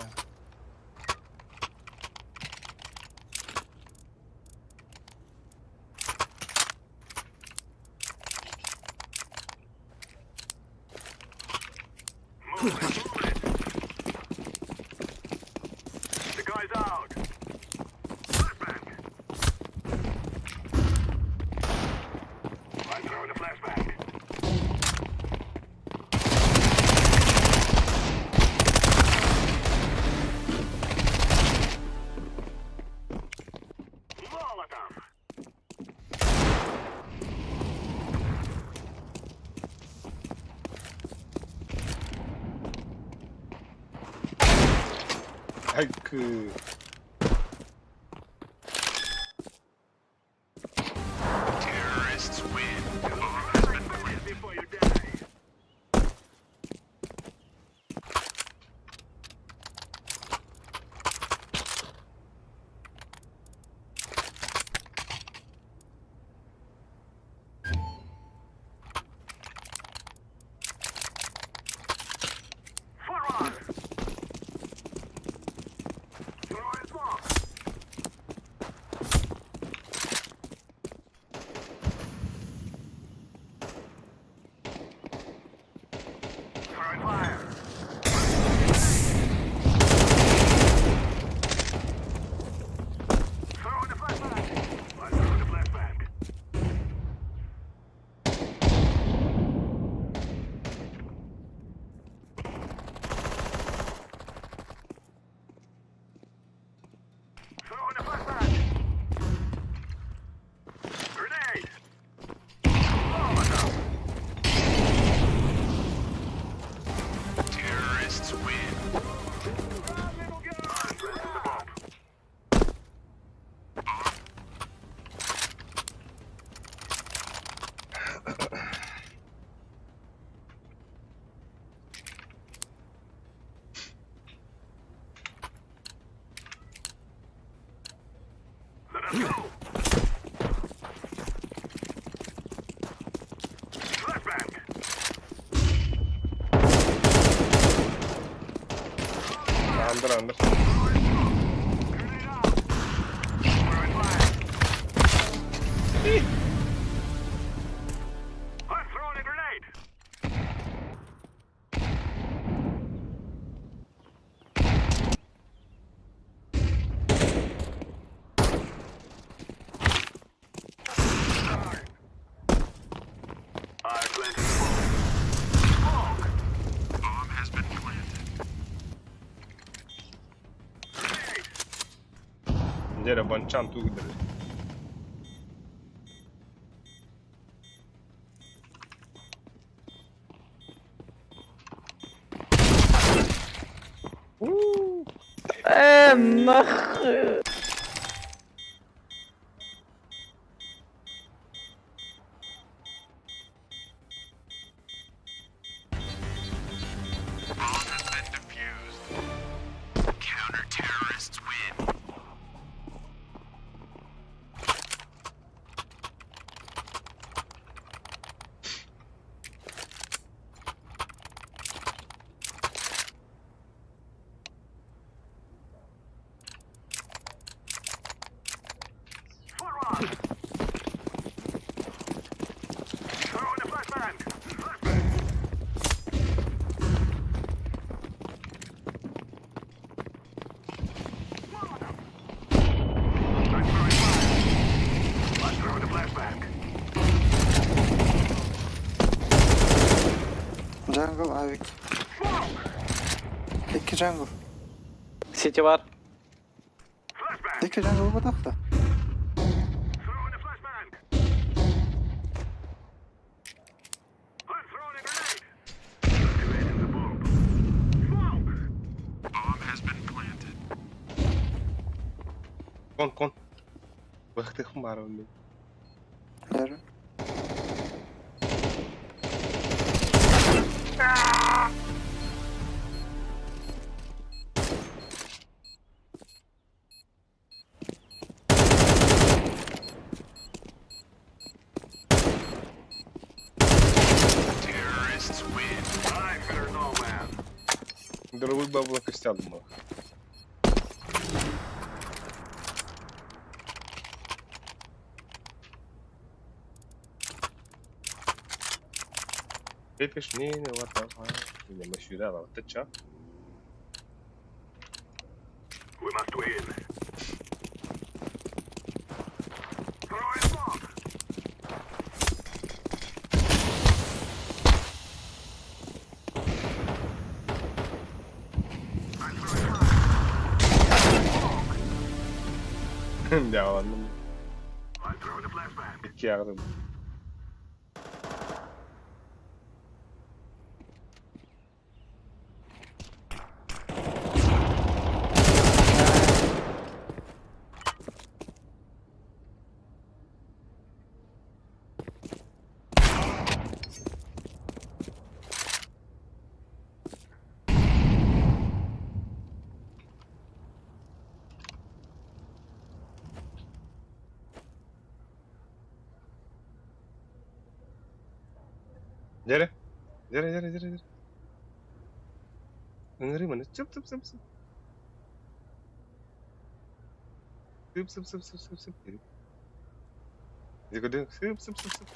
Айкы. Under, under. Дьэ банчан тугдыр. Э, нахуй. Jungle Avik. İki jungle. Сити бар. İki jungle bu da. Кон, кон. Бахтых марвел. Nerede? Көстө We must win. Throw a bomb. Дьааланным. I'm throwing a flashbang. Икки аҕырым. Дьэрэ. Дьэрэ, дьэрэ, дьэрэ, дьэрэ. Ыҥырыы маны. Сып, сып, сып, сып. Сып, сып, сып, сып, сып, сып. Сып, сып, сып, сып.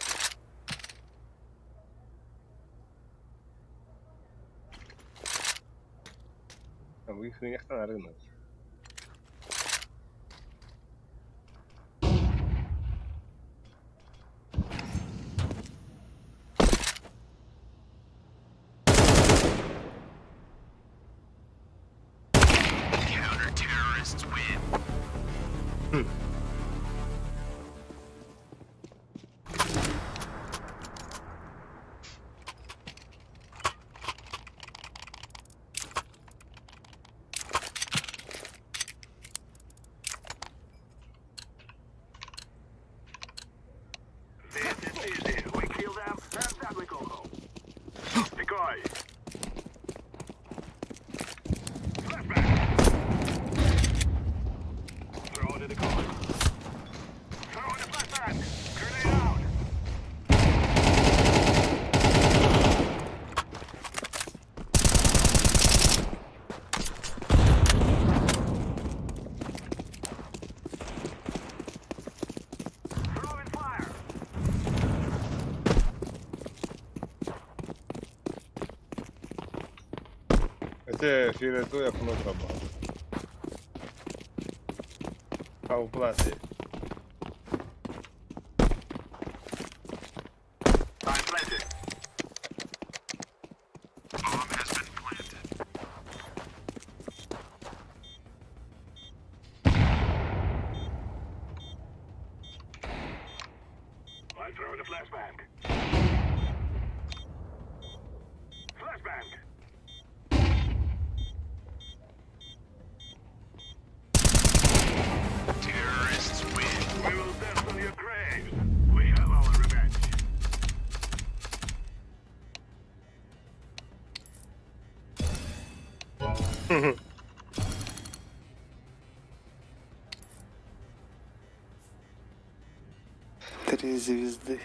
Выхуняхтан рынок. This is easy. We kill them, and then we go home. Decoy. Flashbang. Throw the decoy. Throw the flashbang. Grenade out. Throwing fire. Это фиолетовая кнопка была. Пауплаты. I'm planted. Bomb has been planted. I'm throwing a flashbang. Flashbang. Terrorists win. We will dance on your graves. We have our revenge. Три звезды.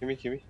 Kimi kimi?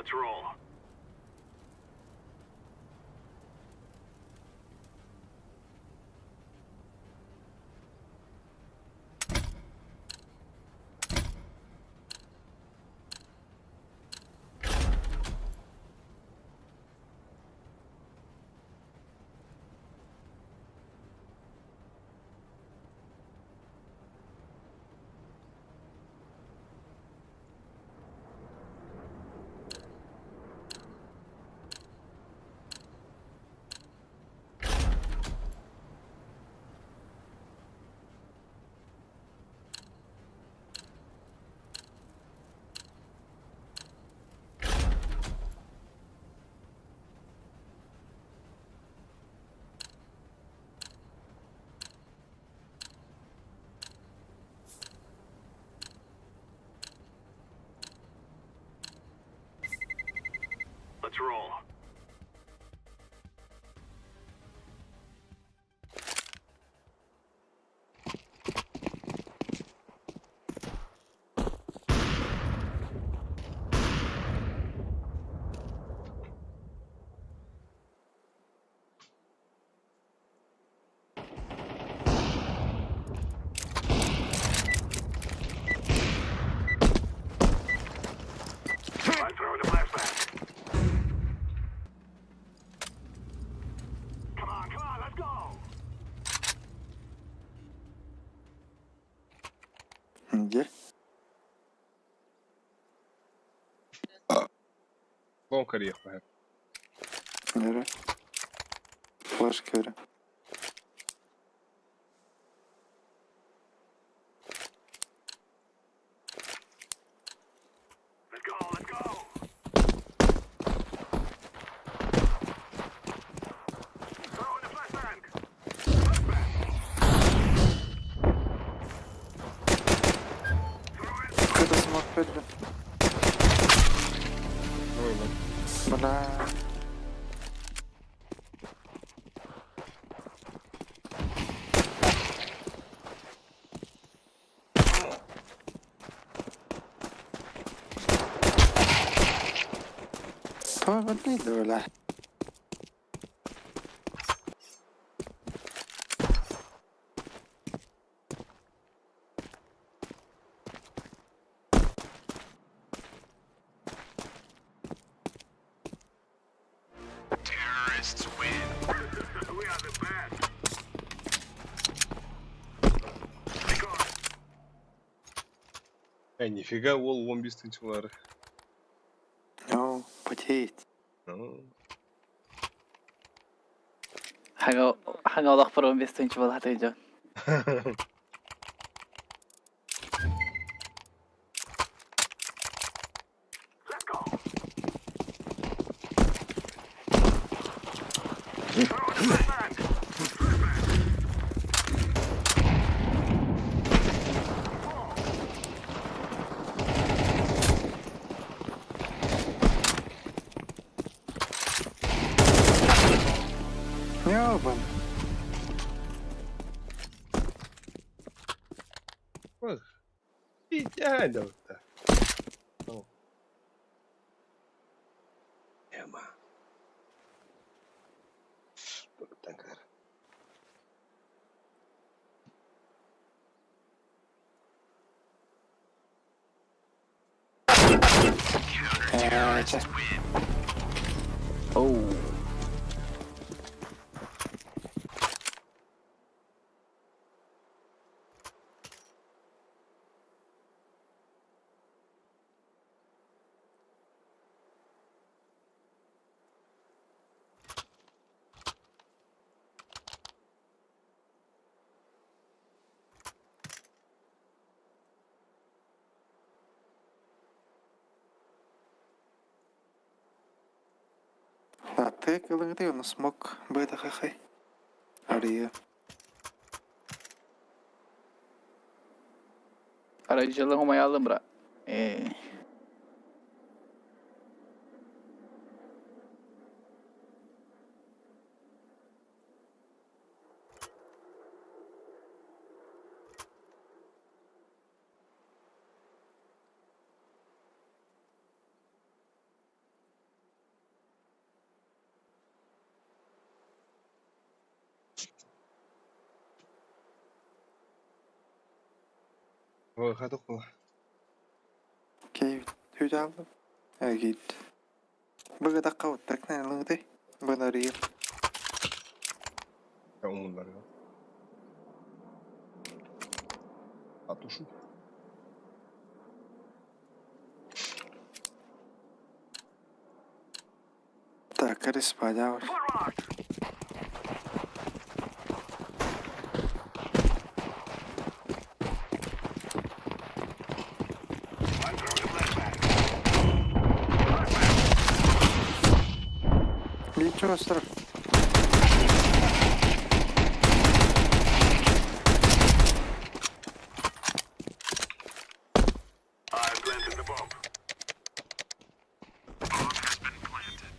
Let's roll. Let's roll. I'm throwing a flashbang. Come on, come on, let's go. Где? Long карьер. Нere? Flash көрө. Let's go, let's go. Throwing a flashbang. Какой-то смог пельбе. Бля. Той бля. Terrorists win. We are the best. Record. Э, нифига, ол 15 тынчылары. Ну, потеет. Ну, Ханга олох бар 15 тынчы бол хатый жон. Let's go. Throwing a flashbang. Ёбан. ох, идеально вот так. Ну. Эма. Таңкар. Э, Оу. А ты кылыңды оны смок быйда хахай. Ария. Aracılığı humaya aldım bra. Ee, Ха Окей, хүлээлdim. Гит. Быгы такка нэлыгды. Бынарыйым. Умуннарга. Атушу. Так, респадя. Ничего страшного. I'm planting the bomb. Bomb has been planted.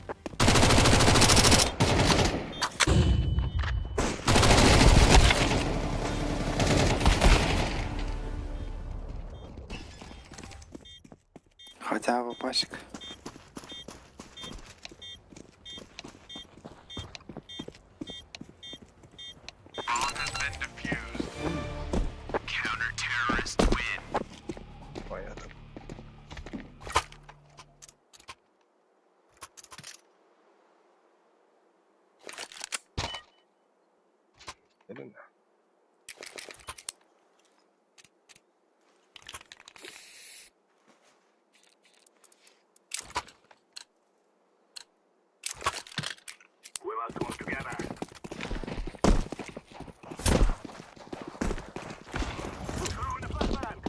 Хотя бы пасек. Bomb has been defused. Counter-terrorists win. Понятно. Или да? We must work together. Throwing a flashbang.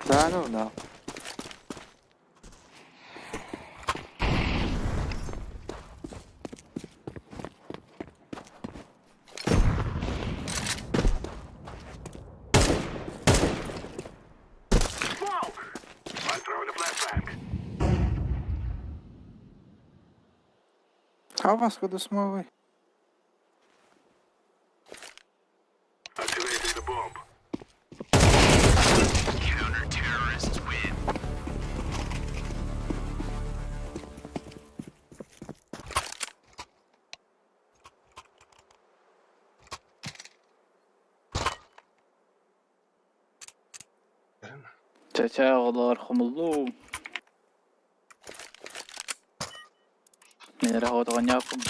Да, ну да. Smoke! I'm throwing a flashbang. А у вас куди смови? Activating the bomb. Counter-terrorists win. Чэ-чэ, оҕолоор, хомуллуу. Мин эрэ оҕотоҕонньооппун.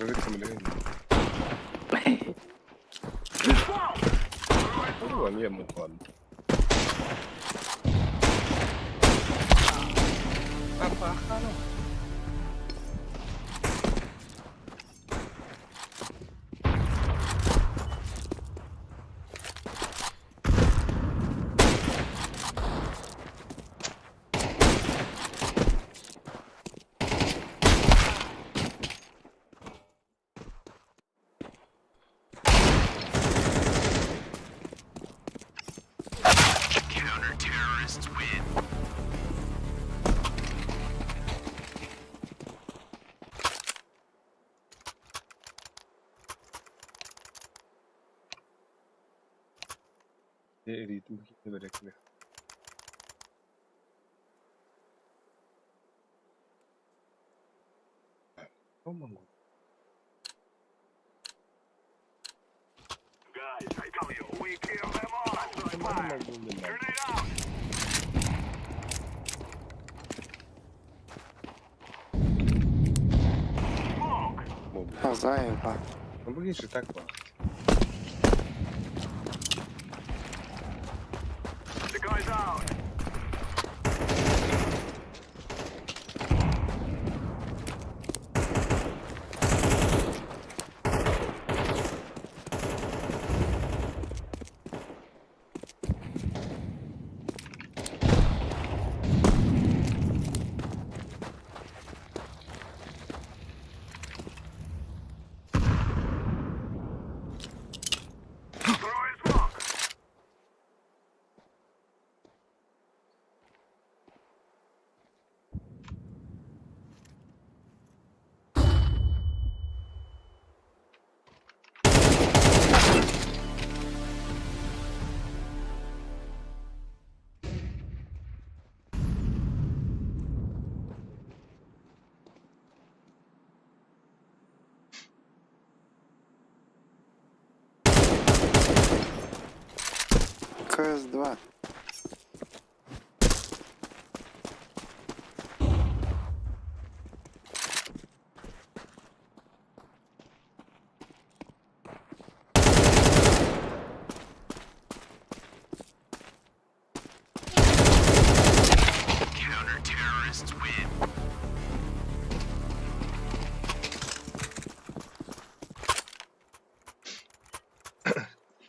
Рыцем Ну, не, ну ладно. Counter-terrorists win. Ритм какие-то. Могу. Guys, I tell you, we kill them all. I'm throwing fire. Могу, не могу. Grenade out. Smoke! Могу. А заеба. Ну, выглядишь и так плохо. The guy's out.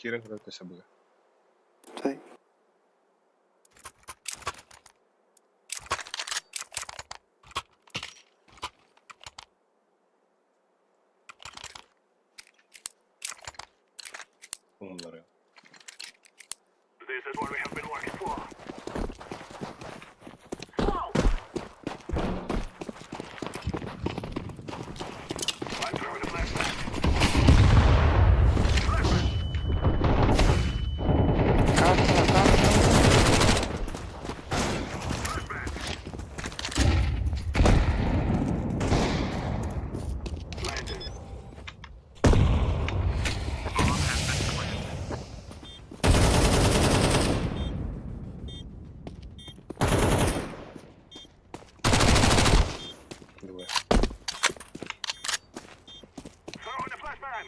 Киирэн көрө өссө быга. Чай. Уһуннарыа. This is what we have been working for. Smoke! I'm throwing a flashbang. Flashbang! Карта, карта. Planted. Bomb has been planted. Двое. Throwing a flashbang!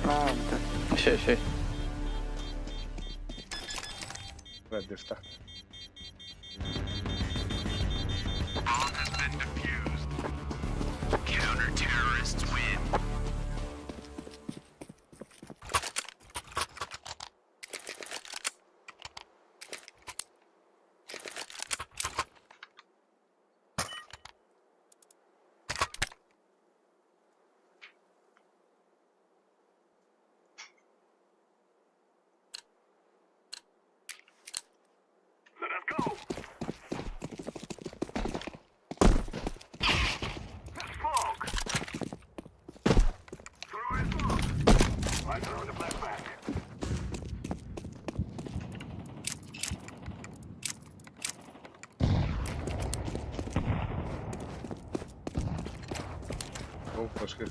На, блядь. Еще, еще. Бля, дефта. Bomb has been defused. Counter terrorists win. Let us go! Smoke! Throwing smoke! I'm throwing a flashbang. О, флешка.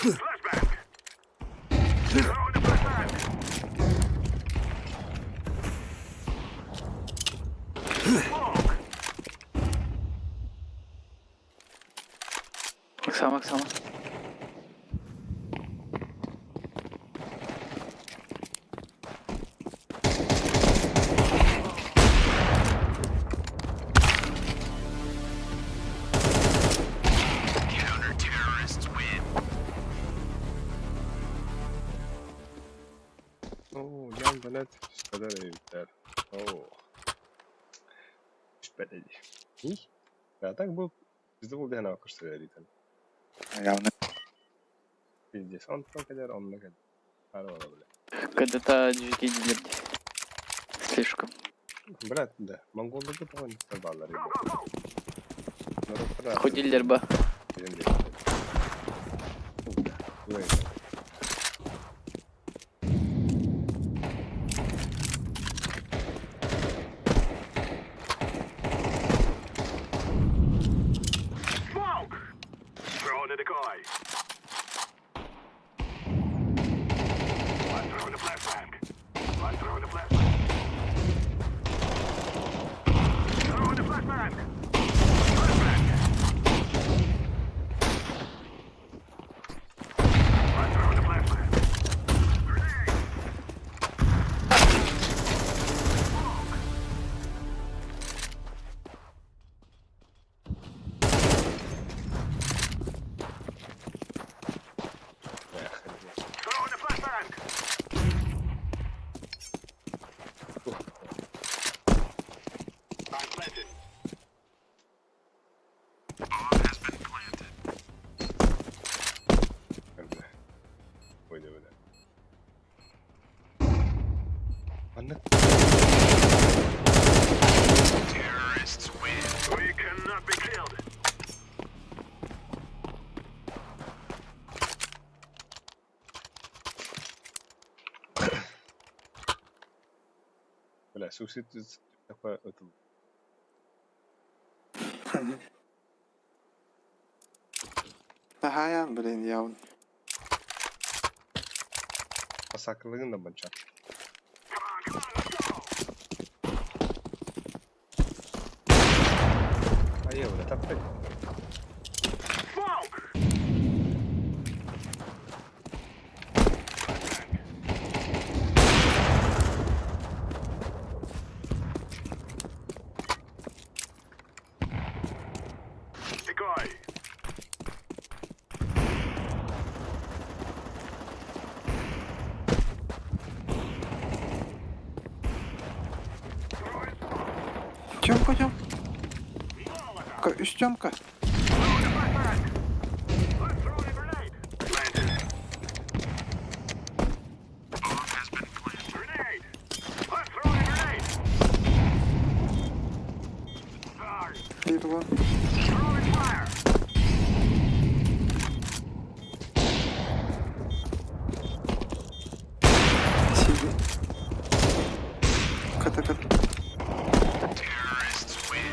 Flashbang! Throwing a flashbang! Smoke! Оксана, Оксана. Counter terrorists win. Оо, ян блядь, сказали, Оо. Испэтэди. И? А так был пиздобол диэн аккорсуйар итэн. Явно. Пиздец. Онтон кэлэр, онно кэлэр. Хара бала, бля. Когда-то дилер. Слишком. Брат, да. Монголларга тоҕо инниттэр бааллар Go, go, go! Норуоттар Худиллер ба. Билим диэки. Бля, куда это? Smoke! Throwing a decoy. I'm throwing a flashbang. I'm throwing a flashbang. Throwing a flashbang. Flashbang. I'm throwing a flashbang. Grenade! Smoke! Эх, блядь. Throwing a flashbang. I'm planted. Bomb has been planted. Бля. Ой, да, бля. Манна Terrorists win. We cannot be killed. Бля, суицид такое это. Нахаян, блин, явно. Масакалыгын да банча. Come on, come on, let's go. Айа, бля, таптай. Smoke! Тёмка, Тём. Үс Тёмка. Lead one. Сиди. Ката ката. Terrorists win.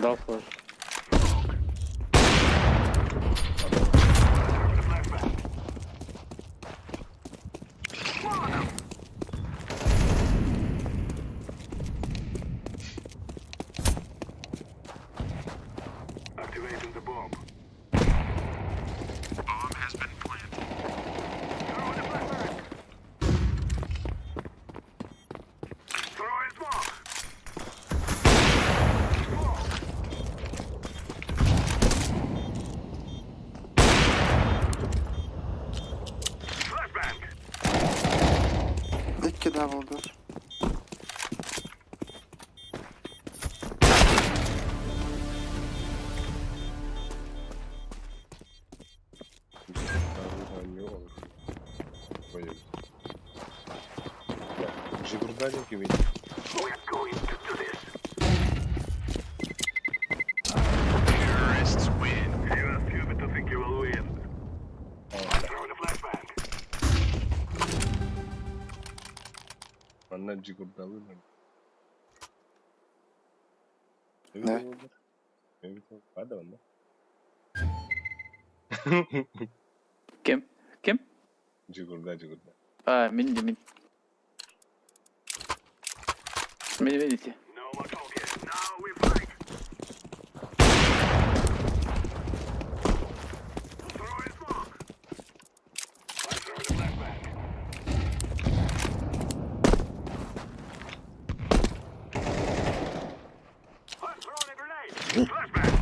Дал флеш. Activating the bomb. Bomb has been planted. Throwing a flashbang. Throwing smoke. Smoke. Flashbang. Икки дабл дор. Жигурдалин кимий? We are going to do this. Terrorists win. You are stupid to think you will win. Throwing a flashbang. Манна Жигурдалы. Да. Падал, да? Ким? Ким? Жигурда, Жигурда. А, мин, мин. Меня видите? No more talking. Now we fight. Throwing smoke. I'm throwing a flashbang. I'm throwing a grenade. Flashbang.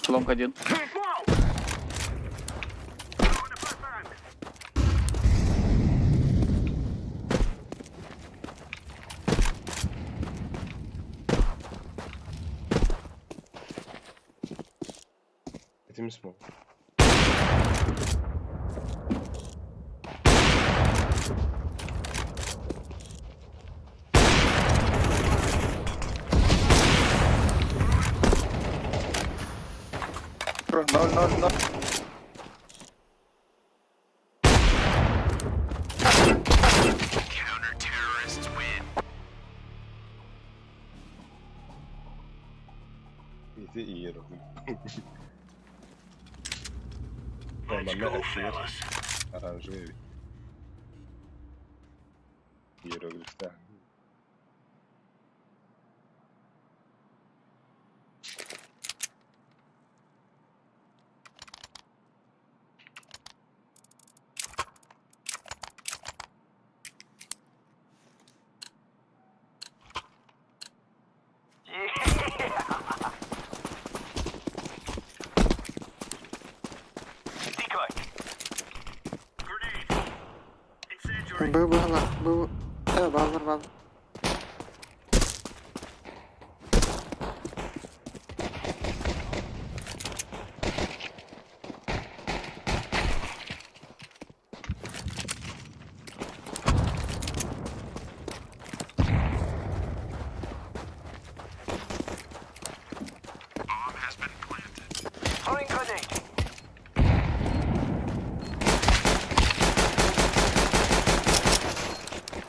Long один. Throwing smoke. Throwing a flashbang. Этим смог. Бро, ноль, ноль, ноль. Counter terrorists win. Ити иероглиф. Let's Манна go, эфир fellas. оранжевый. Иероглиф, да. Decoy. Grenade. Incendiary. Был был был. Э, бал бал. Bomb has been planted. Throwing grenade.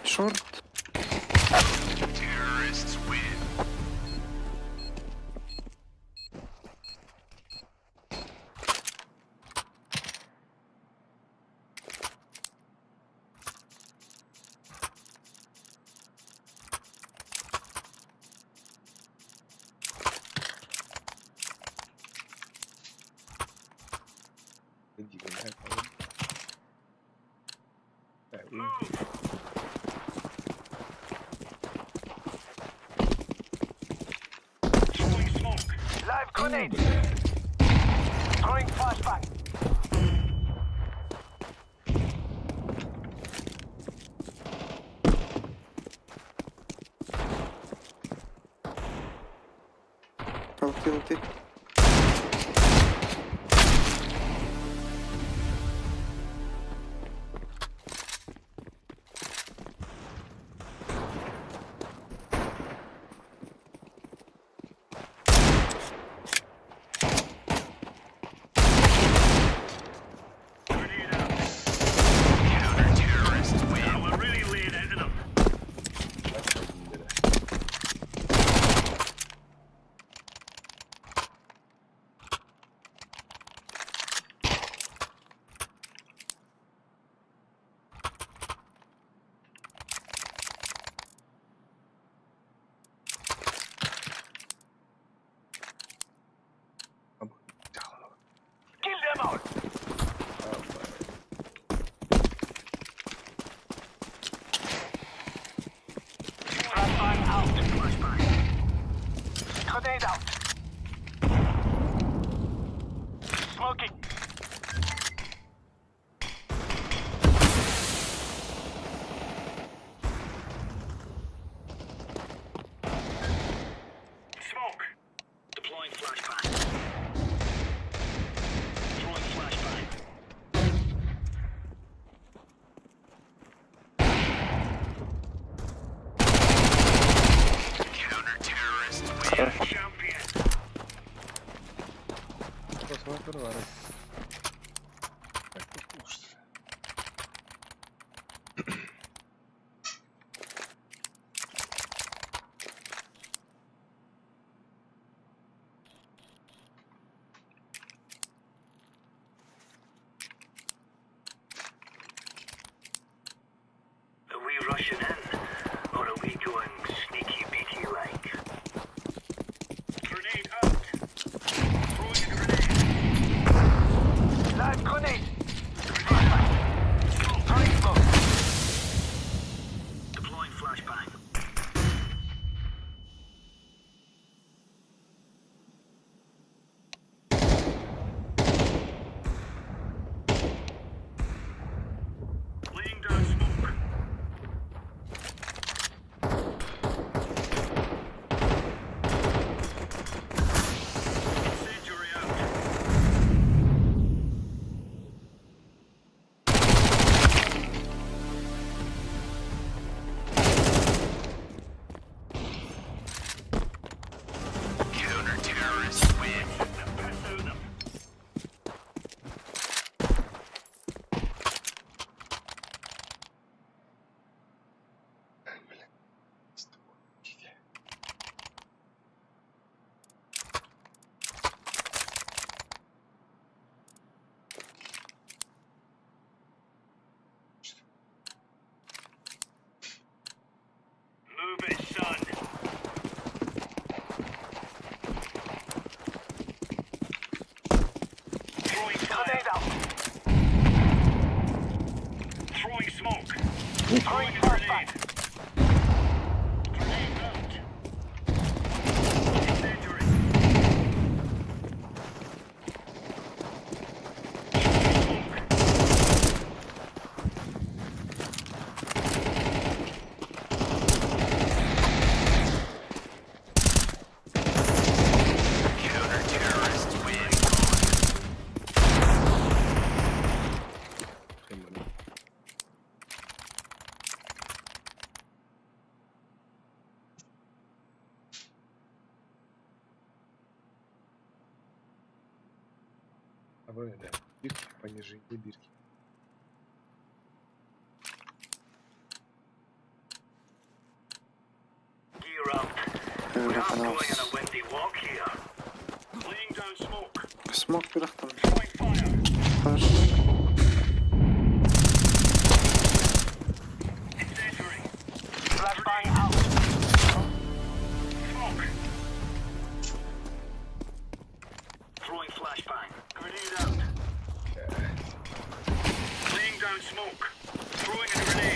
Short. Terrorists win. Throwing smoke. Live grenade. Throwing flashbang. Лети, лети. Grenade out. Counter-terrorists win. Now we're really laying into them. Kill them all. Flashbang out. Flashbang. Grenade out. Smoking. Smoke. Deploying flashbang. Throwing flashbang. Counter-terrorists win. Champion. Are we rushing in, or are we going sneaky beaky like? Grenade out. Throwing a grenade. Live grenade. Grenade. Throwing smoke. Deploying flashbang. Laying down smoke. Incendiary out. Counter-terrorists win. Piss out them. Move it, son. Throwing fire. out. Throwing smoke. Throwing a grenade. Grenade out. Incendiary. Throwing smoke. Counter-terrorists win. А вы, да, бирки пониже, не бирки. Gear up. We are going on a windy walk here. Laying down smoke. Смок пирахтан. Throwing fire. Хорошо. Incendiary. Flashbang out. Smoke. Throwing flashbang. Grenade out. Laying down smoke. Throwing a grenade.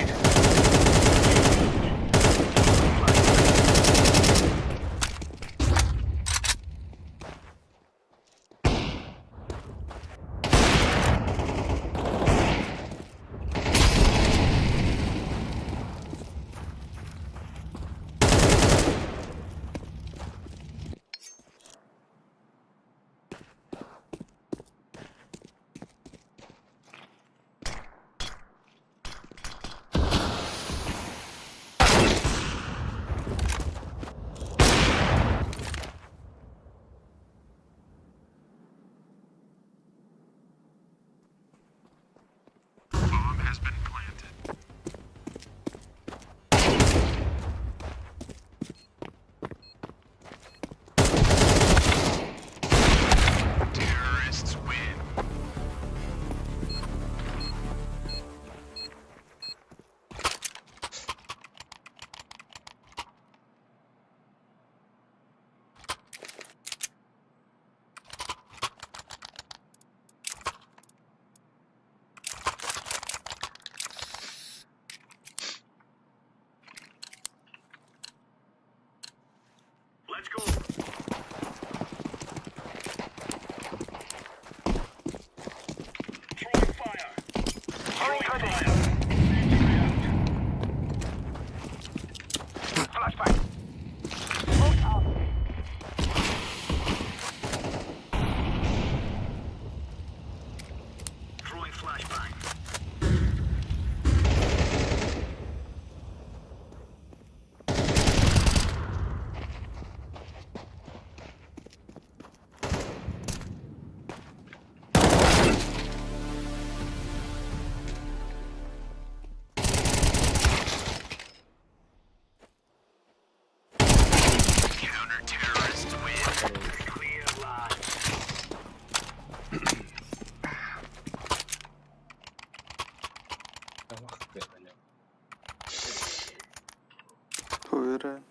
Уверен.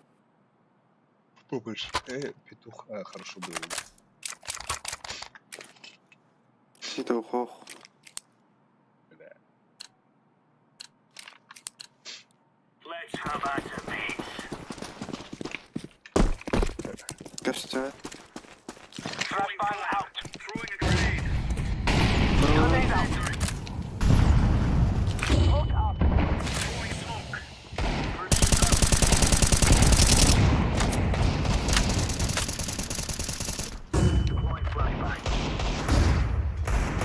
Помощь. Петух хорошо было. Петухов. Бля. Let's have at it, mates. Костя. Flashbang out. Throwing a grenade. Grenade out. Smoke up. Throwing smoke. Grenade out. Deploying flashbang.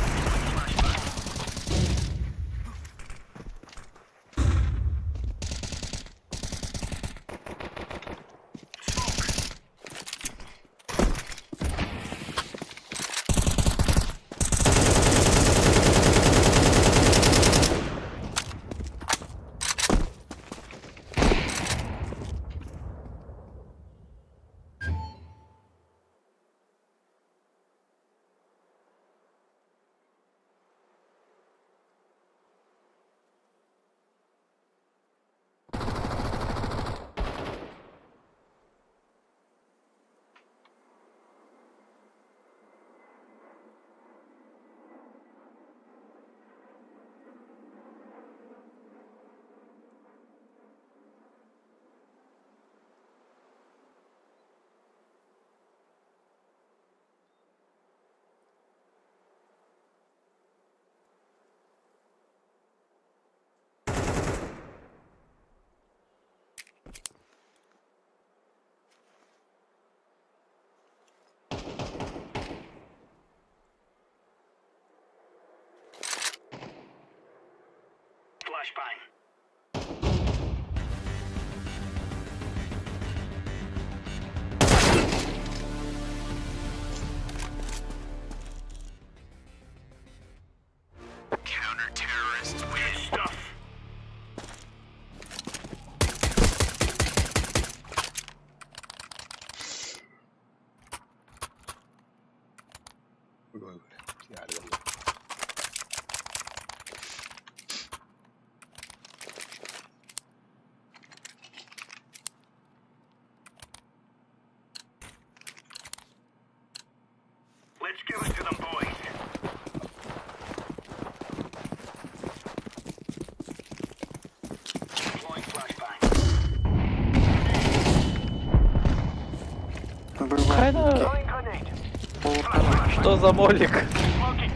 Deploying flashbang. Smoke. Flashbang. Counter-terrorists win. Good stuff. Ой, бля. Я орел. Let's give it to them, boys. Deploying flashbang. Бывает. Throwing grenade. Что за молик? Smoking.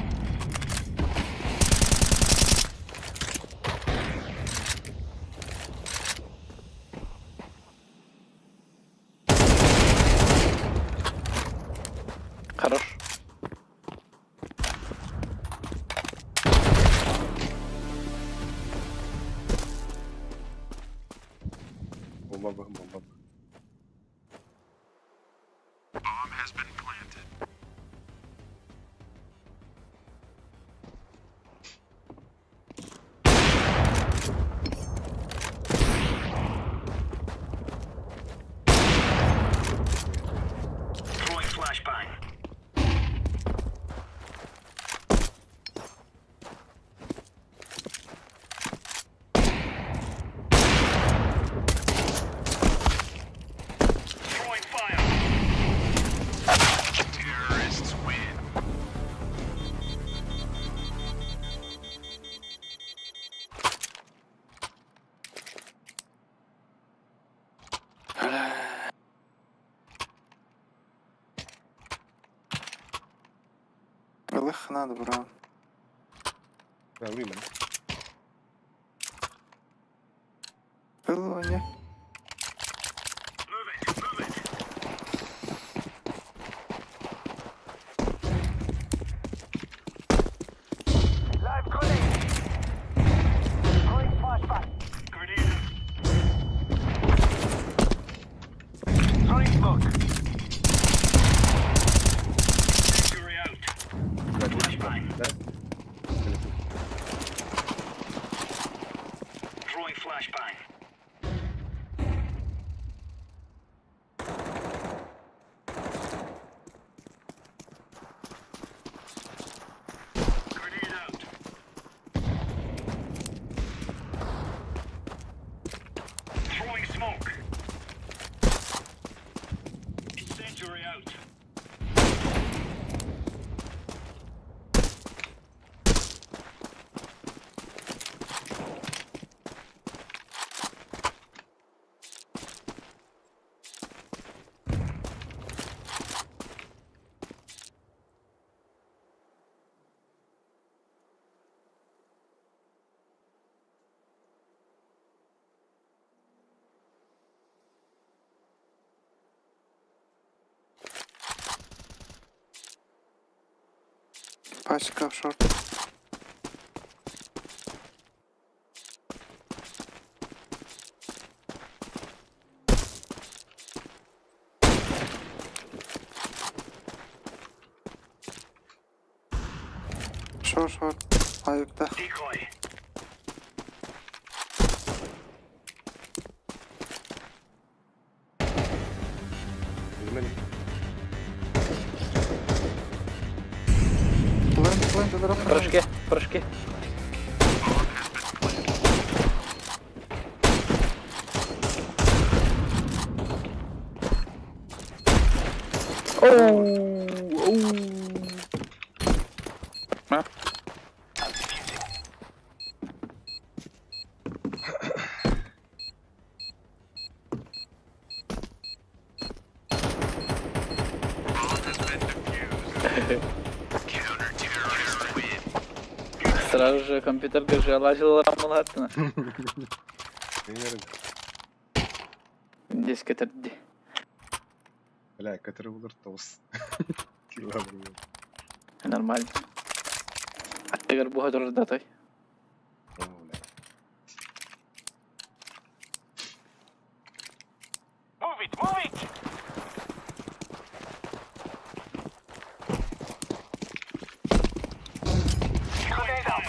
Хорош. Бомба, бомба. Bomb has been planted. Throwing flashbang. Throwing fire. Terrorists win. Лых надо, бро. Да, время. Было не? Move it. Move it. Live grenade. Throwing flashbang. Grenade. Throwing smoke. Injury out. Flashbang. Да? Throwing flashbang. Grenade out. Пачка в шорт. Шорт, шорт. Айыкта. Decoy. Bilmem. Plant, plant, drop. В прыжке, в прыжке. Оу, оу. А? Bomb has been defused. Counter-terrorists win. Сразу же компьютер ГЖ лазил рамалатына. Примерно. Десять терди. Бля, который удар тост. Килограмм. Нормально. Аттыгар буха турдатай. О, бля. Move it, move it! Grenade out.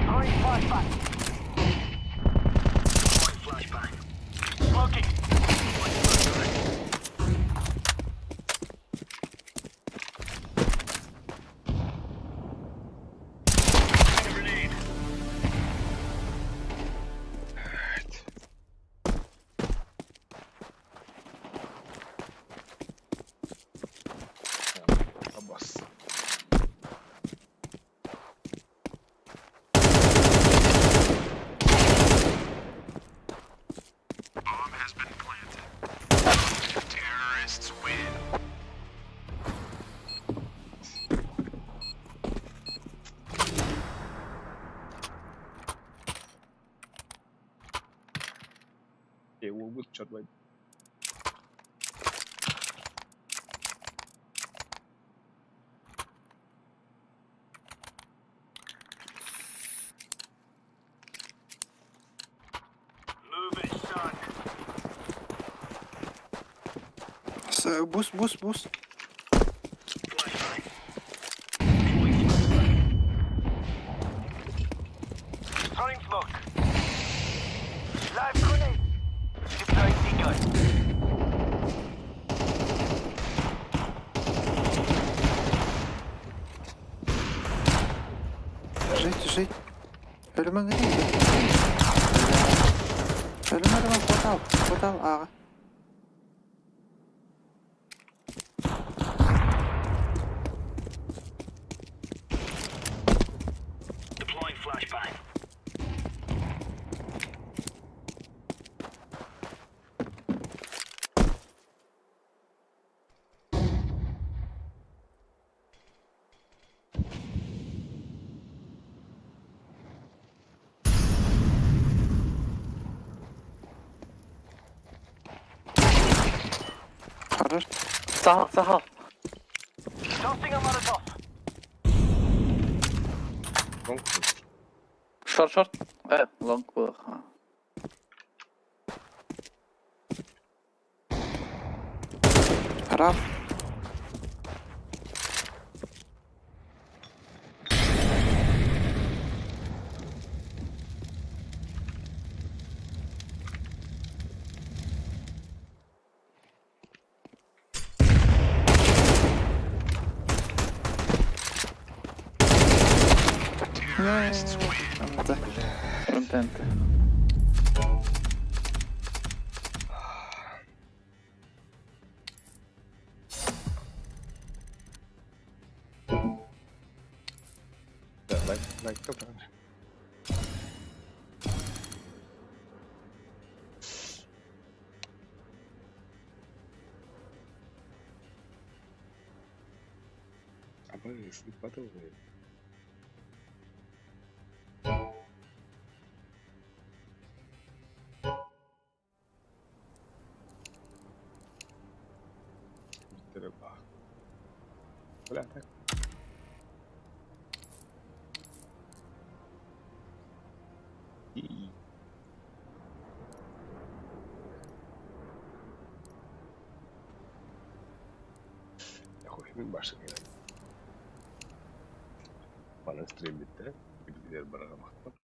Throwing flashbang. Throwing flashbang. Smoking. Throwing flashbang. Grenade. Абас. Bomb has been planted. Terrorists win. Я его убил, черт возьми. Move it, son. Boost, boost, boost. Flashbang. Throwing flashbang. Throwing smoke. Live grenade. Deploying decoy. Жить, жить. Ölüme nereye Ölüme ölüme portal. Portal ağa. Deploying flashbang. Хорош. Сахал, сахал. Tossing a Molotov. Long. Шорт, шорт. Лонг был. Раф. Terrorists win. Да. Контент. Да, лайк, лайк, добро. Абы, подумай. ребята. И- Хуй, мин башым Манан стрим бүттэ. Билгилэр барыга махтал.